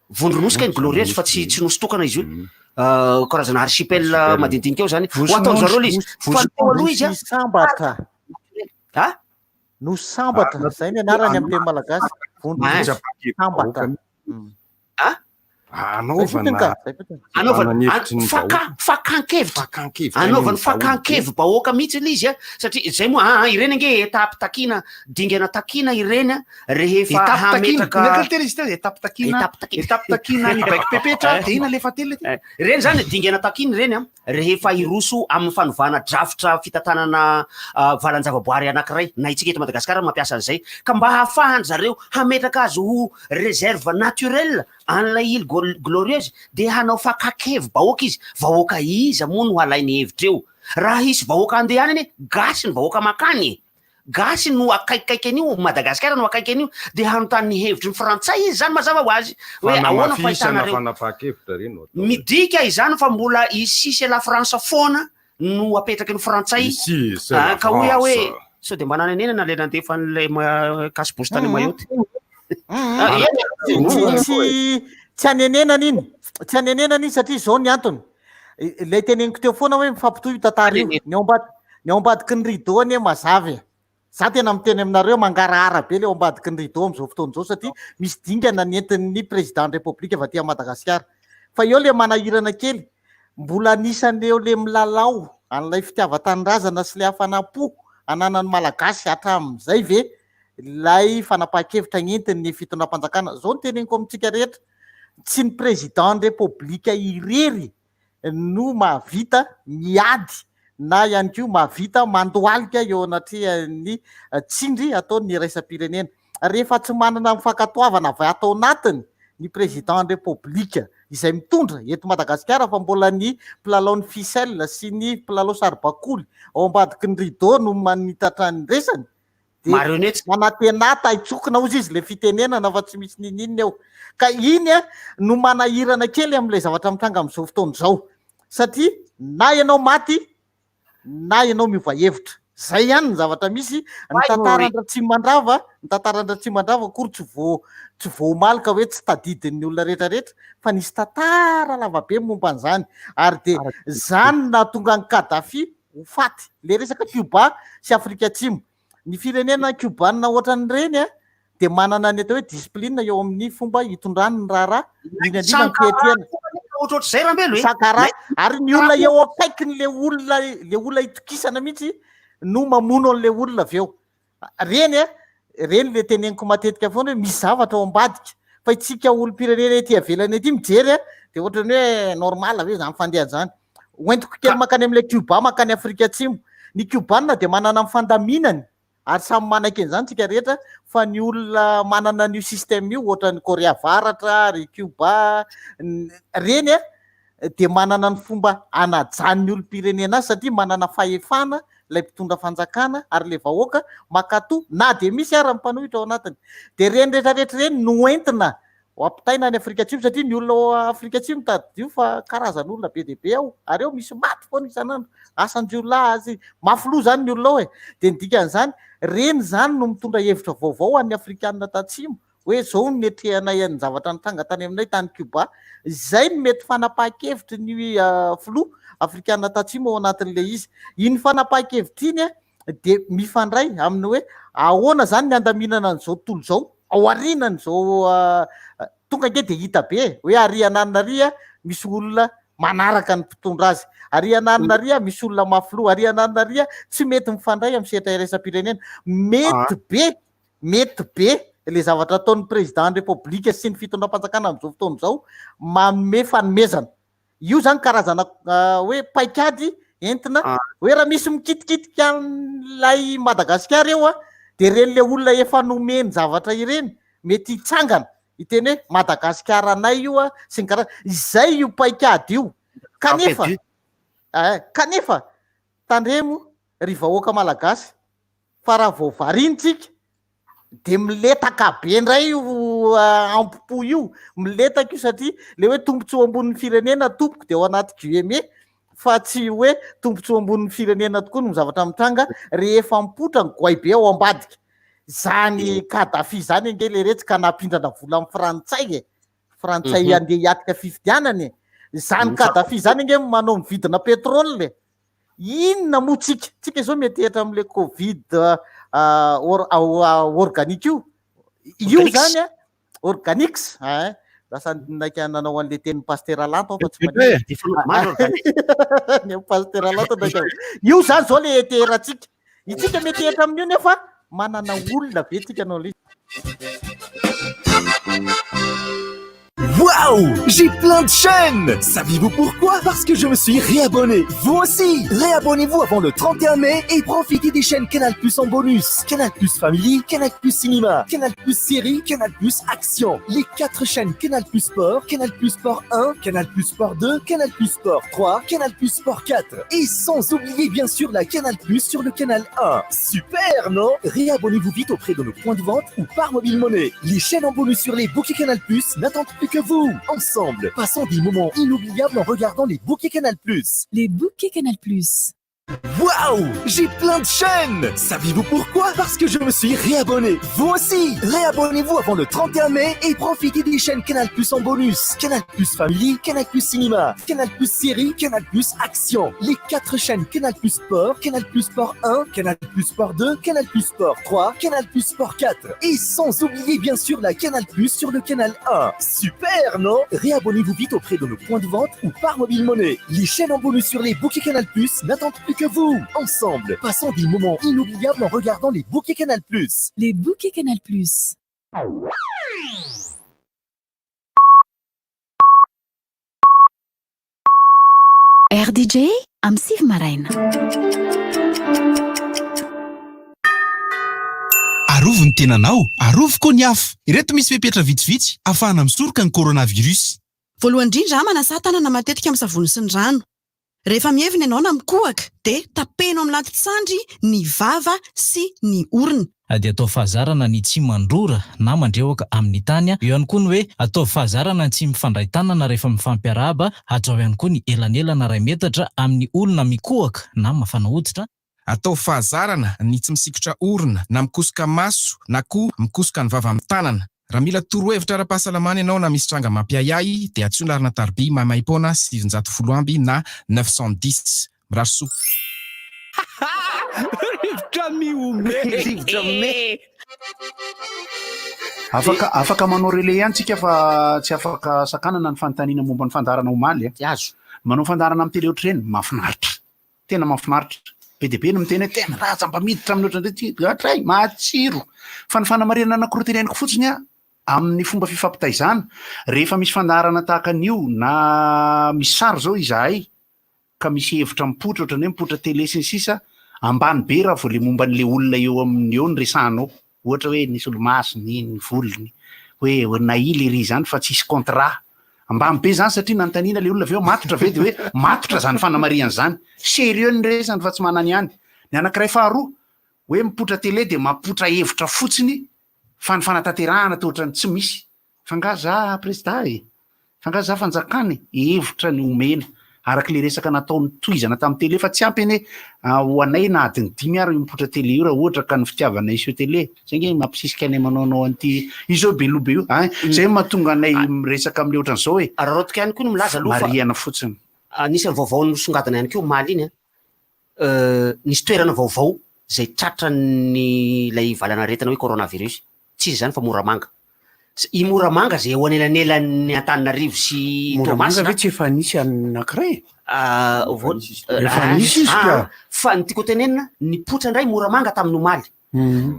Vondronosy kay ny glorieuse fa tsy tsy nosy tokana izy io. Mm. Euh, karazana archipel Archipel. madinidinika ao zany. Ho ataon zareo le izy. Fa teo aloha izy a. Nosy sambatra. Ha? Nosy sambatra, zay ny anarany amin'ny teny malagasy. Vondronosy sambatra. Ha? Anaovana Anaovana ny hevitry ny faka vahoaka. fakan-kevitra. Fakan-kevitra Anaovany ny vahoaka. fakan-kevi-bahoaka mihitsy ilay izy a, satria izay moa aa ireny ange étape takina, dingana takina ireny a, rehefa Étape takina. hametraka Inona kely tena izy teo? Étape takina. Étape takina. Étape takina ny baiko pepetra dia inona le fahatelo le? Eh, Ireny zany dingana takina ireny a, rehefa hiroso amin'ny fanovana drafitra fitantanana ah, valan-javaboary anankiray, na isika eto Madagasikara mampiasa an'izay, ka mba hahafahan-dry zareo hametraka azy ho réserve naturelle an'ilay île glorieuse dia hanao fakan-kevi-bahoaka izy, vahoaka iza moa no halainy hevitra eo? Raha hisy vahoaka handeha any anie, gasy ny vahoaka mankany e! Gasy no akaikikaiky an'io, Madagasikara no akaiky an'io, dia hanontany ny hevitry ny frantsay izy izany mazava ho azy, hoe ahoana ny Fanamafisana fahitanareo? fanapahan-kevitra re no atao. Midika izany fa mbola ici c'est la France foana no apetraky ny frantsay, Ici c'est la ah, ka hoy aho hoe France. sao dia mba nanenenana ilay nandefa an'ilay cache-bouche tany Mayotte. Tsy anenenana iny, tsy anenenana iny satria izao ny antony. Ilay teneniko teo foana hoe mifampitohy io tantara io. Ny ao ambadiky ny ao ambadiky ny rideau anie mazava e. Za tena miteny aminareo mangarahara be le ao ambadiky ny rideau amin'izao fotoana izao satria misy dingana nentin'ny président ny république avy aty Madagasikara. Fa eo le manahirana kely, mbola anisan'ireo le milalao an'ilay fitiavan-tanindrazana sy le hafanam-po ananan'ny Malagasy hatramin'izay ve ilay fanapahan-kevitra nentin'ny fitondram-panjakana. Izao no teneniko amintsika rehetra, Tsy ny président ny Repoblika irery no mahavita miady na ihany koa mahavita mandohalika eo anatrehan'ny tsindry ataon'ny iraisam-pirenena. Rehefa tsy manana ny fankatoavana avy ato anatiny ny président ny Repoblika izay mitondra eto Madagasikara fa mbola ny mpilalao ny ficelle sy ny mpilalao saribakoly ao ambadiky ny rideau no manitatra ny resany dia Marionnette. manantena taitsokina hozy izy le fitenenana fa tsy misy ninininona eo. Ka iny a no manahirana kely amin'ilay zavatra mitranga amin'izao fotoana izao satria na ianao maty na ianao miova hevitra. Zay ihany ny zavatra misy, ny tantaran-dRatsimandrava, ny tantaran-dRatsimandrava akory tsy vao tsy vao omaly ka hoe tsy tadidin'ny olona rehetrarehetra fa nisy tantara lavabe momba an'izany ary dia zany no nahatonga an'i Kadhafi ho faty. Le resaka Cuba sy Afrika Atsimo. Ny firenena Cubanina ohatran'ireny a dia manana ny atao hoe discipline eo amin'ny fomba hitondrany ny raharaha, indrindra indrindra ny fiatrehana. Ohatrohatr'izay Rambelo e. Sankara. Ary ny olona eo akaikin'le olona, le olona itokisana mihitsy no mamono an'le olona avy eo. Reny a, reny le teneniko matetika foana hoe misy zavatra ao ambadika. Fa itsika olom-pirenena ety ivelany ety mijery a, dia ohatran'ny hoe normal ve zany fandehany zany. Hoentiko kely mankany amin'ilay Cuba, mankany Afrika Atsimo. Ny Cubanina dia manana ny fandaminany ary samy manaiky an'izany tsika rehetra fa ny olona manana an'io système io ohatran'ny Korea Avaratra, ry Cuba, reny a, dia manana ny fomba hanajan'ny olom-pirenena azy satria manana fahefana ilay mpitondra fanjakana ary ilay vahoaka mankatò na dia misy ara ny mpanohitra ao anatiny. Dia ireny rehetra rehetra ireny no entina ho ampitaina any Afrika Atsimo satria ny olona ao Afrika Atsimo tadidio fa karazan'olona be dia be ao ary ao misy maty foana isan'andro, asan-jiolahy, azy mafy loha izany ny olona ao e. Dia ny dikan'izany, ireny izany no mitondra hevitra vaovao ho an'ny Afrikanina tatsimo hoe izao no niatrehanay an'ny zavatra nitranga tany aminay tany Cuba. Izay no mety fanapahan-kevitry ny filoha Afrikanina tatsimo ao anatin'ilay izy. Iny fanapahan-kevitra iny dia mifandray amin'ny hoe ahoana izany ny handaminana an'izao tontolo izao ao aorianan'izao tonga ange dia hita be e, hoe ary ananona ary misy olona manaraka ny mpitondra azy, ary ananona ary misy olona mafy loha, ary ananona ary tsy mety mifandray amin'ny sehatra iraisam-pirenena. Mety be, mety be ilay zavatra ataon'ny président ny Repoblika sy ny fitondram-panjakana amin'izao fotoana izao manome fanomezana. Io zany karazana hoe paikady entina hoe raha misy mikitikitika an'ilay Madagasikara eo a, de ireny le olona efa nomeny zavatra ireny mety hitsangana hiteny hoe Madagasikara anay io a sy ny karazany. Izay io paikady io. Kanefa, kanefa tandremo ry vahoaka malagasy fa raha vao variana tsika de miletaka be ndray io ampo io, miletaka io satria le hoe tombotsoa ambonin'ny firenena tompoko de ao anaty guillemets fa tsy hoe tombotsoa ambonin'ny firenena tokoa no zavatra mitranga rehefa mipoitra ny goay be ao ambadika. Zany Kadhafi zany ange leretsy ka nampindrana vola amin'ny frantsay e, frantsay andeha hiatrika fifidianana e, zany Kadhafi zany ange manao ny vidina pétrole e. Inona moa tsika? Tsika izao miantehitra amin'ilay covid organique io. Io zany a, organix, ein, lasa naika nanao an'ilay tenin'ny Pasitera Lanto aho fa tsy maninona. Ny an'i Pasitera Lanto naika. Io zany izao ilay ianteherantsika. Itsika miantehitra amin'io nefa manana olona ve tsika hanao an'ilay izy? Waouh J'ai plein de chaînes Savez-vous pourquoi Parce que je me suis réabonné. Vous aussi Réabonnez-vous avant le 31 mai et profitez des chaînes Canal Plus en bonus. Canal Plus Family, Canal Plus Cinéma, Canal Plus Série, Canal Plus Action. Les quatre chaînes Canal Plus Sport, Canal Plus Sport 1, Canal Plus Sport 2, Canal Plus Sport 3, Canal Plus Sport 4. Et sans oublier bien sûr la Canal Plus sur le Canal 1. Super, non Réabonnez-vous vite auprès de nos points de vente ou par mobile monnaie. Les chaînes en bonus sur les bouquets Canal Plus n'attendent plus que vous. Ensemble, passons des moments inoubliables en regardant les bouquets Canal Plus. Les bouquets Canal Plus. Waouh J'ai plein de chaînes Savez-vous pourquoi Parce que je me suis réabonné. Vous aussi Réabonnez-vous avant le 31 mai et profitez des chaînes Canal Plus en bonus. Canal Plus Family, Canal Plus Cinéma, Canal Plus Série, Canal Plus Action. Les quatre chaînes Canal Plus Sport, Canal Plus Sport 1, Canal Plus Sport 2, Canal Plus Sport 3, Canal Plus Sport 4. Et sans oublier bien sûr la Canal Plus sur le Canal 1. Super, non Réabonnez-vous vite auprès de nos points de vente ou par mobile monnaie. Les chaînes en bonus sur les bouquets Canal Plus n'attendent plus que vous. Ensemble, passons des moments inoubliables en regardant les bouquets Canal Plus. Les bouquets Canal Plus. DJ amin'ny 9 maraina. Arovy ny tenanao, arovy koa ny hafa. Ireto misy fepetra vitsivitsy ahafahana misoroka ny coronavirus. Voalohany indrindra, manasà tanana matetika amin'ny savony sy ny rano. Rehefa mihevina ianao na mikohaka dia tapeno amin'ny lantin-tsandry ny vava sy ny orona. Dia ataovy fahazarana ny tsy mandrora na mandrehoka amin'ny tany. Eo ihany koa ny hoe ataovy fahazarana ny tsy mifandray tanana rehefa mifampiarahaba. Hajao ihany koa ny elanelana iray metatra amin'ny olona mikohaka na mafana hoditra. Ataovy fahazarana ny tsy misikotra orona na mikosoka maso na koa mikosoka ny vava amin'ny tanana. Raha mila torohevitra ara-pahasalamana ianao na misy tranga mampiahiahy dia antsoy ny laharana tarobia maimaimpoana 910 na 910. Mirary soa. Rivotra mihomehy. Rivotra mihomehy. Afaka afaka manao relais ihany tsika fa tsy afaka sakanana ny fanontaniana momba ny fandaharana omaly a. Azo. Manao fandaharana amin'ny télé ohatr'ireny, mahafinaritra. Tena mahafinaritra. Be dia be no miteny hoe tena ratsy mba miditra amin'ny ohatran'ireny ity. Hatray, matsiro. Fa ny fanamarihana anankiroa teneniko fotsiny a, amin'ny fomba fifampitaizana, rehefa misy fandaharana tahaka an'io na misy sary izao izahay ka misy hevitra mipoitra ohatran'ny hoe mipoitra télé sy ny sisa, ambany be raha vao le momba an'le olona eo amin'ny eo no resahanao. Ohatra hoe ny solomasony, ny volony, hoe naila ery izany fa tsisy contrat. Ambany be izany satria nanontaniana ilay olona avy eo matotra ve dia hoe matotra izany fanamarihana izany. Sérieux ny resany fa tsy manana ihany. Ny anankiray faharoa, hoe mipoitra télé dia mampipoitra hevitra fotsiny fa ny fanatanterahana toa ohatran'ny tsy misy. Fa nga za prezida e? Fa nga za fanjakana e? Hevitra ny omena araka le resaka natao notohizana tamin'ny télé fa tsy ampy anie ho anay na adiny dimy ary io mipoitra télé io raha ohatra ka ny fitiavanay hiseho télé. Zay nge mampisisika anay manaonao an'ity io zao be loha be io ein! Zay no mahatonga anay miresaka amin'le ohatran'izao e! Araraotiko ihany koa ny milaza aloha fa Marihana fotsiny. Anisan'ny vaovao nosongadina ihany koa omaly iny an, nisy toerana vaovao izay tratran'ilay valanaretina hoe coronavirus. Tsy iza izany fa Moramanga. I Moramanga izay eo anelanelan'ny Antananarivo sy Moramanga Toamasina. ve tsy efa nisy anankiray e? Vao- Efa nisy izy ka. Ah, fa ny tiako tenenina, nipoitra indray Moramanga tamin'ny omaly.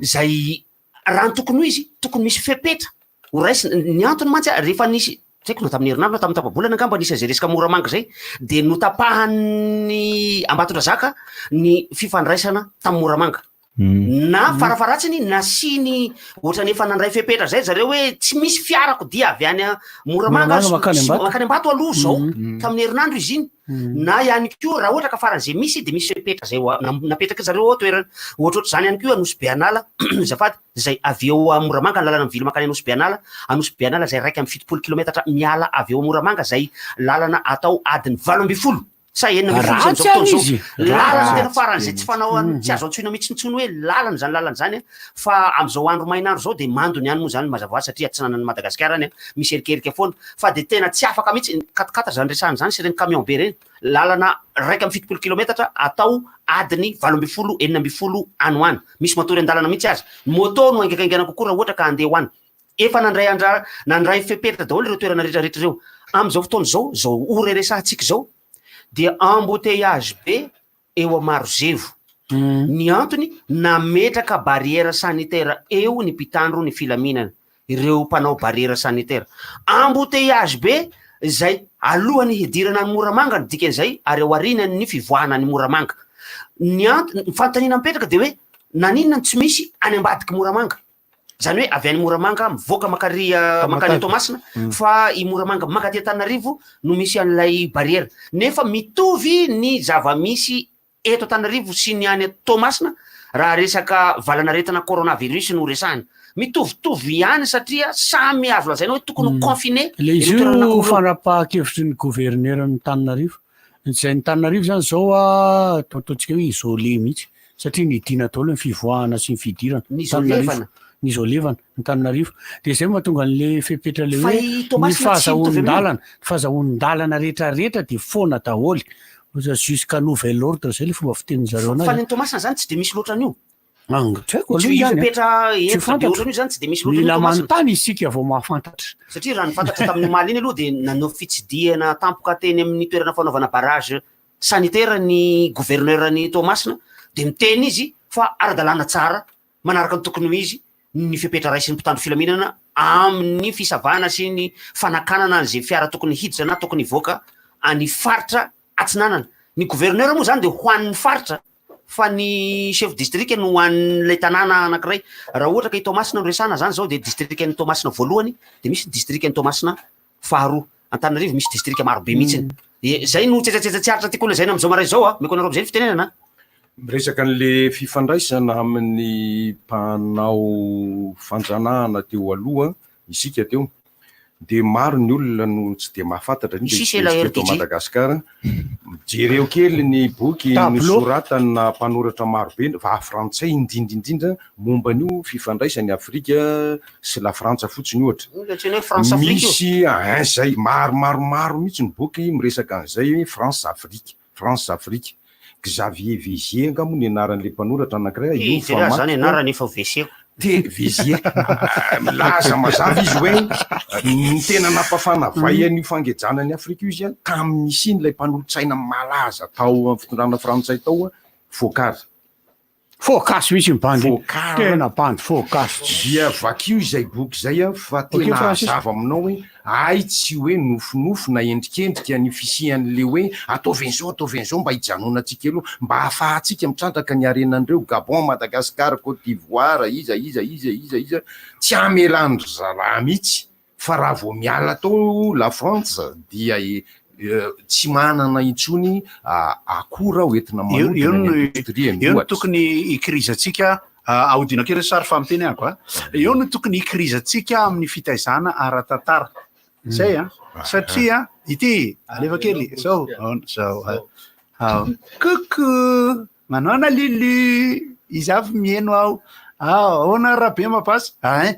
Izay raha ny tokony ho izy, tokony misy fepetra ho raisina. Ny antony mantsy rehefa nisy, tsy haiko na tamin'ny herinandro na tamin'ny tapa-bolana angamba nisy an'izay resaka Moramanga izay, dia notapahan'ny Ambatondrazaka ny fifandraisana tamin'i Moramanga. Na farafaharatsiny nasiany ohatran'ny efa nandray fepetra zay zareo hoe tsy misy fiarakodia avy any Moramanga Moramanga mankany sy Ambato. mankany Ambato aloha zao tamin'ny herinandro izy iny. Na ihany koa raha ohatra ka faran'izay misy dia misy fepetra zay ho a- nam- napetraky zareo ao toerana. Ohatrohatr'izany ihany koa Anosibe An'ala azafady izay avy eo Moramanga ny lalana mivily mankany Anosibe An'ala, Anosibe An'ala izay 71 kilometatra miala avy eo Moramanga izay lalana atao adiny 18. Sa 16 Ratsy amin'izao fotoana any izao. izy. Lalana Ratsy. tena faran'izay tsy fanao an- tsy azo antsoina mihitsy intsony hoe lalana izany lalana izany an. Fa amin'izao andro main'andro izao dia mando ny any moa izany mazava ho azy satria atsinanan'i Madagasikara any an, misy erikerika foana. Fa dia tena tsy afaka mihitsy, quat-quatre izany resahana izany sy ireny camion be ireny. Lalana 71 kilometatra atao adiny 18, 16 any ho any. Misy matory an-dalana mihitsy aza. Ny moto no haingakaingana kokoa raha ohatra ka handeha ho any. Efa nandray anjara, nandray fepetra daholo ireo toerana rehetra rehetra ireo. Amin'izao fotoana izao, izao ora iresahantsika izao, dia embouteillage be eo Marozevo. Ny antony, nametraka barrière sanitaire eo ny mpitandro ny filaminana, ireo mpanao barrière sanitaire. Embouteillage be izay alohan'ny hidirana an'i Moramanga ny dikan'izay ary aorianan'ny fivoahana an'i Moramanga. Ny antony, ny fanontaniana mipetraka dia hoe naninona no tsy misy any ambadik'i Moramanga? Zany hoe avy any Moramanga mivoaka mankary mankany Toamasina fa i Moramanga mankaty Antananarivo no misy an'ilay barrière. Nefa mitovy ny zava-misy eto Antananarivo sy ny any Toamasina raha resaka valanaretina coronavirus no resahina. Mitovitovy ihany satria samy azo lazaina hoe tokony ho confiné Le izy ireo toerana io anankiroa ireo. fanapahan-kevitry ny governeran'i Antananarivo. Izay ny Antananarivo izany izao a, ataontsika hoe isolé mihitsy satria nidina daholo ny fivoahana sy ny fidirana. Ny isolevana. Ny isolevana Antananarivo. Dia izay no mahatonga an'ilay fepetra ilay Fa hoe i ny Toamasina tsy mitovy amin'io. fahazahoan-dalana, ny fahazahoan-dalana rehetra rehetra dia foana daholo. Jusqu'à nouvel ordre izay ilay fomba fitenin-jareo Fa anazy. ny any Toamasina izany tsy dia misy loatra an'io. Ang, tsy haiko Tsy aloha io ihany a. fepetra Tsy hentitra be fantatro. ohatran'io izany tsy dia misy loatra Mila an'io Toamasina. manontany isika vao mahafantatra. Satria raha ny fantatra tamin'ny omaly iny aloha dia nanao fitsidihana tampoka teny amin'ny toerana fanaovana barrage sanitaire ny gouverneur ny Toamasina dia miteny izy fa ara-dalàna tsara manaraka ny tokony ho izy ny fepetra raisin'ny mpitandro filaminana amin'ny fisavana sy ny fanakanana an'izay fiara tokony hiditra na tokony hivoaka any faritra atsinanana. Ny gouverneur moa zany de ho an'ny faritra fa ny chef district no ho an'ilay tanàna anankiray. Raha ohatra ka i Toamasina no resahana zany zao de distrikan'i Toamasina voalohany de misy distrikan'i Toamasina faharoa. Antananarivo misy distrika maro be mihitsiny. De zay no tsetsatsetsa tsy aritra tiako holazaina amin'izao maraina izao a. Omeko anareo amin'izay ny fitenenana a. Miresaka an'le fifandraisana amin'ny mpanao fanjanahana teo aloha isika teo dia maro ny olona no tsy dia mahafantatra indrindra Isy ela isika eto RDJ. Madagasikara. Jereo kely ny boky Tableau. nosoratana mpanoratra maro be va frantsay indrindra indrindra momba an'io fifandraisan'i Afrika sy la Frantsa fotsiny ohatra. Io ilay antsoina hoe France Afrique io. Misy ein zay maro maro maro mihitsy ny boky miresaka an'izay hoe France Afrique. France Afrique. Xavier Vézier angaha moa ny anaran'ilay mpanoratra anankiray, io Ih, jereo aza zany famakiko. anarany efa ho veseko. Te Vézier. Milaza mazava izy hoe ny tena nampafana vay an'io fangejana an'i Afrika io izy tamin'ny nisian'ilay mpanolotsaina malaza tao amin'ny fitondrana frantsay tao, Foccart. Focus mihitsy ny bandy. Focard. Tena bandy focus. Dia vakio izay boky izay an, fa Ok, tena Francis. hazava aminao hoe hay tsy hoe nofinofy na endrikendrika ny fisian'le hoe ataovy an'izao ataovy an'izao mba hijanonantsika elo, mba hahafahantsika mitrandraka ny harenan'ireo Gabon, Madagascar, Cote d'Ivoire, iza iza iza iza iza, tsy hamelan-dry zalahy mihitsy Fa raha vao miala tao la France dia tsy manana intsony akora ho entina Eo manodina eo ny no indostrie eo no ohatra. tokony hikirizantsika ahodina kely sary fa miteny aho a. Eo no tokony hikirizantsika amin'ny fitaizana ara-tantara. Zay a. Satria ity alefa kely zao zao. Ao. Coucou. Manaona Lulu. Izy avy mihaino aho. Ao, ahoana Rabe Mapasy? Ein.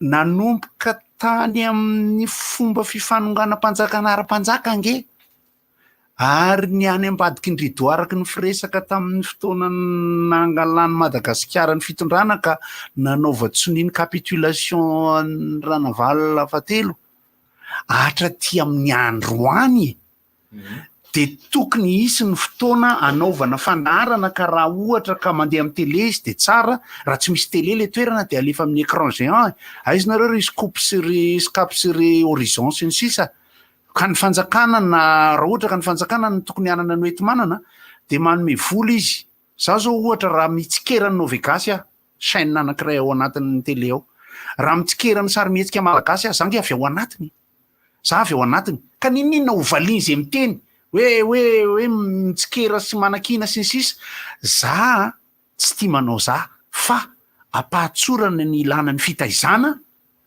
Nanomboka tany amin'ny fomba fifanonganam-panjakana ara-panjaka ange, ary ny any ambadiky ny rideau araka ny firesaka tamin'ny fotoana nangalan'i Madagasikara ny fitondrana ka nanaovan-tsonia ny capitulation an'i Ranavalona fahatelo hatraty amin'ny androany e! dia tokony hisy ny fotoana anaovana fandaharana ka raha ohatra ka mandeha amin'ny télé izy dia tsara, raha tsy misy télé ilay toerana dia alefa amin'ny écran géant e, aiza nareo ry scoop sy ry scap sy ry horizon sy ny sisa, ka ny fanjakana na raha ohatra ka ny fanjakana no tokony hanana ny hoenti-manana dia manome vola izy, za zao ohatra raha mitsikera ny Novegasy aho, chaîne anankiray ao anatin'ny télé ao, raha mitsikera ny sarimihetsika malagasy aho, za ange avy ao anatiny e. Za avy ao anatiny. Ka n'inon'inona ho valiany izay miteny hoe hoe hoe mitsikera sy manakiana sy ny sisa, za tsy tia manao za fa ampahatsorana ny ilana ny fitaizana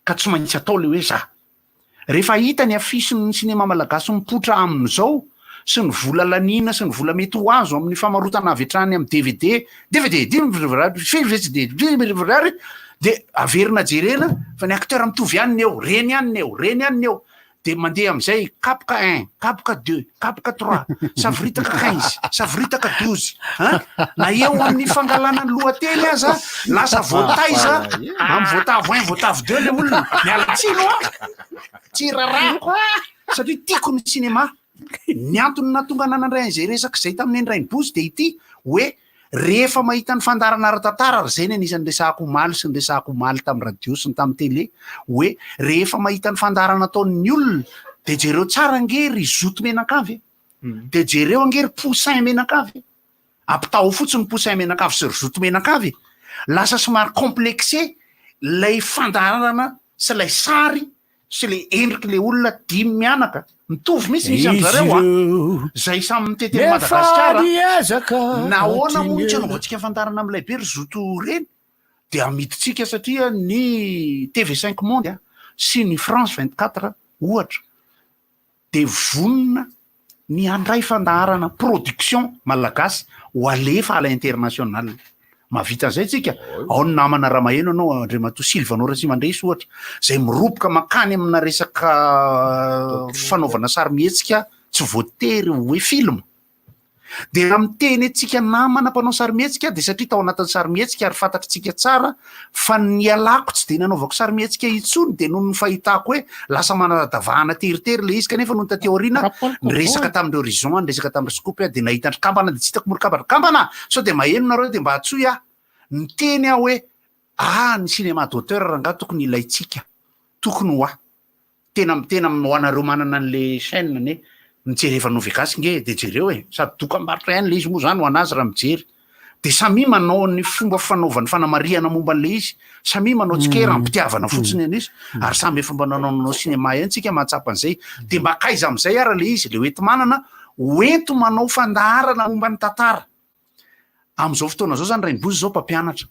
ka tsy maintsy atao le hoe za. Rehefa hita ny affiche-n'ny sinema malagasy mipoitra amin'izao sy ny vola laniana sy ny vola mety ho azo amin'ny famarotana avy hatrany amin'ny dvd, dvd, dia averina jerena fa ny acteur mitovy ihany ny eo, reny ihany ny eo, reny ihany ny eo, dia mandeha amin'izay kapoka un, kapoka deux, kapoka trois, savoritaka quinze, savoritaka douze, hein? Na eo amin'ny fangalana ny lohateny aza lasa voataiza amin'ny voatavo un, voatavo deux le olona, miala tsiny hoa, tsy rarahako satria tiako ny cinéma. Ny antony nahatonga anah nandray an'izay resaka izay tamin'i Neny Rainibozy dia ity hoe rehefa mahita ny fandaharana ara-tantara ary izay ny anisan'ny resahako omaly sy ny resahako omaly tamin'ny radio sy ny tamin'ny télé hoe rehefa mahita ny fandaharana ataon'ny olona dia jereo tsara ange ry zoto menankavy e! Dia jereo ange ry poussin menankavy e! Ampitahao fotsiny poussin menakavy sy ry zoto menakavy e! Lasa somary complexé ilay fandaharana sy ilay sary sy ilay endriky ilay olona dimy mianaka. Mitovy mihitsy ny isan-dry zareo a! Izay samy mitety an'i Madagasikara. Nahoana moa no tsy anaovantsika fandaharana amin'ilay be ry zoto ireny? Dia amidintsika satria ny TV cinq monde sy ny France 24 ohatra dia vonona ny handray fandaharana production malagasy ho alefa à l'international. Mahavita an'izay tsika. Ao ny namana raha maheno anao Andriamatoa Sylvano Ratsimandresy ohatra, izay miroboka mankany amina resaka fanaovana sarimihetsika tsy voatery hoe film. Dia raha miteny antsika namana mpanao sarimihetsika aho dia satria tao anatin'ny sarimihetsika ary fantatritsika tsara fa ny nialako tsy dia nanaovako sarimihetsika intsony dia noho ny fahitako hoe lasa manara-davahana teritery ilay izy kanefa nony taty aoriana niresaka tamin'ireo Horizon aho niresaka tamin'ny Scoop aho dia nahita an-dry Kambana dia tsy hitako moa ry Kambana. Kambana! Sao dia maheno nareo dia mba antsoy aho. Niteny aho hoe ah ny cinéma d'auteur rangahy tokony ilaintsika. Tokony ho ahy. Tena tena ho anareo manana an'le chaîne anie. Mijereva Novegasy nge de jereo e! Sady dokambarotra ihany le izy moa zany ho anazy raha mijery. De samia manao ny fomba fanaovany fanamarihana momba an'le izy, samia manao tsikera am-pitiavana fotsiny an'izy, ary samy efa mba nanao nanao cinéma ihany tsika mahatsapa an'izay. De mba kaiza am'zay ara le izy, le hoenti-manana, hoento manao fandaharana momba ny tantara. Amin'izao fotoana izao zany Rainibozy izao mpampianatra.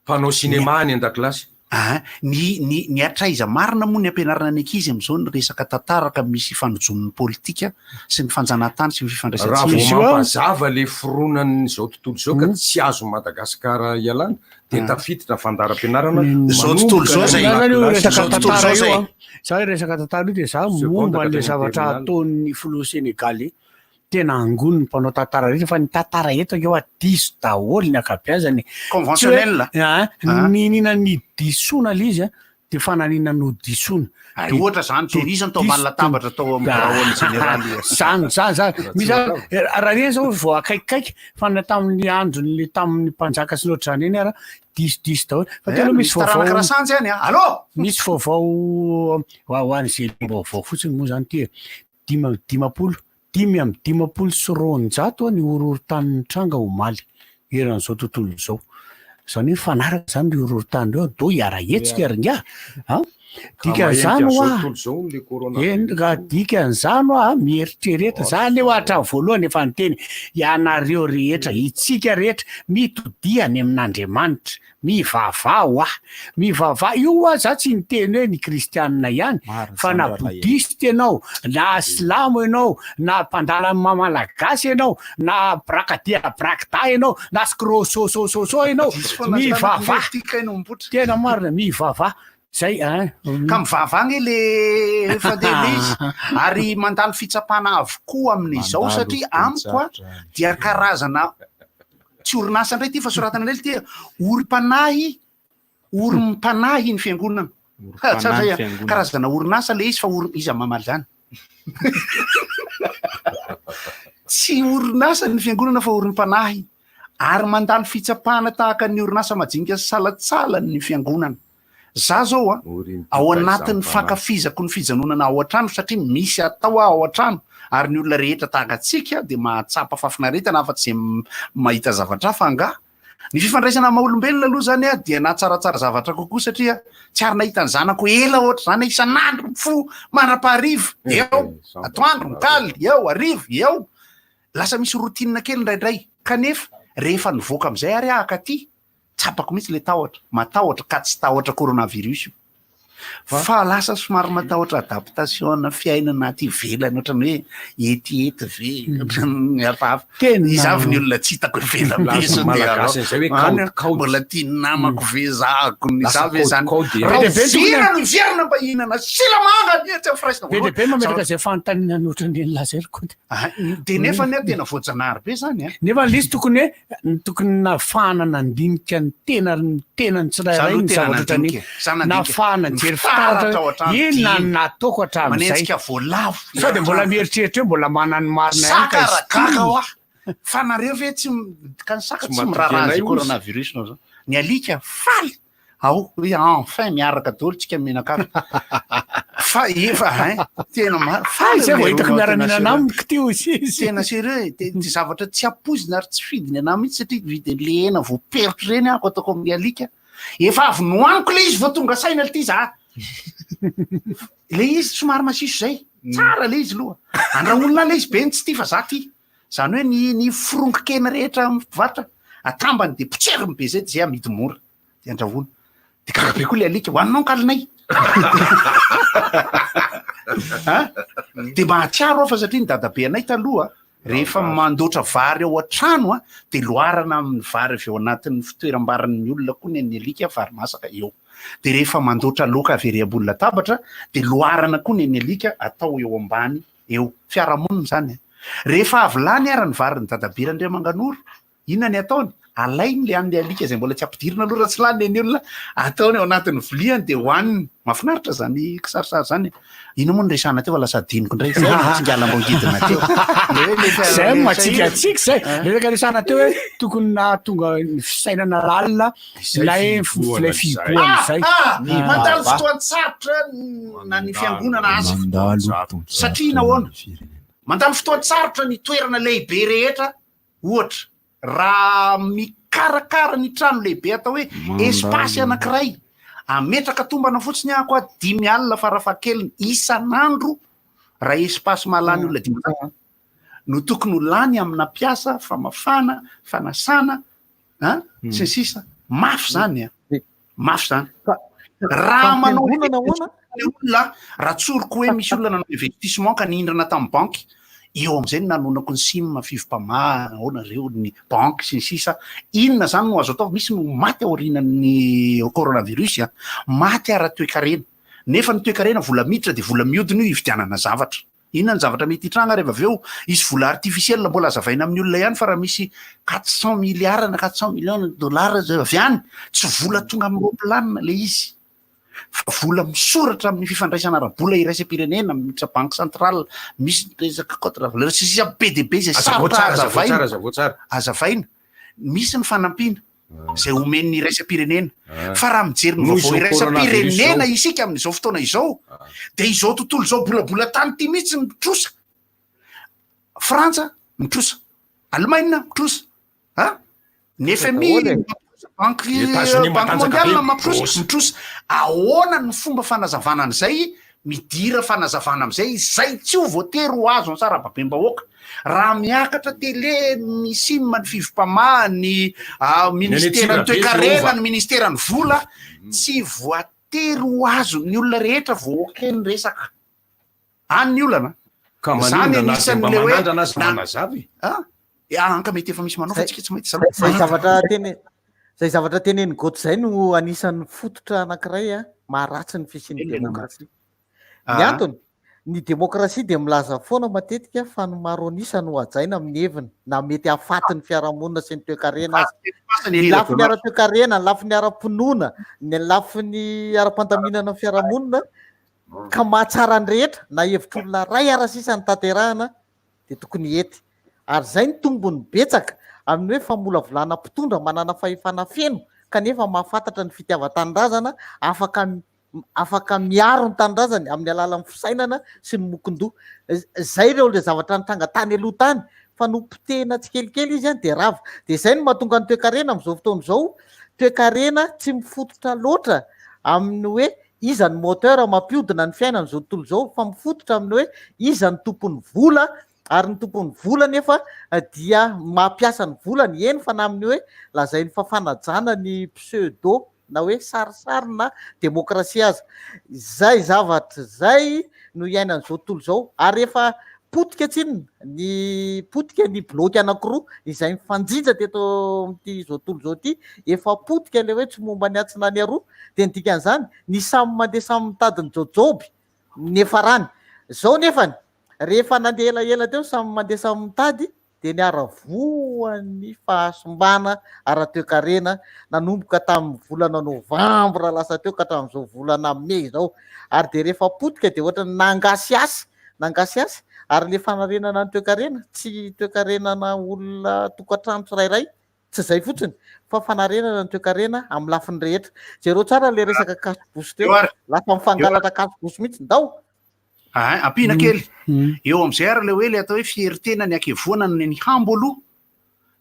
Mpanao cinéma any an-dakilasy. Aa, ny ny ny hatraiza marina moa ny ampianarana ny ankizy amin'izao ny resaka tantara ka misy ifanojoan'ny politika sy ny fanjanahantany sy ny Raha vao fifandraisan-tsika. mampazava le fironan'izao tontolo izao ka tsy azon'i Madagasikara ialana dia tafiditra fandaharam-pianarana Izao tontolo izao manomboka zay. any Zany io an-dakilasy. resaka Izao tontolo tantara izao io zay. an, za resaka tantara io dia za Seconde momba ka an'le hatramin'ny zavatra terminale. ataon'ny filoha senegalais. Tena angoniny mpanao tantara rehetra fa ny tantara eto ange hoa diso daholo ny ankabeazany e. Conventionnel. Tsy hoe Ah. niniana nidisoana le izy a, de fananina nodisoana. Ary ohatra zany zao, iza no tao ambany latabatra tao amin'ny biraon'ny jeneraly? Zany, zany, zany. Misy raha ireny zao vao akaikikaiky fa na tamin'ny andron'ny tamin'ny mpanjaka sy ny ohatr'izany eny ara disodiso daholo. Fa tena misy taranaka vaovao. Rasanjy any a. Allô? Misy vaovao ho an'izay liam-baovao fotsiny moa zany ity e. 55, 255 ny horohorontany nitranga omaly eran'izao tontolo izao. Izany hoe mifanaraka izany ireo horohorontany ireo, ndao hiara-hetsika ry ingahy a! Dikan'izany hoa, eny ka dikan'izany hoa, mieritrereta, za anie hoa hatramin'ny voalohany efa niteny, ianareo rehetra, itsika rehetra, mitodiha any amin'Andriamanitra, Mivavaha hoa. Mivavaha. Io hoa za tsy niteny hoe ny kristianina ihany fa na boudhiste ianao, na silamo ianao, na mpandala ny maha malagasy ianao, na brakadia brakda ianao, na scrososososo ianao, mivavaha. Tena marina, mivavaha. Zay ein. Ka mivavaha ange le fandeha le izy ary mandalo fitsapana avokoa amin'izao satria amiko a dia karazana Tsy orinasa indray ity fa soratana indray ity orim-panahy, orim-panahy ny fiangonana. Orim-panahy ny fiangonana. Karazana orinasa le izy fa ori-, iza mamaly izany? Tsy orinasa ny fiangonana fa orim-panahy. Ary mandalo fitsapana tahaka ny orinasa majinika sy salantsalany ny fiangonana. Za zao a, ao anatin'ny fankafizako ny fijanonana ao an-trano satria misy atao aho ao an-trano ary ny olona rehetra tahaka antsika dia mahatsapa fahafinaretana afa-tsy izay mahita zavatra hafa angaha. Ny fifandraisana amin'ny maha-olombelona aloha izany a dia nahatsaratsara zavatra kokoa satria tsy ary nahita ny zanako ela ohatr'izany aho isan'andro mifoha mandra-pahariva eo, atoandro mikaly eo, hariva eo. Lasa misy routine kely indraindray kanefa rehefa nivoaka amin'izay ary aho akaty Tsapako mihitsy le tahotra, matahotra ka tsy tahotra coronavirus io fa lasa somary matahotra adaptation fiainana aty ivelany ohatran'ny hoe etiety ve ohatran'ny hafahafa. Tena. Iza avy ny olona tsy hitako ivelany be Lasa sao dia Malagasy an'izay hoe any kaody kaody. mbola tia ny namako ve zahako ny Lasa za ve zany. kaody kaody. Raha Be dia be tokony oviana no hiverina mba hihinana silamanga anie tsy amin'ny firaisana Be dia voalohany. be mametraka izay fanontaniana ohatran'ireny lazaiko. Ah, dia nefa anie tena voajanahary be zany a. Nefa ilay izy tokony hoe tokony nahafahana nandinika ny tena ny tenany tsirairay aloha ny tena zavatra ohatran'iny. nandinika. Za nandinika. Nahafahana nijery Mitaratra fitaratra ao an-trano inona dimy. no nataoko hatramin'izay. Manenjika voalavo. Sao dia mbola mieritreritra hoe mbola manana ny marina ihany ka Saka raha gaga izy hoa. Fa nareo ve tsy ka ny saka Tsy tsy matoky miraharaha anay izay ozy. coronavirus nao zao. Ny alika faly. Ao hoe enfin miaraka daholo tsika mianakavy. Fa efa hein, tena marina. Fa izay vao hitako Tena miara-mihinana sérieux. amiko ty hozy izy. Tena sérieux e, de de zavatra tsy ampoizina ary tsy fidiny anahy mihitsy satria vidin'le hena voaperitra ireny aho ataoko amin'ny alika. Efa avy nohaniko le izy vao tonga saina ty za. Le izy somary masiso zay. Tsara le izy loha. Andrahoina le izy be ny tsy tia fa za tia. Zany hoe ny ny forongon-kena rehetra amin'ny mpivarotra atambany de potseriny be zay de zay amidy mora. de andrahoina de gaga be koa le alika hohaninao ny kalinay a de mahatsiaro aho fa satria ny dadabe anay taloha rehefa mandoatra vary ao an-trano a de loarana amin'ny vary avy ao anatin'ny fitoeram-barin'ny olona koa ny an'ny alika vary masaka eo de rehefa mandoatra laoka avy ery ambony latabatra de loarana koa ny an'ny alika atao eo ambany eo fiarahamonina izany e rehefa avy lany ara ny varin'ny dadabe Randriamanganoro Inona ny ataony? Alainy le an'le alika izay mbola tsy ampidirina aloha raha tsy lany ny olona, ataony ao anatin'ny viliany dia hohaniny. Mahafinaritra izany kisarisary izany. Inona moa no resahana teo fa lasa adinoko indray. Izay no tsingalam-bongidina teo. Le hoe le Izay le matsikantsika izay. Hein? Resaka resahana teo hoe tokony nahatonga ny fisainana lalina Izay ilay fihibohana ilay izay. fihibohana izay. Ah, ah, mandalo Ah. fotoan-tsarotra na ny fiangonana aza. Mandalo fotoan-tsarotra Satria nahoana? ny firenena. Mandalo fotoan-tsarotra ny toerana lehibe rehetra, ohatra, raha mikarakara ny trano lehibe atao hoe espace anankiray, ametraka tombana fotsiny aho koa 50 farafahakeliny isan'andro raha espace mahalany olona 500 no tokony ho lany amina mpiasa, famafana, fanasana, an, sy ny sisa. Mafy zany an. Mafy zany. Raha manao investissement le olona, raha tsoriko hoe misy olona nanao investissement ka nihindrana tamin'ny banky, eo amin'izay no nanonako ny sim, fivmpama, ahoana reo, ny banky sy ny sisa. Inona zany no azo atao? Misy no maty aorianan'ny coronavirus an, maty ara-toekarena. Nefa ny toekarena vola miditra dia vola mihodina io hividianana zavatra. Inona ny zavatra mety hitranga rehefa avy eo? Hisy vola artificiel mbola hazavaina amin'ny olona ihany fa raha misy 400 milliards na 400 millions de dollars zay avy any, tsy vola tonga amin'ny roaplanina ilay izy fa vola misoratra amin'ny fifandraisana ara-bola iraisam-pirenena, miditra banque centrale, misy ny resaka contre valeur sy ny sisa be dia be izay Hazavao sarotra tsara, hazavao hazavaina. tsara, hazavao tsara. Hazavaina. Misy ny fanampiana izay omen'ny iraisam-pirenena. Ah. Fa raha mijery ny Noho vaovao izao coronavirus iraisam-pirenena izao. isika amin'izao fotoana izao, dia izao tontolo izao bolabola-tany ity mihitsy no mitrosa. Frantsa mitrosa, Alemaina mitrosa, a? Ny FMI Daholo e. mampitrosa, Banky Etazonia Banky matanjaka be mondiale mampitrosa, mitrosa. mitrosa. Ahoana ny fomba fanazavana an'izay? Midira fanazavana amin'izay izay tsy ho voatery ho azon'ny sarababem-bahoaka. Raha miakatra tele ny sim, ny fivmpama, ny ministeran'ny toekarena, ny ministeran'ny vola, tsy voatery ho azon'ny olona rehetra vao ok ny resaka. Any ny olana. Ka Zany maninona na dia mba anisan'ilay hoe manandrana aza na manazava e. Ah, anka mety efa misy manao fa tsika tsy mahita zany. Zay zavatra tene zay zavatra tenenin'i Goto zay no anisan'ny fototra anankiray maharatsy ny fisian'ny demokrasia. Ny antony, ny demokrasia dia milaza foana matetika fa ny maro an'isa no hajaina amin'ny heviny na mety hahafaty ny fiarahamonina sy ny toekarena aza. Ny lafiny ara-toekarena, ny lafiny ara-pinoana, ny lafiny ara-pandaminana ny fiarahamonina ka mahatsara ny rehetra na hevitr'olona ray ara sisa ny tanterahana dia tokony hety. Ary izay ny tombony betsaka amin'ny hoe famolavolana mpitondra manana fahefana feno kanefa mahafantatra ny fitiavan-tanindrazana afaka afaka miaro ny tanindrazany amin'ny alalan'ny fisainana sy ny mokon-doha. Izay ireo ilay zavatra nitranga tany aloha tany fa nopotehina tsikelikely izy dia rava. Dia izay no mahatonga ny toekarena amin'izao fotoana izao, toekarena tsy mifototra loatra amin'ny hoe iza ny moteur mampiodina ny fiainan'izao tontolo izao fa mifototra amin'ny hoe iza ny tompon'ny vola ary ny tompon'ny vola nefa dia mampiasa ny volany, eny fa na amin'ny hoe lazainy fa fanajana ny pseudo na hoe sarisarina demokrasia aza. Izay zavatra izay no iainan'izao tontolo izao ary efa potika tsinona ny potika ny bloky anankiroa izay mifanjinja teto amin'ity izao tontolo izao ity, efa potika ilay hoe tsy momba ny atsy na ny aroa, dia ny dikan'izany ny samy mandeha samy mitady ny jaojaoby ny niafarany. Izao nefany rehefa nandeha elaela teo samy mandeha samy mitady dia niara-voan'ny fahasimbana ara-toekarena nanomboka tamin'ny volana novambra lasa teo ka hatramin'izao volana mey izao. Ary dia rehefa potika dia ohatran'ny nangasihasy, nangasihasy ary ilay fanarenana ny toekarena tsy toekarenana olona tokantrano tsirairay, tsy izay fotsiny fa fanarenana ny toekarena amin'ny lafiny rehetra. Jereo tsara ilay resaka cache-bouche teo, lasa mifangalatra cache-bouche mihitsy, ndao! Ahay, ampiana kely. Eo amin'izay ary ilay hoe ilay atao hoe fierté-na ny hakevoana ny ny hambo aloha,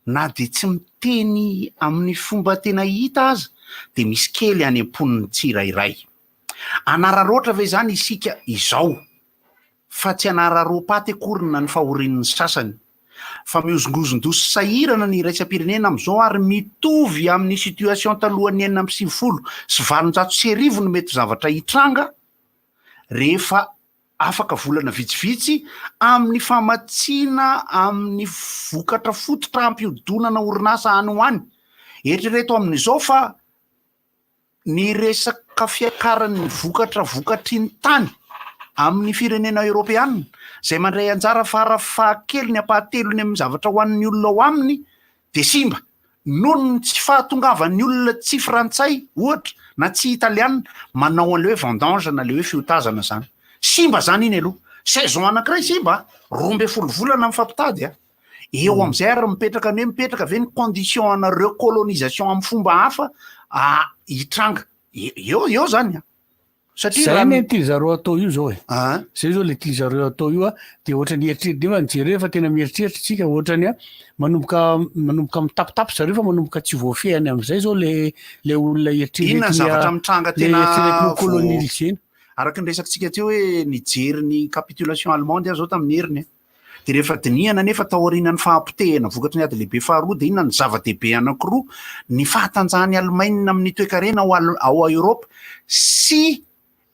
na dia tsy miteny amin'ny fomba tena hita aza dia misy kely any am-pon'ny tsirairay. Anararaotra ve izany isika izao fa tsy anararaom-paty akory na ny fahorian'ny sasany? Fa mihozongozon-doha sy sahirana ny iraisam-pirenena amin'izao ary mitovy amin'ny situation talohan'ny 1896 no mety zavatra hitranga rehefa afaka volana vitsivitsy amin'ny famatsiana amin'ny vokatra fototra hampiodonana orinasa any ho any. Eritrereto amin'izao fa ny resaka fiakaran'ny vokatra vokatry ny tany amin'ny firenena eoropeanina izay mandray anjara farafahakeliny ampahatelony amin'ny zavatra hohanin'ny olona ao aminy dia simba noho ny tsy fahatongavan'ny olona tsy frantsay ohatra na tsy italiana manao an'ilay hoe vendange na ilay hoe fiotazana zany. Simba zany iny aloha. Saison anankiray simba a! 12 volana mifampitady a! Eo amin'izay ary mipetraka ny hoe mipetraka ve ny condition ana recolonisation amin'ny fomba hafa hitranga. Eo eo zany a! Satria Zay raha anie ny tiany zareo atao io zao e. Zay zao le tiany zareo atao io a, de ohatran'ny eritreritra nefa ny jereo fa tena mieritreritra tsika ohatran'ny a manomboka manomboka mitapitapy zareo fa manomboka tsy voafehiny am'zay zao le le olona Inona ny zavatra eritreretiny mitranga le tena eritreretiny ho vo- colonialisena. Araka ny resakitsika teo hoe nijery ny capitulation allemande aho zao tamin'ny heriny. Dia rehefa dinihana anefa taorianan'ny fahapotehana vokatry ny ady lehibe faharoa dia inona ny zava-dehibe anankiroa, ny fahatanjahan'i Alemaina amin'ny toekarena ao Al- ao Eoropa sy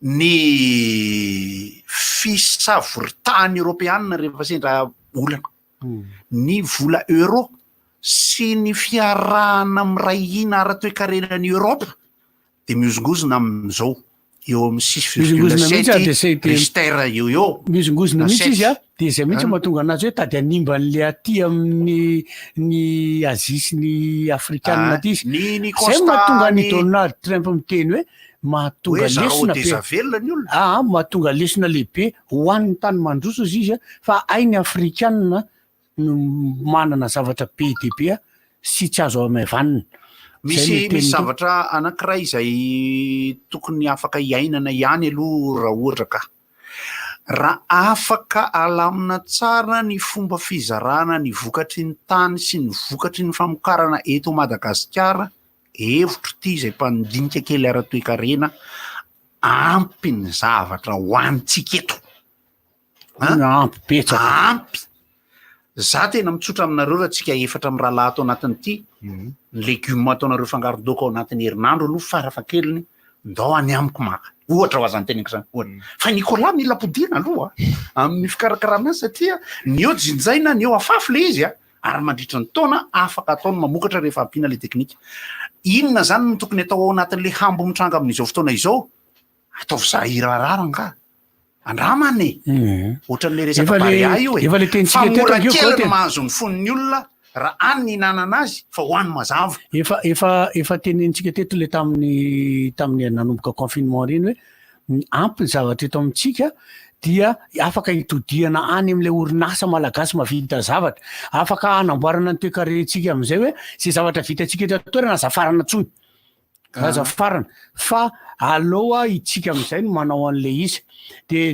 ny fisavoritahan'ny Eoropeanina rehefa sendra olana. Ny vola euro sy ny fiarahana miray hina ara-toekarenan'i Eoropa dia mihozongozona amin'izao eo amin'ny Mihozongozona mihitsy ah, dia 6,7 zay- Richter eo eo. Mihozongozona Na mihitsy izy a, sept. dia izay mihitsy An? mahatonga anazy hoe tady hanimba an'le aty amin'ny ny Azia sy ny Afrikanina Ah, aty izy. ny- ny Zay constat mahatonga an'i ny- Donald Trump miteny hoe mahatonga Hoe zareo lesona be. deza velona ny olona. Ah, mahatonga lesona lehibe ho an'ny tany mandroso izy izy a, fa hay ny Afrikanina no manana zavatra be dia be a, sy tsy azo hamaivanina. Zay Misy no misy teniny. zavatra anankiray izay tokony afaka hiainana ihany aloha raha ohatra ka. Raha afaka alamina tsara ny fomba fizarana ny vokatry ny tany sy ny vokatry ny famokarana eto Madagasikara, hevitro ity izay mpandinika kely ara-toekarena, ampy ny zavatra ho antsika eto. Ampy betsaka. Ampy. Za tena mitsotra aminareo raha tsika efatra mirahalahy ato anatin'ity, ny legioma ataonareo fangaron-daoka ao anatin'ny herinandro aloha farafahakeliny, ndao any amiko maka. Ohatra ho azany teneniko zany, ohatra. Fa Nicolas mila podiana aloha amin'ny fikarakarana azy satria ny eo jinjaina, ny eo afafy le izy a, ary mandritra ny taona afaka atao ny mamokatra rehefa ampiana le teknika. Inona zany no tokony atao ao anatin'le hambo mitranga amin'izao fotoana izao? Ataovy zahirarara angaha. Andramana e. Ohatran'le resaka Efa le- Barea io e. efa le tenintsika Fa teto mora angeo kely koa no tena. mahazo ny fon'ny olona raha any ny hinanana azy fa ho any mazava. Efa efa efa tenenintsika teto le tamin'ny tamin'ny nanomboka confinement ireny hoe ny ampy ny zavatra eto amintsika dia afaka hitodihana any amin'ilay orinasa malagasy mahavita zavatra. Afaka hanamboarana ny toekarentsika amin'izay hoe izay zavatra vitantsika eto an-toerana aza afarana intsony. Aza farana fa aleo itsika amin'izay no manao an'le izy. De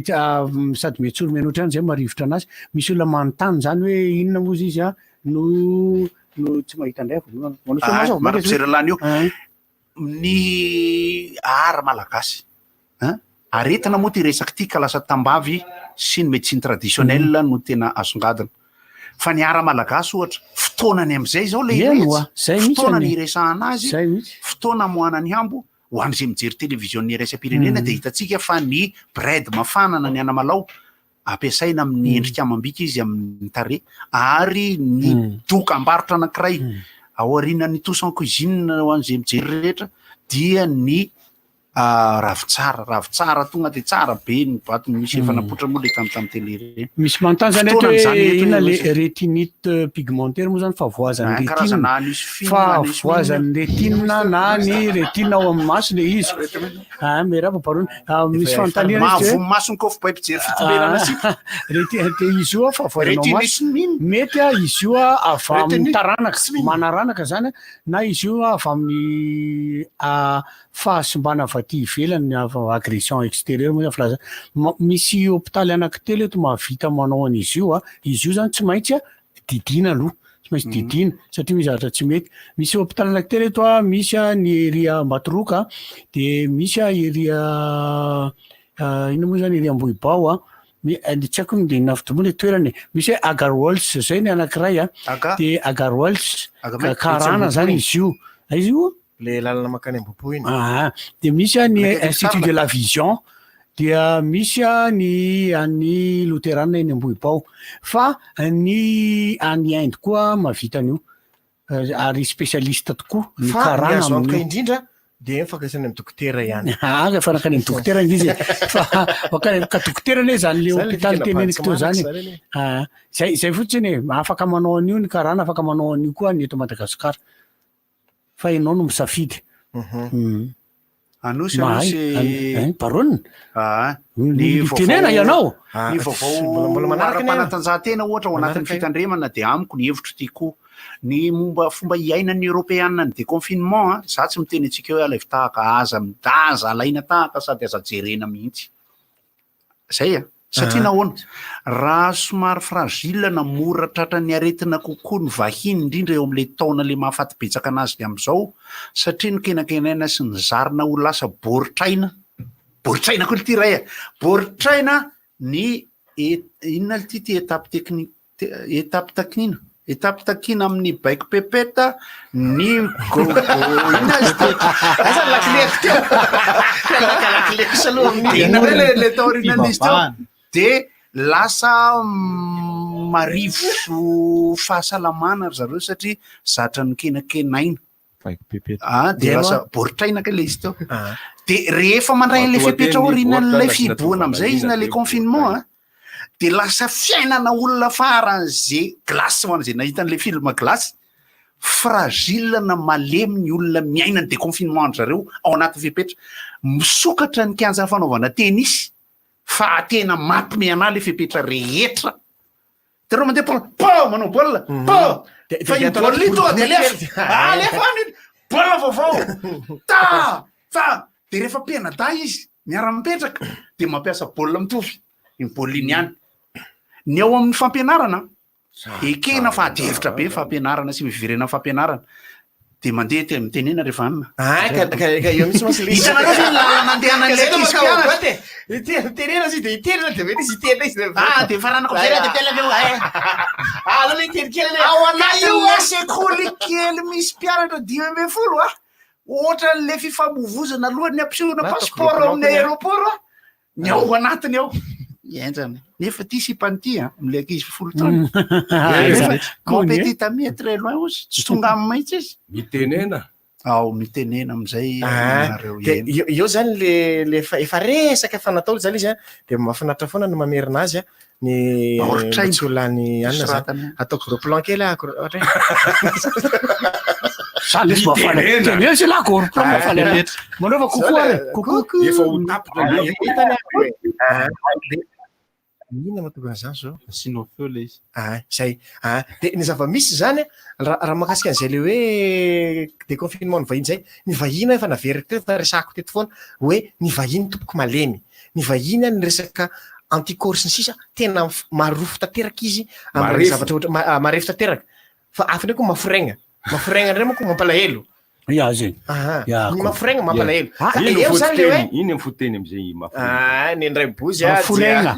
sady miantsory mianoatra ihany zay marivotra anazy. Misy olona manontany zany hoe inona moa izy a no no tsy mahita indray aho. Manao Ah, chômage aho, mara mainka mpijery lany io. Ah. Ny art malagasy. Hein? Aretina moa ty resaka ty ka lasa tambavy sy ny médecine traditionnelle no tena asongadina. Fa ny art malagasy ohatra, fotoanany amin'izay izao le Eny iretsy. oa, zay mihitsy Fotoanany anie. iresahana azy, Zay mihitsy. fotoana amoahana ny hambo, ho an'izay mijery télévision iraisam-pirenena dia hitantsika fa ny bread mafana na ny anamalao ampiasaina amin'ny endrika amam-bika izy amin'ny tarehy ary ny dokam-barotra anankiray aorianan'ny tous en cuisine ho an'izay mijery rehetra dia ny Ravitsara, ravitsara tonga dia tsara be ny boaty misy efa napoitra moa le tamin'ny télé ireny. Misy manontany zany eto Fotoanany hoe zany eto inona le hoe rétinite pigmentaire moa zany fahavoazan'ny Ah, rétine. karazana anus fine, anus Fahavoazan'ny rétine na ny rétine ao amin'ny maso le izy. Ah, miarahaba Baroana. Ah, misy fanontaniana izy hoe Mahavoa maso ny kofboay mpijery fitomberana sipa. Réti- de izy io a fahavoazana ao maso. Rétinus Mety a izy io a avy amin'ny Rétinus. taranaka, manaranaka zany a, na izy io a avy amin'ny ah, fahasimbana avy aty ivelany, avy agression extérieure moa zany filaza. Ma- misy hopitaly anankitelo eto mahavita manao an'izy io a, izy io zany tsy maintsy a didiana aloha, tsy maintsy didiana satria misy zavatra tsy mety. Misy hopitaly anankitelo eto a, misy a ny ery Ambatoroka, de misy a ery inona moa zany ery Ambohibao a, mi- tsy haiko ny nafidy moa le toerana e, misy hoe Agarwals zay ny anankiray a, Aga? de Agarwals, Aga- karana zany izy io, aiza io? Le lalana mankany Ambohipo iny. Ah, de misy a ny Akaiky Institut Charles. de la Vision, dia misy a ny an'ny Loterana eny Ambohibao. Fa ny any Inde koa mahavita an'io. Ary spécialiste tokoa ny Fa ny karana azo antoka amin'io. indrindra dia mifankaisana amin'ny dokotera ihany. Ah, efa nankany amin'ny dokotera ange izy e. Fa makany- ka dokotera anie zany le Zany le hôpital fikana teneniko teo bandy zany. tsy manaka zany anie. Ah, zay zay fotsiny e, afaka manao an'io ny karana, afaka manao an'io koa ny eto Madagasikara. Fa ianao no misafidy. Anosy, Mahay. Anosy. An- eh, Baronina. Ah, Ny ny tenena vaovao ianao. Ny mbola- mbola vaovao manaraka anie. ara-panatanjahantena ohatra ao anatin'ny Manaraka io. fitandremana dia amiko ny hevitro ty koa. Ny momba fomba iainan'ny Eoropeana ny déconfinement an, za tsy miteny antsika hoe alaivo tahaka, aza aza alaina tahaka sady aza jerena mihitsy. Zay an! Satria nahoana? Raha somary fragile na mora tratran'ny aretina kokoa ny vahiny indrindra eo amin'ilay taona ilay mahafaty betsaka anazy amin'izao satria nokenakenaina sy nozarina ho lasa boritraina, boritraina koa ity ray a! Boritraina ny inona ity ity étape technique Étape takiana, étape takiana amin'ny baiko pepeta ny go go inona izy teo? Aiza ny lakileko teo? Naka lakileko kosa aloha amin'iny. Inona indray le le tao aorianan'izy teo? De lasa marivo fahasalamana ry zareo satria zatra nokenakenaina. Baiko pepeta. Ah, de lasa boritraina kay le izy teo. De rehefa mandray an'ilay fepetra aorianan'ilay fihibohana amin'izay izy na le confinement a, de lasa fiainana olona faran'ze glace ho an'izay nahita an'le film glace, fragile na malemy ny olona miaina ny déconfinement an-dry zareo ao anaty fepetra. Misokatra ny kianja fanaovana tennis fa tena mampime anah le fepetra rehetra. De reo mandeha baolina, pô manao baolina, pô! Fa iny baolina iny tonga de alefa, alefa any iny, baolina vaovao, ta! Fa de rehefa mpianadahy izy miara-mipetraka de mampiasa baolina mitovy, iny baolina iny ihany. Ny ao amin'ny fampianarana, ekena fa ady hevitra be ny fampianarana sy miverena amin'ny fampianarana. De mandeha te mitenena rehefa anona. Ah, ka ka ka eo mihitsy mantsy le izy. Hitanareo ve ny lalana andehanan'ilay ankizy mpianatra? Itenena izy de itenena de mety izy hiteny izy. Ah, de faranako amizay raha de tena avy eo eh. Ah, aleo le hiteny kely aloha. Ao anatin'ilay sekoly kely misy mpianatra 15 ah, ohatran'ilay fifamoivozana alohan'ny hampisehoana passeport ao amin'ny aéroport ah, ny ao anatiny ao. Henjana. Nefa ty sipany ty an, amin'ilay ankizy 10 taona. Nefa mon petit ami est très loin ozy, tsy tonga aminy mihitsy izy. Mitenena. Ao mitenena amin'izay Ah, nareo de eny. eo eo zany le le efa efa resaka efa natao zany izy an, de mahafinaritra foana ny mamerina azy an, ny Baoritraina. tsy ho lany anona zany. Soratana. Atao gros plan kely ah, gros ohatra hoe. Za lesy mahafaly. Mitenena. Teneno zay lahy gros plan mahafaly anahy. Manaova coucou ary, coucou. Efa ho tapitra ny Hitany aho hoe, ah, de inona mahatonga an'izany zao? Asianao feo le izy. Ah, zay. Ah, de ny zava-misy zany, raha raha mahakasika an'izay le hoe déconfinement ny vahiny zay, ny vahiny efa naveriko teto fa resahako teto foana hoe ny vahiny tompoko malemy. Ny vahiny an, ny resaka anticorps sy ny sisa, tena marofo tanteraka izy amin'ireny Marefo. zavatra ohatra ma- marefo tanteraka. Fa hafa indray koa maforegna. Maforegna indray manko mampalahelo. Ya zay. Aha. Ya, Ny ko. maforegna mampalahelo. Ya. Ka Iny eo zany le hoe fototeny, iny ny fototeny amizay maforegna. Ah, ny ndray bozy ah, Maforegna.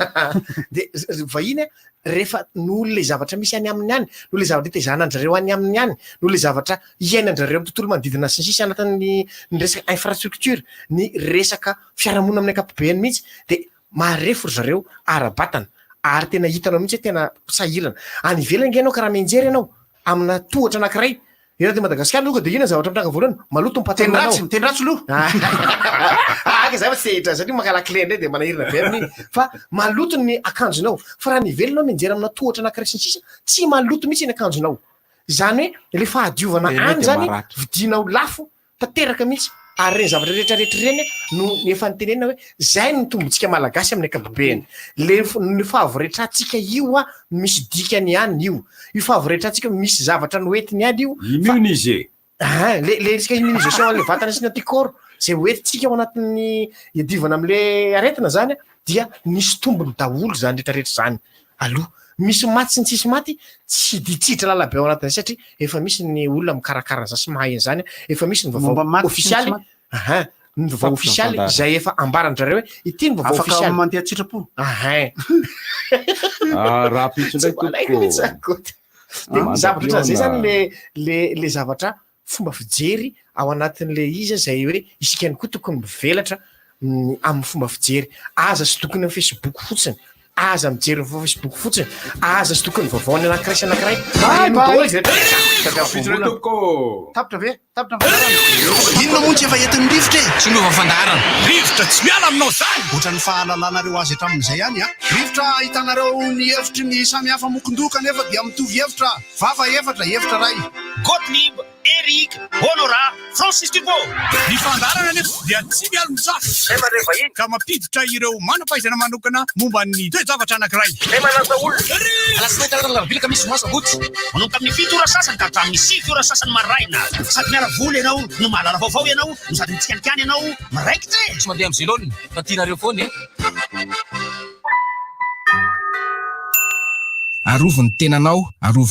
dia de vahiny a, rehefa noho le zavatra misy any aminy any, noho le zavatra itezanan-dry zareo any aminy any, noho le zavatra iainan-dry zareo amin'ny tontolo manodidina sy ny sisa anatin'ny ny resaka infrastructure, ny resaka fiarahamonina amin'ny ankapobeny mihitsy, dia marefo ry zareo ara-batana ary tena hitanao mihitsy hoe tena sahirana. Any ivelany ange ianao ka raha mianjera ianao amina tohatra anankiray, eto aty Madagasikara aloha dia inona ny zavatra mitranga voalohany? Maloto ny Teny patalohanao. ratsy, miteny ratsy aloha. Ah, ka za fa tsy te hiditra satria maka lakile indray dia manahirana be amin'iny. Fa maloto ny akanjonao. Fa raha any ivelany ianao mianjera amina tohatra anankiray sy ny sisa, tsy maloto mihitsy ny akanjonao. Izany hoe ilay fahadiovana Dia ianao any dia izany maratra. vidianao lafo Tanteraka mihitsy ary ireny zavatra rehetra rehetra ireny no efa nitenenina hoe zay no tombontsika malagasy amin'ny ankapobeny. Le ny fahavoretrantsika io a misy dikany ihany io. Io fahavoretrantsika io misy zavatra noentiny ihany io. Immune izy e. Ah, le le resaka immunisation an'le vatana sy ny anticorps zay hoentintsika ao anatin'ny iadivana am'le aretina zany dia nisy tombony daholo zany rehetra rehetra zany aloha. Misy maty sy ny tsisy maty, tsy dia tsy hiditra lalina be ao anatin'izay satria efa misy ny olona mikarakara an'izany sy mahay an'izany, efa misy ny Momba vaovao maty sy ny tsy ofisialy, maty. ahin, ny vaovao Tapitra ny ofisialy fandaharana. izay efa ambaran-dry zareo hoe ity ny vaovao Afaka ofisialy. mandeha an-tsitrapo. Ahin. Ah, rahampitso Tsy indray malaiko tompoko. mihitsy zany Koto. Dia Ah, zavatra ohatran'izay zany mandra-pihaona. le le le zavatra fomba fijery ao anatin'ilay izy izay hoe isika ihany koa tokony mivelatra amin'ny fomba fijery. Aza sodokin'ny amin'ny Facebook fotsiny, aza mijery ny Facebook fotsiny, aza sodokin'ny vaovaon'ny anankiray sy anankiray. Bye bye. Tapitra ve? Tapitra ny fandaharana. Inona moa tsy efa entin'ny rivotra e? Tsy miova fandaharana. Rivotra tsy miala aminao zany! Ohatran'ny fahalalanareo azy hatramin'izay ihany an! Rivotra ahitanareo ny hevitry ny samihafa mokondoha kanefa dia mitovy hevitra. Vava efatra, hevitra iray. Gottlieb. Eric, Honora, Francis Dubo. Ny fandaharana anefa dia tsy mialon-jafy ka mampiditra ireo manam-pahaizana manokana momba ny toe-javatra anankiray. Alatsinainy talata alarobia alakamisy zoma sabotsy manomboka amin'ny fito ora sasany ka hatramin'ny sivy ora sasany maraina. Sady miala voly ianao no mahalala vaovao ianao no sady mitsikanikany ianao miraikitra e! Tsy mandeha amin'ny zelona fa tianareo foana e! Arovy ny tenanao, arovy.